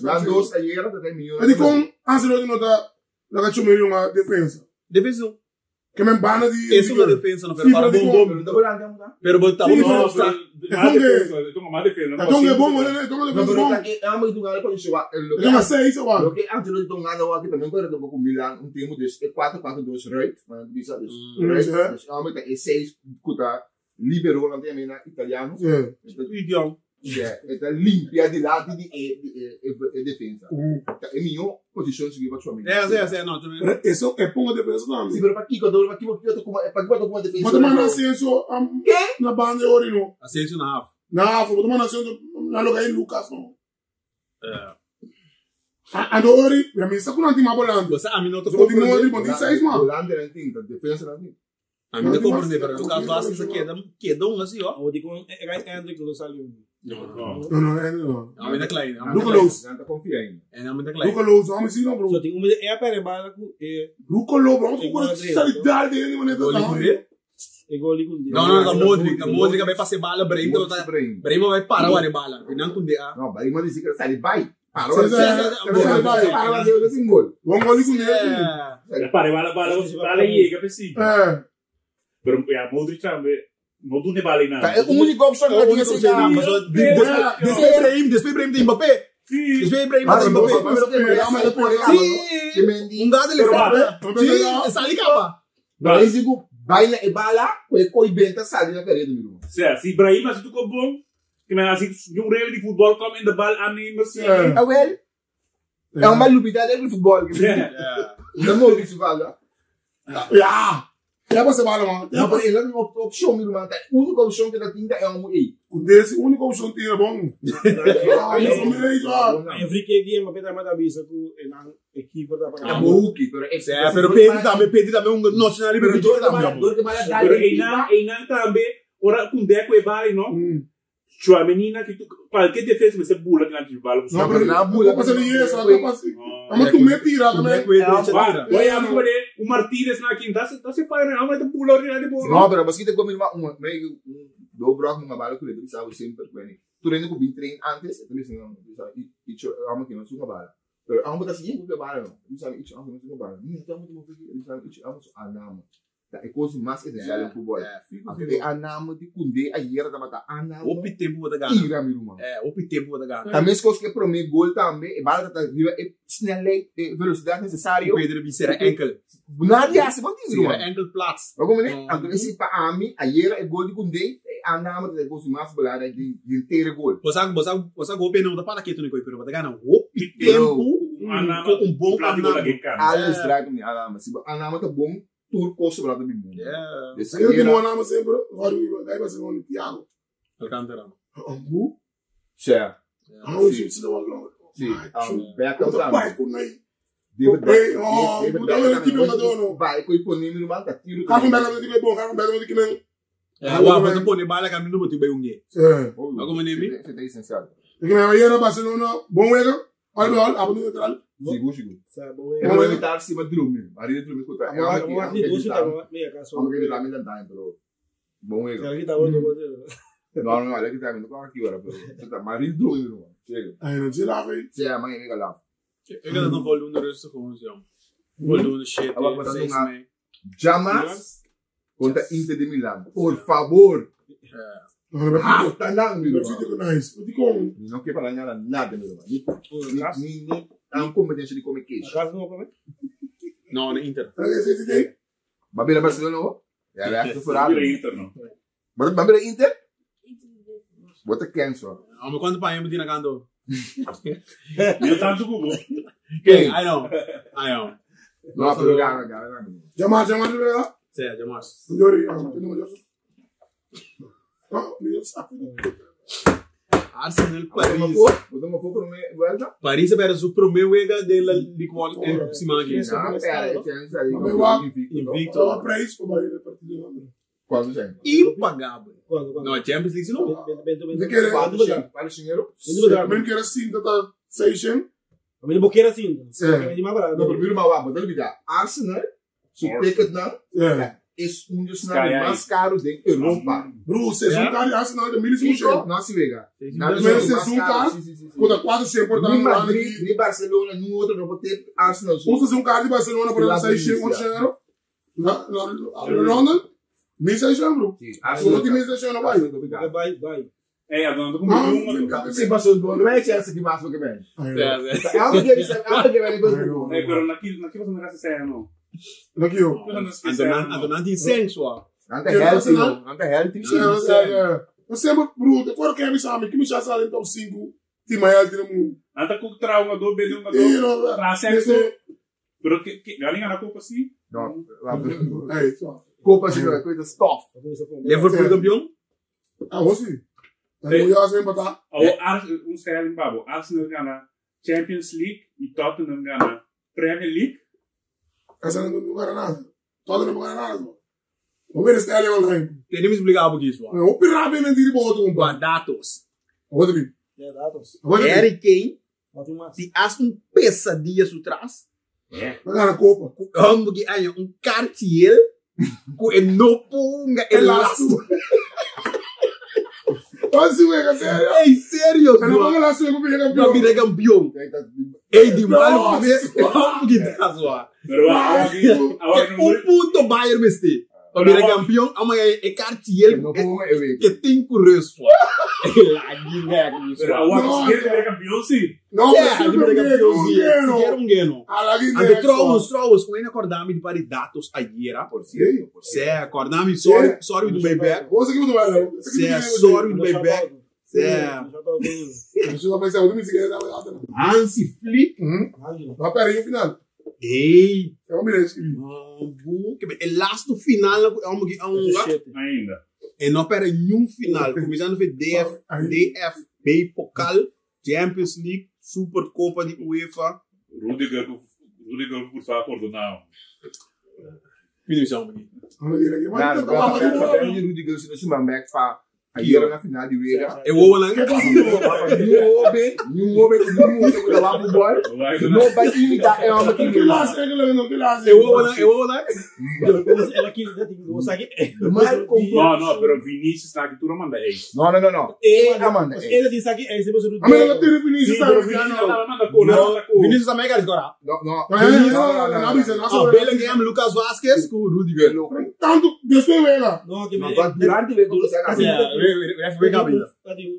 Speaker 6: Lá dois ayer, até milhões.
Speaker 3: Mas com Ancelotti não tá lá que Chomini uma defesa.
Speaker 4: Defesa.
Speaker 3: Que me bana de
Speaker 4: Essa é uma defesa, não, pero
Speaker 3: Sim,
Speaker 4: para
Speaker 3: pero
Speaker 4: bom,
Speaker 3: digo-
Speaker 4: bom.
Speaker 6: Não tô olhando, não tá?
Speaker 4: Pero bota
Speaker 3: Sim,
Speaker 4: bom,
Speaker 3: pero-
Speaker 4: tá.
Speaker 7: Uma defesa.
Speaker 3: É tão bom, né? Tão
Speaker 6: Não,
Speaker 3: defesa
Speaker 6: pero
Speaker 3: bom.
Speaker 6: tá aqui, é uma muito grande para jogar.
Speaker 3: É uma 6, eu acho.
Speaker 6: Lo que Ancelotti tá ganhando aqui também, quando eu tô com o Milan, um time dus 4-4-2 right, mas não bisa dus. Right, dus é uma é 6 kuta libero não tem na italiano.
Speaker 3: É.
Speaker 4: Idiom.
Speaker 6: É, é limpia de lá de de defesa. É minha posição seguir para Chomini.
Speaker 4: É, não, também.
Speaker 3: Isso é ponga defesa
Speaker 6: Sim,
Speaker 3: também.
Speaker 6: pero para Kiko, para Kiko, para Kiko, para defesa.
Speaker 3: Mas mano Asensio na banda ori no.
Speaker 4: Asensio na half.
Speaker 3: Na, vou tomar Asensio na lugar em Lucas no.
Speaker 4: É.
Speaker 3: Ando ori, minha missa com anti mabolando.
Speaker 4: Você a mim não tô
Speaker 3: Vou de Modric,
Speaker 4: compreendendo.
Speaker 3: bom de 6 mano.
Speaker 6: Volante não tem, defesa não tem.
Speaker 4: A mim não tô compreendendo, pero Lucas Vázquez aqui queda um assim, ó.
Speaker 3: Não, não, é não.
Speaker 4: A mim tá klein. A mim
Speaker 3: Luca
Speaker 4: tá klein.
Speaker 3: Loos.
Speaker 6: Não tá confia ainda.
Speaker 4: É, a mim tá klein.
Speaker 3: Luca Loos, homem sim não, bro. Luca Loos, bro. Vamos com solidariedade dele, mano.
Speaker 4: Gol de Koundé? Não, não, da Modric, da Modric vai passar bala, Brahim tá Brahim vai parar o bala. E não Koundé, ah.
Speaker 6: Não, Brahim disse que sai vai. Parou. Parou, deu sem gol.
Speaker 3: Vamos gol com ele.
Speaker 4: É.
Speaker 7: Pare, bala, bala, bala llega, pues sí.
Speaker 3: É.
Speaker 7: Pero ya, Modric también. No dune bala nada.
Speaker 6: É o único opção que tinha
Speaker 4: Mas
Speaker 6: sido.
Speaker 4: depois Brahim, depois Brahim tem Mbappé.
Speaker 7: Sí.
Speaker 4: Depois Brahim
Speaker 6: Mas
Speaker 4: tem Mbappé.
Speaker 6: Sim.
Speaker 4: Um gado ele Sim, sai capa.
Speaker 6: Mas digo, vai na bala, coi coi benta sai na carreira do meu.
Speaker 7: O sea, si Brahim hace tu bom, que me hace un real de fútbol come in de bal aannemen. Sí.
Speaker 6: Ah, wel. É uma lubidade do futebol. Não morre se fala.
Speaker 3: Ja. Ja, você bala, mano.
Speaker 6: Não, mas ele não opção, meu irmão. A única opção que ele tem é um E.
Speaker 3: O desse única opção tem é bom. Ah, isso me isso.
Speaker 6: É Book, pero
Speaker 4: É, pero Pedro também, Pedro também um nacional
Speaker 6: Pero
Speaker 4: Pedro também.
Speaker 7: Pero Einan, Einan também, ora com Deco e Bali, não? Tchouaméni, que tu, qualquer defesa você bula que não te bala.
Speaker 3: Não, pero
Speaker 6: na bula.
Speaker 3: Passa de isso, ela passa. Mas tu me tira também.
Speaker 7: Olha, o Martínez na quinta, tá se faz, não, mas tu pula ordinario de bola.
Speaker 6: Não, pero mas que te come uma meio do broco numa bala que ele sabe sempre com ele. Tu treino com bem treino antes, então ele não, sabe, e amo que não sou uma bala. Pero amo tá seguindo com bala não. Ele sabe, amo não sou uma bala. Não, tá muito muito, ele sabe, amo anamo. Tá, é coisa mais essencial no futebol. É anamo de Koundé ayer da mata anamo.
Speaker 4: Opi tempo da gana.
Speaker 6: Tira meu irmão.
Speaker 4: É, opi tempo da gana.
Speaker 6: Também se que pro meu gol também, e bala tá viva é snelheid, é velocidade necessário.
Speaker 4: Pedro Bicera enkel.
Speaker 6: Nadie hace, wat is
Speaker 4: Sera
Speaker 6: er
Speaker 4: enkel plaats.
Speaker 6: Maar kom nee, então esse pa ami, ayer é gol de Koundé, anamo de coisa mais belangrijk de inteiro gol.
Speaker 4: Você você você golpe não dá para que tu não coi, pero da gana opi tempo um bom anamo.
Speaker 6: Alles draait om die anamo. Se anamo tá bom, tour kosten wel de mundo.
Speaker 4: Yeah.
Speaker 6: Dus
Speaker 3: Eu tenho um nome sempre, agora eu vai ser um Thiago.
Speaker 4: Alcântara.
Speaker 3: Ambu?
Speaker 6: Sim.
Speaker 3: Ah, isso não é
Speaker 6: Sim. Beckham
Speaker 3: também. Vai com ele.
Speaker 6: David
Speaker 3: Beckham. Oh, David Beckham.
Speaker 6: Vai com o Nino manda tiro.
Speaker 3: Carlos Beckham tem que bom, Carlos Beckham tem que bem.
Speaker 4: É, o Abba pone bala que não botou bem um dia.
Speaker 3: É.
Speaker 4: Como nem
Speaker 6: Isso é essencial.
Speaker 3: Tem que me ir na Barcelona, bom erro. Olha, olha, abu neutral.
Speaker 6: Sigo, sigo. Eu vou evitar cima de Rumi. Maria de Rumi contra. Vamos ver lá me dá pero bom erro. Não, não, olha que tá vindo aqui agora, pero Maria de Rumi, não. Chega.
Speaker 3: Ai, não sei lá, velho.
Speaker 6: Sim, amanhã liga lá.
Speaker 4: Ik had nog voldoende rustig gewoon zo. Voldoende shit.
Speaker 6: Jamas. Contra Inter de Milan. Por favor. Harta nan, mi
Speaker 3: No
Speaker 6: ruman.
Speaker 3: sitio nice. Di con.
Speaker 6: Mi no ke para nada, nada, mi ruman. Ni, ni, ni, ni, tan competencia di come kesh.
Speaker 5: Acaso no come?
Speaker 4: No, na Inter.
Speaker 6: Va bira Barcelona, oh? Ja, wij hebben vooral.
Speaker 7: Bira Inter, no.
Speaker 6: Maar bira Inter? Wat een cancel.
Speaker 4: Maar quanto pa yung na kanto?
Speaker 7: Meu tanto cubo.
Speaker 4: Okay, I know. I know.
Speaker 6: No, pero gana, gana, gana.
Speaker 3: Jamar, jamar, jamar.
Speaker 4: Sì, Jamar.
Speaker 3: Yori, ah, no, yo. No, mi saco.
Speaker 4: Arsenal,
Speaker 6: Paris.
Speaker 4: Paris.
Speaker 6: Wat een voor me, Vuelta?
Speaker 4: Paris era su primeiro wega della di qual simana che
Speaker 6: Ja, pera, chance aí.
Speaker 4: Invicto.
Speaker 3: Estaba prijs voor bij de partido.
Speaker 6: Quando zijn?
Speaker 4: Impagabile.
Speaker 5: Quando, quando?
Speaker 4: No, Champions League no.
Speaker 3: De keer,
Speaker 6: Quando dinheiro?
Speaker 3: men kera cinta ta seishen.
Speaker 5: Ma boqueira assim.
Speaker 3: Sì.
Speaker 5: Di ma
Speaker 6: No, primeiro maar wat, dat Arsenal, su ticket nou,
Speaker 3: Ja.
Speaker 6: is um dos
Speaker 7: Sky High.
Speaker 6: mais caros de Europa.
Speaker 3: Bro, seizoen kaart Arsenal de milis
Speaker 6: Fico, não se vega.
Speaker 3: Primeiro seizoen kaart, contra 400 por
Speaker 6: Nem
Speaker 3: tanto.
Speaker 6: Madrid, nem Barcelona, nem outro, não pode ter Arsenal.
Speaker 3: Um seizoen kaart de Barcelona por 600 euro. Na London, 1600 bro.
Speaker 6: Arsenal.
Speaker 3: Solo die 1600 euro vai.
Speaker 5: Vai, vai.
Speaker 7: É, andando com uma.
Speaker 6: Sim, passou do não é chance que mais que vem. Elke keer is elke keer ben ik wel.
Speaker 7: É, pero naquilo, naquilo você não gasta sério, não.
Speaker 3: Dank je.
Speaker 4: Antonan di senso.
Speaker 6: Ante healthy, não. Ante healthy.
Speaker 3: Eu sempre, bro, de cor que me sabe, que me já sabe top 5, time maior do mundo.
Speaker 7: Anta com trauma do bem um
Speaker 3: E não,
Speaker 7: Pra sexo. Pero que que galinha na copa assim?
Speaker 6: Não,
Speaker 3: Ei, só.
Speaker 6: Copa assim, coisa stop.
Speaker 4: Liverpool campeão?
Speaker 3: Ah, você. Eu ia sempre botar.
Speaker 7: O uns caras em babo. Arsenal ganha Champions League e Tottenham ganha Premier League.
Speaker 3: Essa não ganha nada. Tottenham não ganha nada. Vamos ver se é online.
Speaker 4: Tem me explicar um pouquinho isso.
Speaker 3: O pirata me tira boto um
Speaker 4: Pa datos.
Speaker 3: Outro.
Speaker 5: É, dados.
Speaker 4: Harry Kane
Speaker 5: Ótimo.
Speaker 4: ti as un pesadilla su tras.
Speaker 7: É.
Speaker 3: Vai ganhar a Copa.
Speaker 4: Homem que aí um cartier com e no punga elasto.
Speaker 3: Olha o sério.
Speaker 4: Ei, sério,
Speaker 3: Eu não vou ganhar se eu vou
Speaker 4: Não vira campeão. Ei, de mal, homem que tá zoa.
Speaker 7: Pero agora
Speaker 4: Um ponto Bayern mesti. Para virar campeão, amanhã é cartier que tem curioso.
Speaker 7: Pero agora se quer campeão, sim.
Speaker 3: Não,
Speaker 4: mas se campeão, sim. Se quer um geno. Ante trouwens, trouwens, com acordar-me de pari datos ayer.
Speaker 6: Por cierto.
Speaker 4: Se acordar-me, sorry, sorry do baby.
Speaker 3: Você que me doeu.
Speaker 4: Se sorry do baby. Se. Hansi Flick.
Speaker 3: Mas peraí, o final.
Speaker 4: Ei.
Speaker 3: Eu me lembro.
Speaker 4: O laatste final é um
Speaker 7: ainda.
Speaker 4: E não pera nenhum final. Começando com DF, DFB Pokal, Champions League, Supercopa de UEFA.
Speaker 7: Rudiger, Rudiger por favor, não.
Speaker 4: Finish aan,
Speaker 6: meneer. Rudiger is een man van Hier na final de Wega.
Speaker 4: Eu vou lá.
Speaker 6: New Obe, New Obe, New Obe, lá pro boy. Não vai imitar é uma
Speaker 3: que lá, que lá.
Speaker 4: Eu vou lá, eu vou lá.
Speaker 5: Ela quis,
Speaker 7: Não, não, pero Vinicius na que tu não manda ei.
Speaker 6: Não, não, não, não. E Amanda.
Speaker 5: Ele disse aqui, é esse
Speaker 3: A mim não tem Vinicius,
Speaker 7: sabe? Não,
Speaker 4: Vinicius também quer agora.
Speaker 6: Não, não.
Speaker 4: Não, Bellingham, Lucas Vázquez com o Rudiger.
Speaker 3: Tanto depois Wega.
Speaker 5: Não, que
Speaker 6: durante o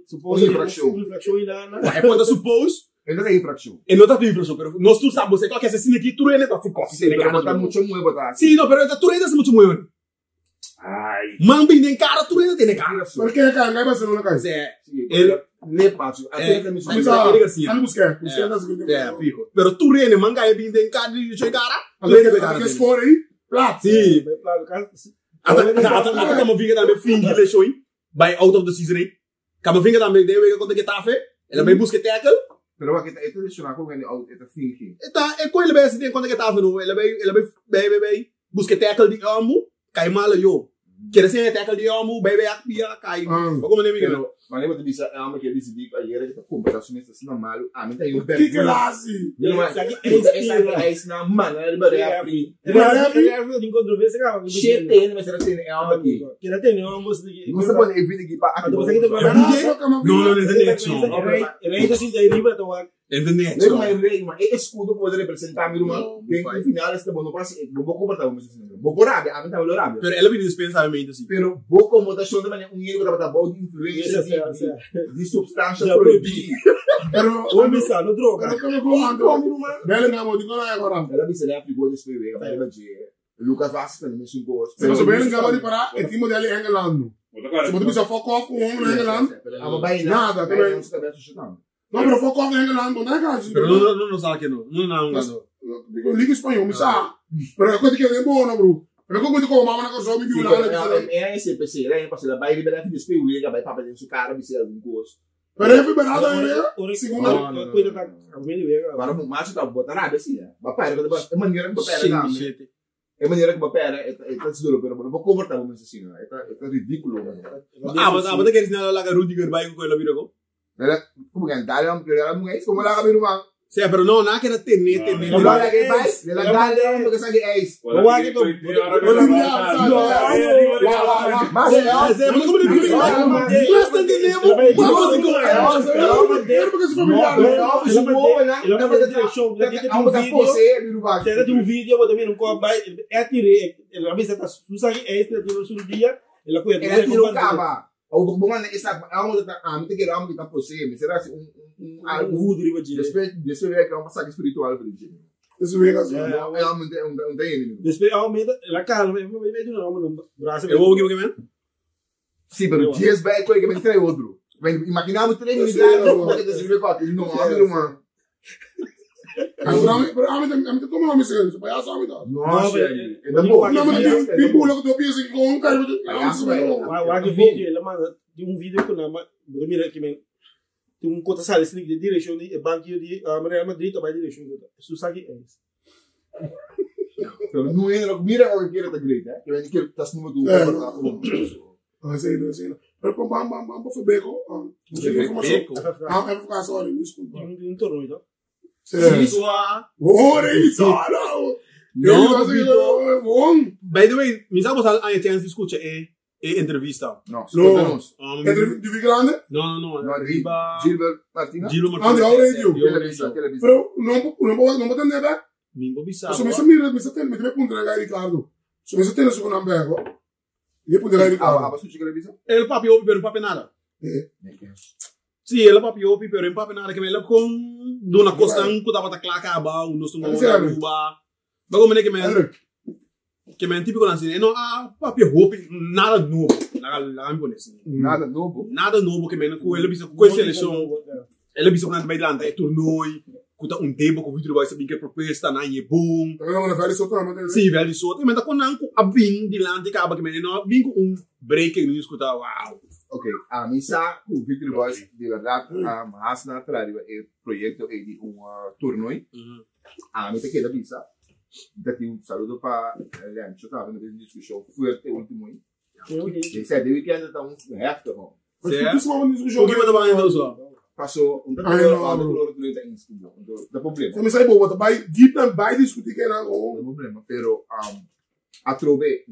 Speaker 5: Suppose
Speaker 6: infração.
Speaker 5: Infração ainda.
Speaker 4: É quando suppose.
Speaker 6: Ele não é infração.
Speaker 4: Ele não tá infração, pero nós tu sabes, você qualquer assassino aqui, tu ele tá se coce.
Speaker 6: Sim, pero botar muito muito botar.
Speaker 4: Sim, não, pero tu ele tá muito muito.
Speaker 7: Ai.
Speaker 4: Mambi nem cara, tu ele tem cara.
Speaker 3: Mas quem é cara? Não é Barcelona, cara.
Speaker 4: Ele
Speaker 6: nem passo. Até que me
Speaker 4: assim.
Speaker 3: Busquets,
Speaker 4: É, fijo. Pero tu ele manga é bem tem cara de cara.
Speaker 3: Tu ele tem cara. score aí. Plat.
Speaker 4: Sim. Até Camavinga também finge le show by out of the season aí. Camavinga também deu wega contra Getafe. Ele também busca tackle.
Speaker 6: Pero wat het is zo ook in out het finge.
Speaker 4: Eta é com ele bem assim contra Getafe no. Ele bem ele bem bem bem busca tackle de amo, cai mal yo. Quer dizer tackle de amo, bem bem akpia cai. Como nem me
Speaker 6: Pero Maar nee, wat bisa elma que decidi ayer que tá comprar su mesa assim malo. A mim tá aí um
Speaker 3: Que classe!
Speaker 6: Essa é na mano, ele vai reabrir.
Speaker 5: Referee, controvérsia, cara.
Speaker 6: Shit, tem, mas será que tem elma aqui?
Speaker 5: Que ela tem um gosto de.
Speaker 6: Não se pode evitar aqui para aqui.
Speaker 4: No, no, no, niks, no.
Speaker 5: Ele ainda assim, aí riba, então.
Speaker 4: Internet.
Speaker 6: Nee, maar rei, maar e escudo pode representar mi irmão. Bem, no final este bom, não passa, não vou comportar como assim. Vou rabia, a mim tá lo rabia.
Speaker 4: Pero ela me dispensa a assim.
Speaker 6: Pero vou como tá show também um erro da bota de influência de substância proibida.
Speaker 3: Pero
Speaker 5: homem sabe, droga.
Speaker 3: Pero como como Bellingham, digo lá agora.
Speaker 6: Ela me se aplicou desse bebê, vai levar Lucas Vázquez também é um gosto.
Speaker 3: Se você Bellingham vai parar, é time dele em Engeland. Se você precisa fuck off com o homem em Engeland. Nada, também. No, pero fuck off en Engeland, no é
Speaker 4: Pero no, no, no sabe que no. No, no, no.
Speaker 3: Digo, Liga Espanhol, me sabe. Pero é coisa que é bom, bro. Pero como eu como mama na coisa, me viu lá.
Speaker 6: É SPC, é passei lá, vai liberar filho desse vai para dentro do cara, me ser algum coisa.
Speaker 3: Pero é liberado aí, segunda.
Speaker 5: Coisa tá,
Speaker 6: Agora o macho tá botando nada assim, né? Vai para, é maneira que vai para, É maneira que vai para, é tá duro, pero não vou comportar como assim, né? É ridículo.
Speaker 4: Ah, mas ah, mas quer dizer lá que Rudiger vai com ele vira
Speaker 6: Como que dale um ex, como lá cabelo man.
Speaker 4: Sim, pero não, não quero ter nem ter nem.
Speaker 6: Não lá que vai, ela dale um que sabe ex.
Speaker 5: O que tô.
Speaker 6: Mas
Speaker 4: é, mas como ele Mas tá entendendo? Vamos
Speaker 3: embora. Porque se familiar.
Speaker 6: Não, isso boa, né?
Speaker 5: Não vai ter show, Você tem um vídeo, eu também não copo, é tirei, a mesa tá susa é este no dia, ela cuida.
Speaker 6: Ela tirou caba. O bom é essa algo da a mim que algo que tá possível, será assim um
Speaker 5: algo voodoo riba de.
Speaker 6: Depois depois é que é um passagem espiritual para gente.
Speaker 3: Isso vem assim.
Speaker 6: É um tem.
Speaker 5: Depois aumenta, ela calma, me me não não braço.
Speaker 4: Eu vou aqui mesmo.
Speaker 6: Sim, pero dias vai coisa que me trai outro. Imaginava três minutos, que se vê quatro, não, não, mano.
Speaker 3: Pero a mim como não me sei, isso palhaço a mim tá.
Speaker 6: Nossa, é bom.
Speaker 3: Não, mas tem pula que eu penso que com um cara,
Speaker 5: O que vídeo, ela manda de um vídeo com na, mira aqui men. Tem um conta sale assim de direção de banco de Real Madrid, vai direção. Isso sabe é isso.
Speaker 6: Pero não entra, mira o que quer tá grita, né? Que vem que tá no do.
Speaker 3: Ah, sei, não sei. Pero bam bam bam foi beco. Não sei informação. Ah, é por causa olha, desculpa.
Speaker 5: Um torneio, então.
Speaker 4: No, By the way, mis amigos a chance escucha e entrevista.
Speaker 6: No.
Speaker 3: No. De Grande?
Speaker 4: No, no, no.
Speaker 6: Riba Gilbert Martina.
Speaker 4: Gilbert Martina.
Speaker 3: Ah, de radio.
Speaker 6: Televisa.
Speaker 3: Pero não não não botan nada.
Speaker 4: Mingo bisa.
Speaker 3: So me se mira, me se tem, me tem punto de Ricardo. So me se tem su con bego. E punto de Ricardo.
Speaker 6: Ah, ah, televisa.
Speaker 4: El papi opi pero papi nada. Sí, el papi opi pero en papi nada que me la con dona costa un kuta bata klaka ba un no sungo ba. Bago me que me típico assim, não ah papi hope nada novo. Lá lá me conhece.
Speaker 6: Nada novo.
Speaker 4: Nada novo que me com ele bisa com seleção. Ele bisa com vai lá é torneio, kuta um tempo com o vídeo vai saber que proposta na é bom.
Speaker 3: Não, não, velho solto não,
Speaker 4: Sim, velho solto, mas tá com não a bem de lá de acaba que me não bem com um breaking news kuta wow.
Speaker 6: Ok, a mim sa o Victory Boys de verdade, a mas na trariba é projeto é de um torneio. A mim te queda bisa. Daqui um saludo para Leandro, estava numa discussão forte último aí. Esse é de weekend tá um heftig, man.
Speaker 3: Mas tu uma discussão.
Speaker 4: O que vai dar só?
Speaker 6: Passou um dolor do tá inscubo. Da problema.
Speaker 3: Você sabe boa, vai deep and vai discutir que não.
Speaker 6: Da problema, pero a trobe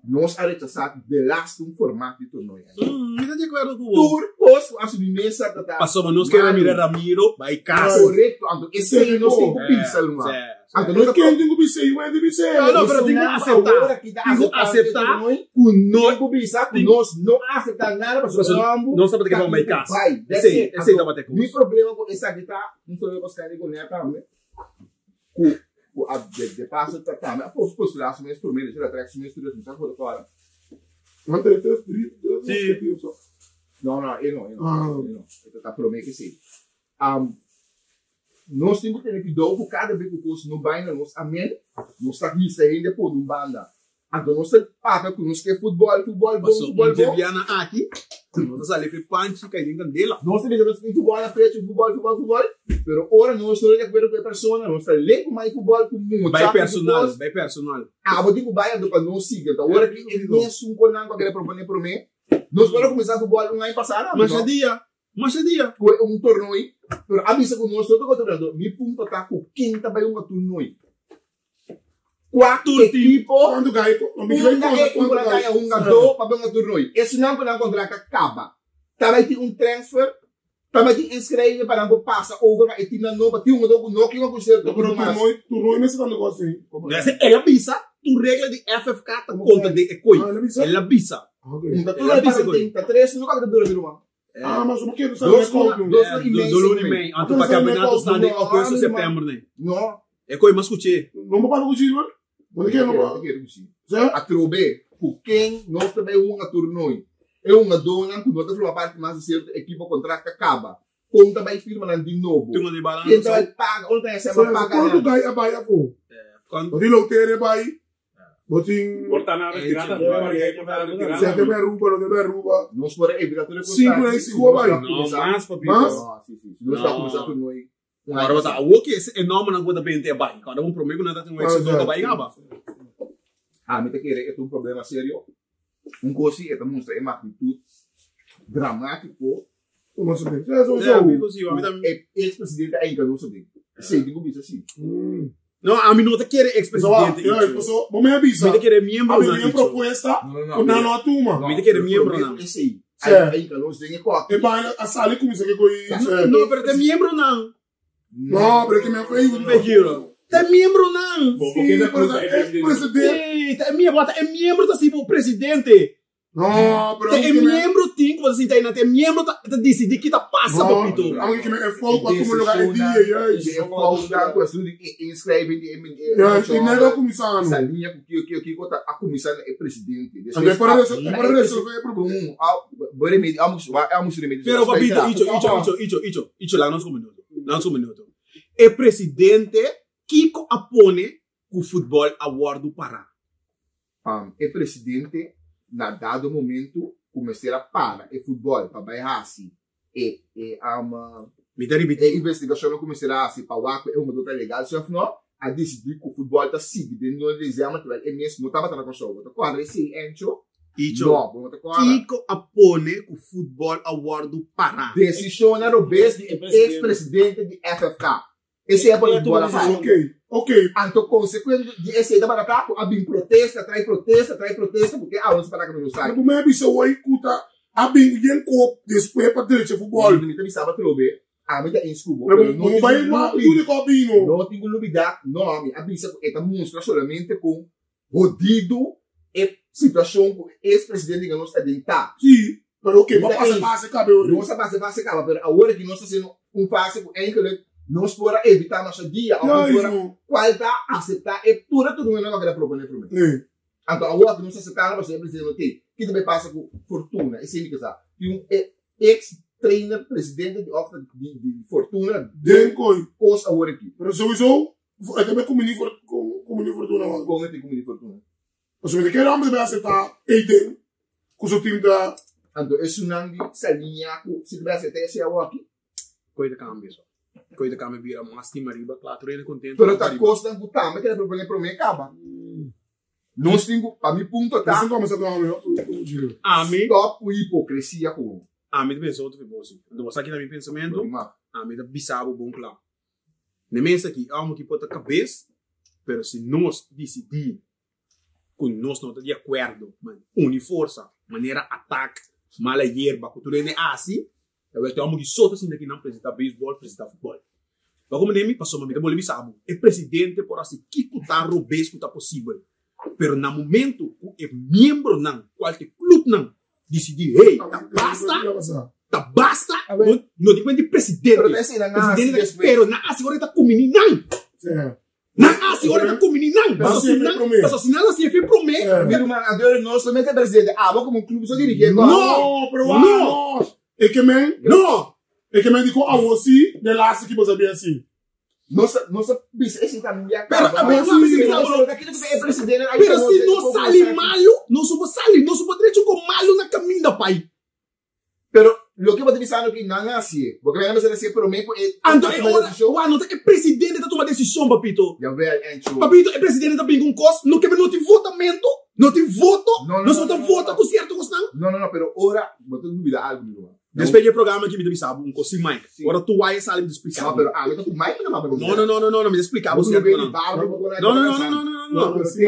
Speaker 6: nós a rechazar de last um formato de torneio.
Speaker 4: Me de acordo com o.
Speaker 6: Tur posto a submesa da
Speaker 4: Passou, mas nós queremos mirar Ramiro, vai casa.
Speaker 6: Correto, anto esse não tem que pensar, mano.
Speaker 3: Anto não quem tem que pensar, mas tem que pensar.
Speaker 4: Não, não, pero tem que aceitar. Tem que aceitar que
Speaker 6: nós que pensar que nós não aceitar nada, mas
Speaker 4: não sabe que vamos vai casa. Esse, esse tá bater com.
Speaker 6: Mi problema com essa aqui tá, não sou eu que os com né, tá, né? Com a de passo tá tá, mas posso postular mesmo por meio, será que mesmo não sabe fora.
Speaker 3: Não, três, três, três,
Speaker 6: Não, não, eu não, eu não. Eu não. Tá prometo que sim. Nós temos que ter que dar com cada vez que o curso não vai, nós amém, nós está aqui saindo por um banda. Então nós papa que nós quer futebol, futebol, bom, futebol, bom.
Speaker 4: Viana aqui, nós ali foi panche, caiu em candela.
Speaker 6: Nós temos nós tem futebol na frente, futebol, futebol, futebol. Pero ora nós estamos de acordo com a pessoa, nós está lendo mais futebol com muito.
Speaker 4: Vai personal, vai personal.
Speaker 6: Ah, vou dizer que vai do para não siga. Então ora que ele nem é um conango que ele propõe para mim. Nos por a kuminsá futbòl un aña pasá no?
Speaker 4: Masha dia, masha dia.
Speaker 6: Ku un tornoi, pero a bisa ku nos no ta kontra torneo. Mi punto ta ku ken ta bai hunga tornoi. Kua ekipo
Speaker 3: Kuantu gai, mi
Speaker 6: unda e ekipo nan gaya hungadó pa bai hunga tornoi. Esunnan ku nan kontrakt a kaba. Ta bai tin un transfer, ta bai tin inschrijving pa nan por pasa over pa e teamnan nobo. Tin hungadó ku no ke hunga ku sierto
Speaker 3: Pero
Speaker 6: ekipo mas.
Speaker 3: tornoi, tornoi mester tantu kos ei.
Speaker 4: El a bisa tur regla di FFK ta konta den e koi.
Speaker 3: Ah, el a bisa?
Speaker 4: El a bisa.
Speaker 3: Ok.
Speaker 6: Hunga
Speaker 4: El
Speaker 6: tur
Speaker 4: a bisa
Speaker 6: e
Speaker 4: koi.
Speaker 6: ta tres no ka dura mi ruman.
Speaker 3: Ah, mas o que tu sabe
Speaker 6: Dos
Speaker 3: como
Speaker 6: luna, dos luna y medio.
Speaker 4: Dos luna y medio. Anto pa campeonato sta den agosto, september ne.
Speaker 6: No.
Speaker 4: E koi mas kuche.
Speaker 3: Não me para com o Não quero, não. Zé?
Speaker 6: Atrobe, ku ken nos ta bai hunga tornoi. E hungadónan ku no ta forma parti mas di sierto ekipo kontrakt a kaba. Kon ta bai firma nan di nobo.
Speaker 4: Tungo di balansa.
Speaker 6: Ken ta bai paga, ora ta
Speaker 3: Zé,
Speaker 6: sema paga
Speaker 3: quanto
Speaker 6: nan.
Speaker 3: gai a vai a pô?
Speaker 4: Quanto?
Speaker 3: Botin Loutere vai. Botin
Speaker 7: Corta na retirada.
Speaker 3: Zé que me Aruba, não que me Aruba.
Speaker 6: Nos por evita tur e
Speaker 3: Cinco nem cinco vai.
Speaker 4: No, mas papito.
Speaker 3: Mas?
Speaker 6: Si, si. Nos ta
Speaker 4: No.
Speaker 6: kuminsá tornoi.
Speaker 4: Agora bota o que esse enorme na bota bem te bai. Cada um prometo na tem um
Speaker 3: Ah,
Speaker 4: éxito
Speaker 3: Zé.
Speaker 4: da bai gaba.
Speaker 6: Ah, mi ta kere, e ta un problema serio. Un kos si, e ta mustra e magnitut dramátiko.
Speaker 3: Não sei. Zé,
Speaker 4: É,
Speaker 3: sou
Speaker 4: amigo, sim, a mim também.
Speaker 6: E ex-presidente ainda não sabe. Sei, digo bisa si.
Speaker 4: No, a mim não te quer ex-presidente.
Speaker 3: Pessoal, eu pessoal, vamos me avisar.
Speaker 4: Me te quer membro
Speaker 3: A
Speaker 4: na
Speaker 3: minha proposta,
Speaker 6: No,
Speaker 3: o nano a turma.
Speaker 4: Me te quer membro não.
Speaker 6: Esse aí.
Speaker 3: Certo.
Speaker 6: Aí, aí, nós tem que
Speaker 3: E vai a sala com isso aqui com isso.
Speaker 4: No, pero te membro não.
Speaker 3: Não, pero que me foi
Speaker 4: Pegiro. Te membro não.
Speaker 3: Sim, pero é presidente.
Speaker 4: Sim, te membro, é membro tá assim o presidente.
Speaker 3: Não, pero
Speaker 4: Te membro tem que você tá te membro tá decidir que tá passa papito.
Speaker 3: Aunque que me é foco a turma lugar é dia,
Speaker 6: E
Speaker 3: yes.
Speaker 6: falta questão de inscrevem de
Speaker 3: Yes, e nego começando.
Speaker 6: Essa linha que que que que tá a começar é presidente.
Speaker 3: Então, para para resolver o problema.
Speaker 6: Com a remédio, vamos vamos remédio.
Speaker 4: Pero papito, icho, icho, icho, icho, icho, icho, lá não um minuto. Lá um minuto. E presidente Kiko apone o futebol award do Pará.
Speaker 6: E presidente na dado momento começar a para e futebol para bairrarse e e ama
Speaker 4: Me dá
Speaker 6: e
Speaker 4: repetir.
Speaker 6: investigação não começará assim para o arco é uma douta legal só não a decidir que o futebol está seguindo dentro do exame que é mesmo não estava na console tá quadra esse encho
Speaker 4: Icho.
Speaker 6: não não tá quadra
Speaker 4: Kiko apone o futebol award do Pará.
Speaker 6: decisão era o best de ex-presidente de FFK esse é para o futebol a
Speaker 3: Ok, ok.
Speaker 6: Anto consequente de esse da para a bem protesta trai protesta trai protesta porque a onde para que não sai
Speaker 3: Mas me avisa hoje kuta a bem alguém cop depois para direito futebol.
Speaker 6: Não me sabe trobe a mim tá em escubo
Speaker 3: Mas não vai lá tudo copino.
Speaker 6: Não tenho dúvida, não, a bisa eta mostra solamente com rodido e situação com ex-presidente que não está dentro.
Speaker 3: Sim, pero ok,
Speaker 6: Então,
Speaker 3: mas passa
Speaker 6: é
Speaker 3: passa cabelo.
Speaker 6: Não está passando fase acaba, pero agora que nós está sendo um passe com enkele nós pora evitar nosso dia, ou
Speaker 3: Ja,
Speaker 6: pora
Speaker 3: isso.
Speaker 6: qual tá aceitar e tudo tudo não vai proponer para mim.
Speaker 3: É.
Speaker 6: Então agora que nós aceitamos, você presidente não tem. Que também passa com Fortuna, esse é que sabe. Tem um ex-trainer presidente de, de, de Fortuna,
Speaker 3: Den koi.
Speaker 6: cos agora aqui.
Speaker 3: Pero sowieso, ik heb communie voor communie fortuna man.
Speaker 6: Como é que de Fortuna?
Speaker 3: Als we de keer aan bij aceitar, eten, com o time da
Speaker 6: Então, esse nang salinha ku se tiver até esse aqui.
Speaker 4: Coisa cambia só. Coisa cambia vira mais time arriba, claro, ele contente.
Speaker 6: Pero tá costa ku tá, mas que é problema para mim acaba. Não singo, para mim ponto tá.
Speaker 3: Assim como você tá no giro.
Speaker 4: A mim,
Speaker 6: Stop com hipocrisia com.
Speaker 4: a mim também sou outro assim. Então você aqui na meu pensamento, a mim tá bisabo bom claro. Na mesa aqui, há uma que pode cabeça, pero se nós decidir que nós não estamos de acordo, man, unir força, maneira ataque, mala hierba, cultura é assim, eu tenho uma que só assim daqui não apresentar beisebol, apresentar futebol. Mas como nem me passou, mas me deu bisabo. É presidente por assim, que tá robesco tá possível. Pero no momento que o membro não, qualquer clube não, decidir, hey, tá basta, tá basta, não, não digo de presidente.
Speaker 6: Pero assim, na
Speaker 4: Presidente, pero na agora tá comendo não.
Speaker 3: É.
Speaker 4: Na agora tá comendo não.
Speaker 3: Mas
Speaker 4: Mas
Speaker 3: assim,
Speaker 4: assim, mas assim, nada assim, é promete.
Speaker 6: Meu irmão, agora nós somente presidente. Ah, vou como um clube só dirigir.
Speaker 3: Não, pero
Speaker 4: Não.
Speaker 3: É que men,
Speaker 4: Não.
Speaker 3: é que men digo a você, de lá se que você bem assim.
Speaker 6: Nossa, nossa, esse tá minha
Speaker 4: Pero,
Speaker 6: cara.
Speaker 4: pero, pero se não sale malo, não somos sale, não somos direito com malo na caminho, pai.
Speaker 6: Pero lo que eu vou pensando que não é assim. Porque não é assim, pero mesmo
Speaker 4: Então, é hora, ué, não é presidente tá tomando decisão, papito.
Speaker 6: Já vê, encho.
Speaker 4: Papito, é presidente tá bem com cos, não quer não tem votamento. No tin voto?
Speaker 6: No, no,
Speaker 4: Nos
Speaker 6: no,
Speaker 4: no ta
Speaker 6: no, no,
Speaker 4: vota
Speaker 6: no.
Speaker 4: ku sierto kosnan?
Speaker 6: No, no, no, pero ora, bo ta lubida algu, mi ruman.
Speaker 4: Despues di e programa aki mi ta bisa bo un kos sin Mike.
Speaker 6: Sí.
Speaker 4: Ora tu waya sali mi ta splika
Speaker 6: No,
Speaker 4: bo.
Speaker 6: pero algo ta ku Mike mi ta papia
Speaker 4: No, no, no, no, no, no, mi ta splika bo sierto kosnan. No, no, no, no, no, no, no.
Speaker 6: pero
Speaker 3: Sí,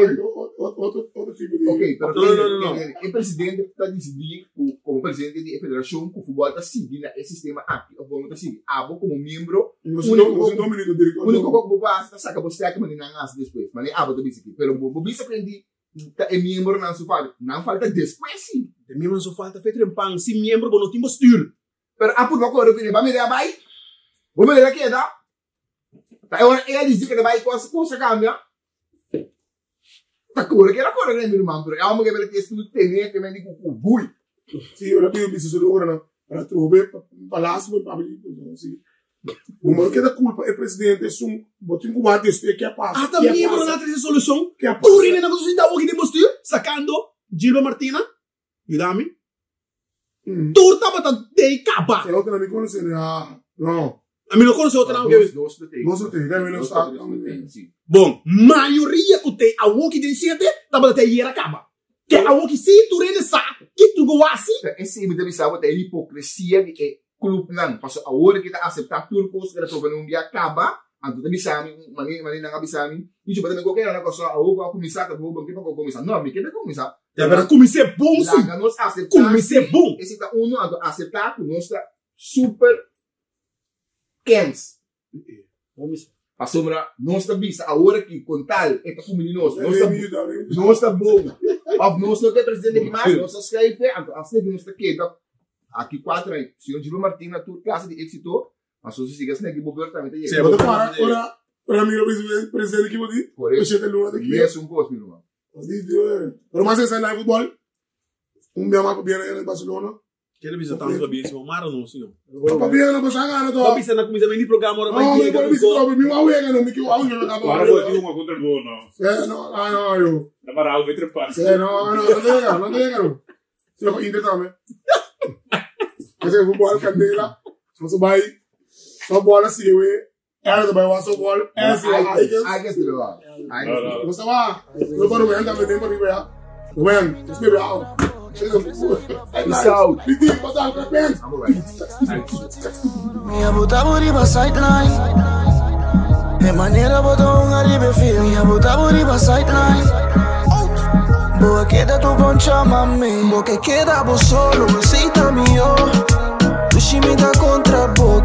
Speaker 3: otro, otro tipo de...
Speaker 6: Ok, pero
Speaker 4: No, no, no, no.
Speaker 6: E presidente ta disidí ku komo presidente di e federashon ku futbòl ta sigui na e sistema aki òf bo no ta sigui. Abo komo miembro,
Speaker 3: No sé, no sé, dos minutos, director.
Speaker 6: úniko kos ku bo por hasi ta saka bo stèk manera nan hasi despues. Manera abo ta bisa aki. Pero bo bo bisa prendí ta e miembronan su falta. Nan falta despues sí.
Speaker 4: De miembronan su falta fe trempan. Sin miembro bo no tin bestuur.
Speaker 6: Pero a purba kore ku ba mira bai. Bo mira keda. Ta e ora e a disi ku ta bai kos kos a kambia. Ta kore keda kore mi ruman pero e homber ke bira kes ku tene ke men di ku ku bui.
Speaker 3: Sí, ora pido bisa su ora na para trobe palacio pa sí. Bo no keda culpa e presidente esun bo tin cu wak despues ke a pasa.
Speaker 4: Ata
Speaker 3: ke a
Speaker 4: miembro
Speaker 3: pasa,
Speaker 4: nan a trece solucion.
Speaker 3: ke a
Speaker 4: Tur
Speaker 3: pasa.
Speaker 4: hende nan cu ta sinta awo aki den bestuur sacando Gilbert Martina, yuda mi. Tur tabata dey caba.
Speaker 3: E otro nan mi conoce ah no.
Speaker 4: Ami no conoce otro nan
Speaker 6: Dos dos lo tei.
Speaker 3: Dos lo tei,
Speaker 6: Dos lo tei, si.
Speaker 4: Bon, mayoria cu tey awo aki den siete tabata te ayera caba. Ke awo ki si tur hende sa ki tur go haci.
Speaker 6: Ta esei mi ta bisa bo ta e hipocresia di e clubnan. Pasobra awor ki ta acepta tur cos cu ta proba un dia caba, anto ta bisa mi, mane mane nan a bisa mi, Micho bo ta mi koke nan a koso awor cu a cuminsa ta bo ke pa cu a cuminsa. No, mi ke pa cuminsa.
Speaker 4: Ya pero cuminsa bon si.
Speaker 6: Laga nos acepta
Speaker 4: Cuminsa
Speaker 6: si.
Speaker 4: bon.
Speaker 6: Esei ta uno, anto acepta cu nos ta super kens. Pasobra nos ta bisa awor aki con tal e ta cumini nos, nos ta nos ta bon of nos no ta e presidente aki mas, nos ta schuif e, anto asina ki nos ta keda aki cuatro aña. Señor Gilbert Martin na tur clase di exito, pasobra si sigui asina aki bo beurt tambe ta yega.
Speaker 3: Bo ta para ora ora mira presidente aki bo di
Speaker 6: Correcto.
Speaker 3: shete luna ta kia.
Speaker 6: Mesun cos mi ruman.
Speaker 3: Pero mas esa live futbol un bia mas pa bia na Barcelona.
Speaker 4: Kere bisa tanto pa bisa, mara no, senhor.
Speaker 3: Pa bia na pasa gana to.
Speaker 4: Pa bisa na começamento di programa ora
Speaker 3: No,
Speaker 4: vai
Speaker 3: mi
Speaker 4: chega
Speaker 3: por bisa to, mi wa wega no, mi ki wa wega ka
Speaker 7: Agora vou ter uma contra boa, no.
Speaker 3: Eh, no, ah, no, yo.
Speaker 7: Na moral, vai trepar.
Speaker 3: Eh, no, no, no te no te no. Se lo Inter tambe. Ese fútbol candela. No se vai. Só bola se we. Era vai wa só bola. Ese
Speaker 6: Ai,
Speaker 3: ai.
Speaker 6: ai que se lo va. Ai que se lo va.
Speaker 3: Você va. No para o venda, me tem para ir. Wen, escreve out.
Speaker 6: Peace out.
Speaker 3: Peace
Speaker 6: I'm alright.
Speaker 1: Mi abuta riba sideline. E manera botou un aribe feel. Mi abuta riba sideline. Boa queda tu bom chama-me.
Speaker 2: Bo que queda bo solo, aceita mi yo. Tu shimita contra bo.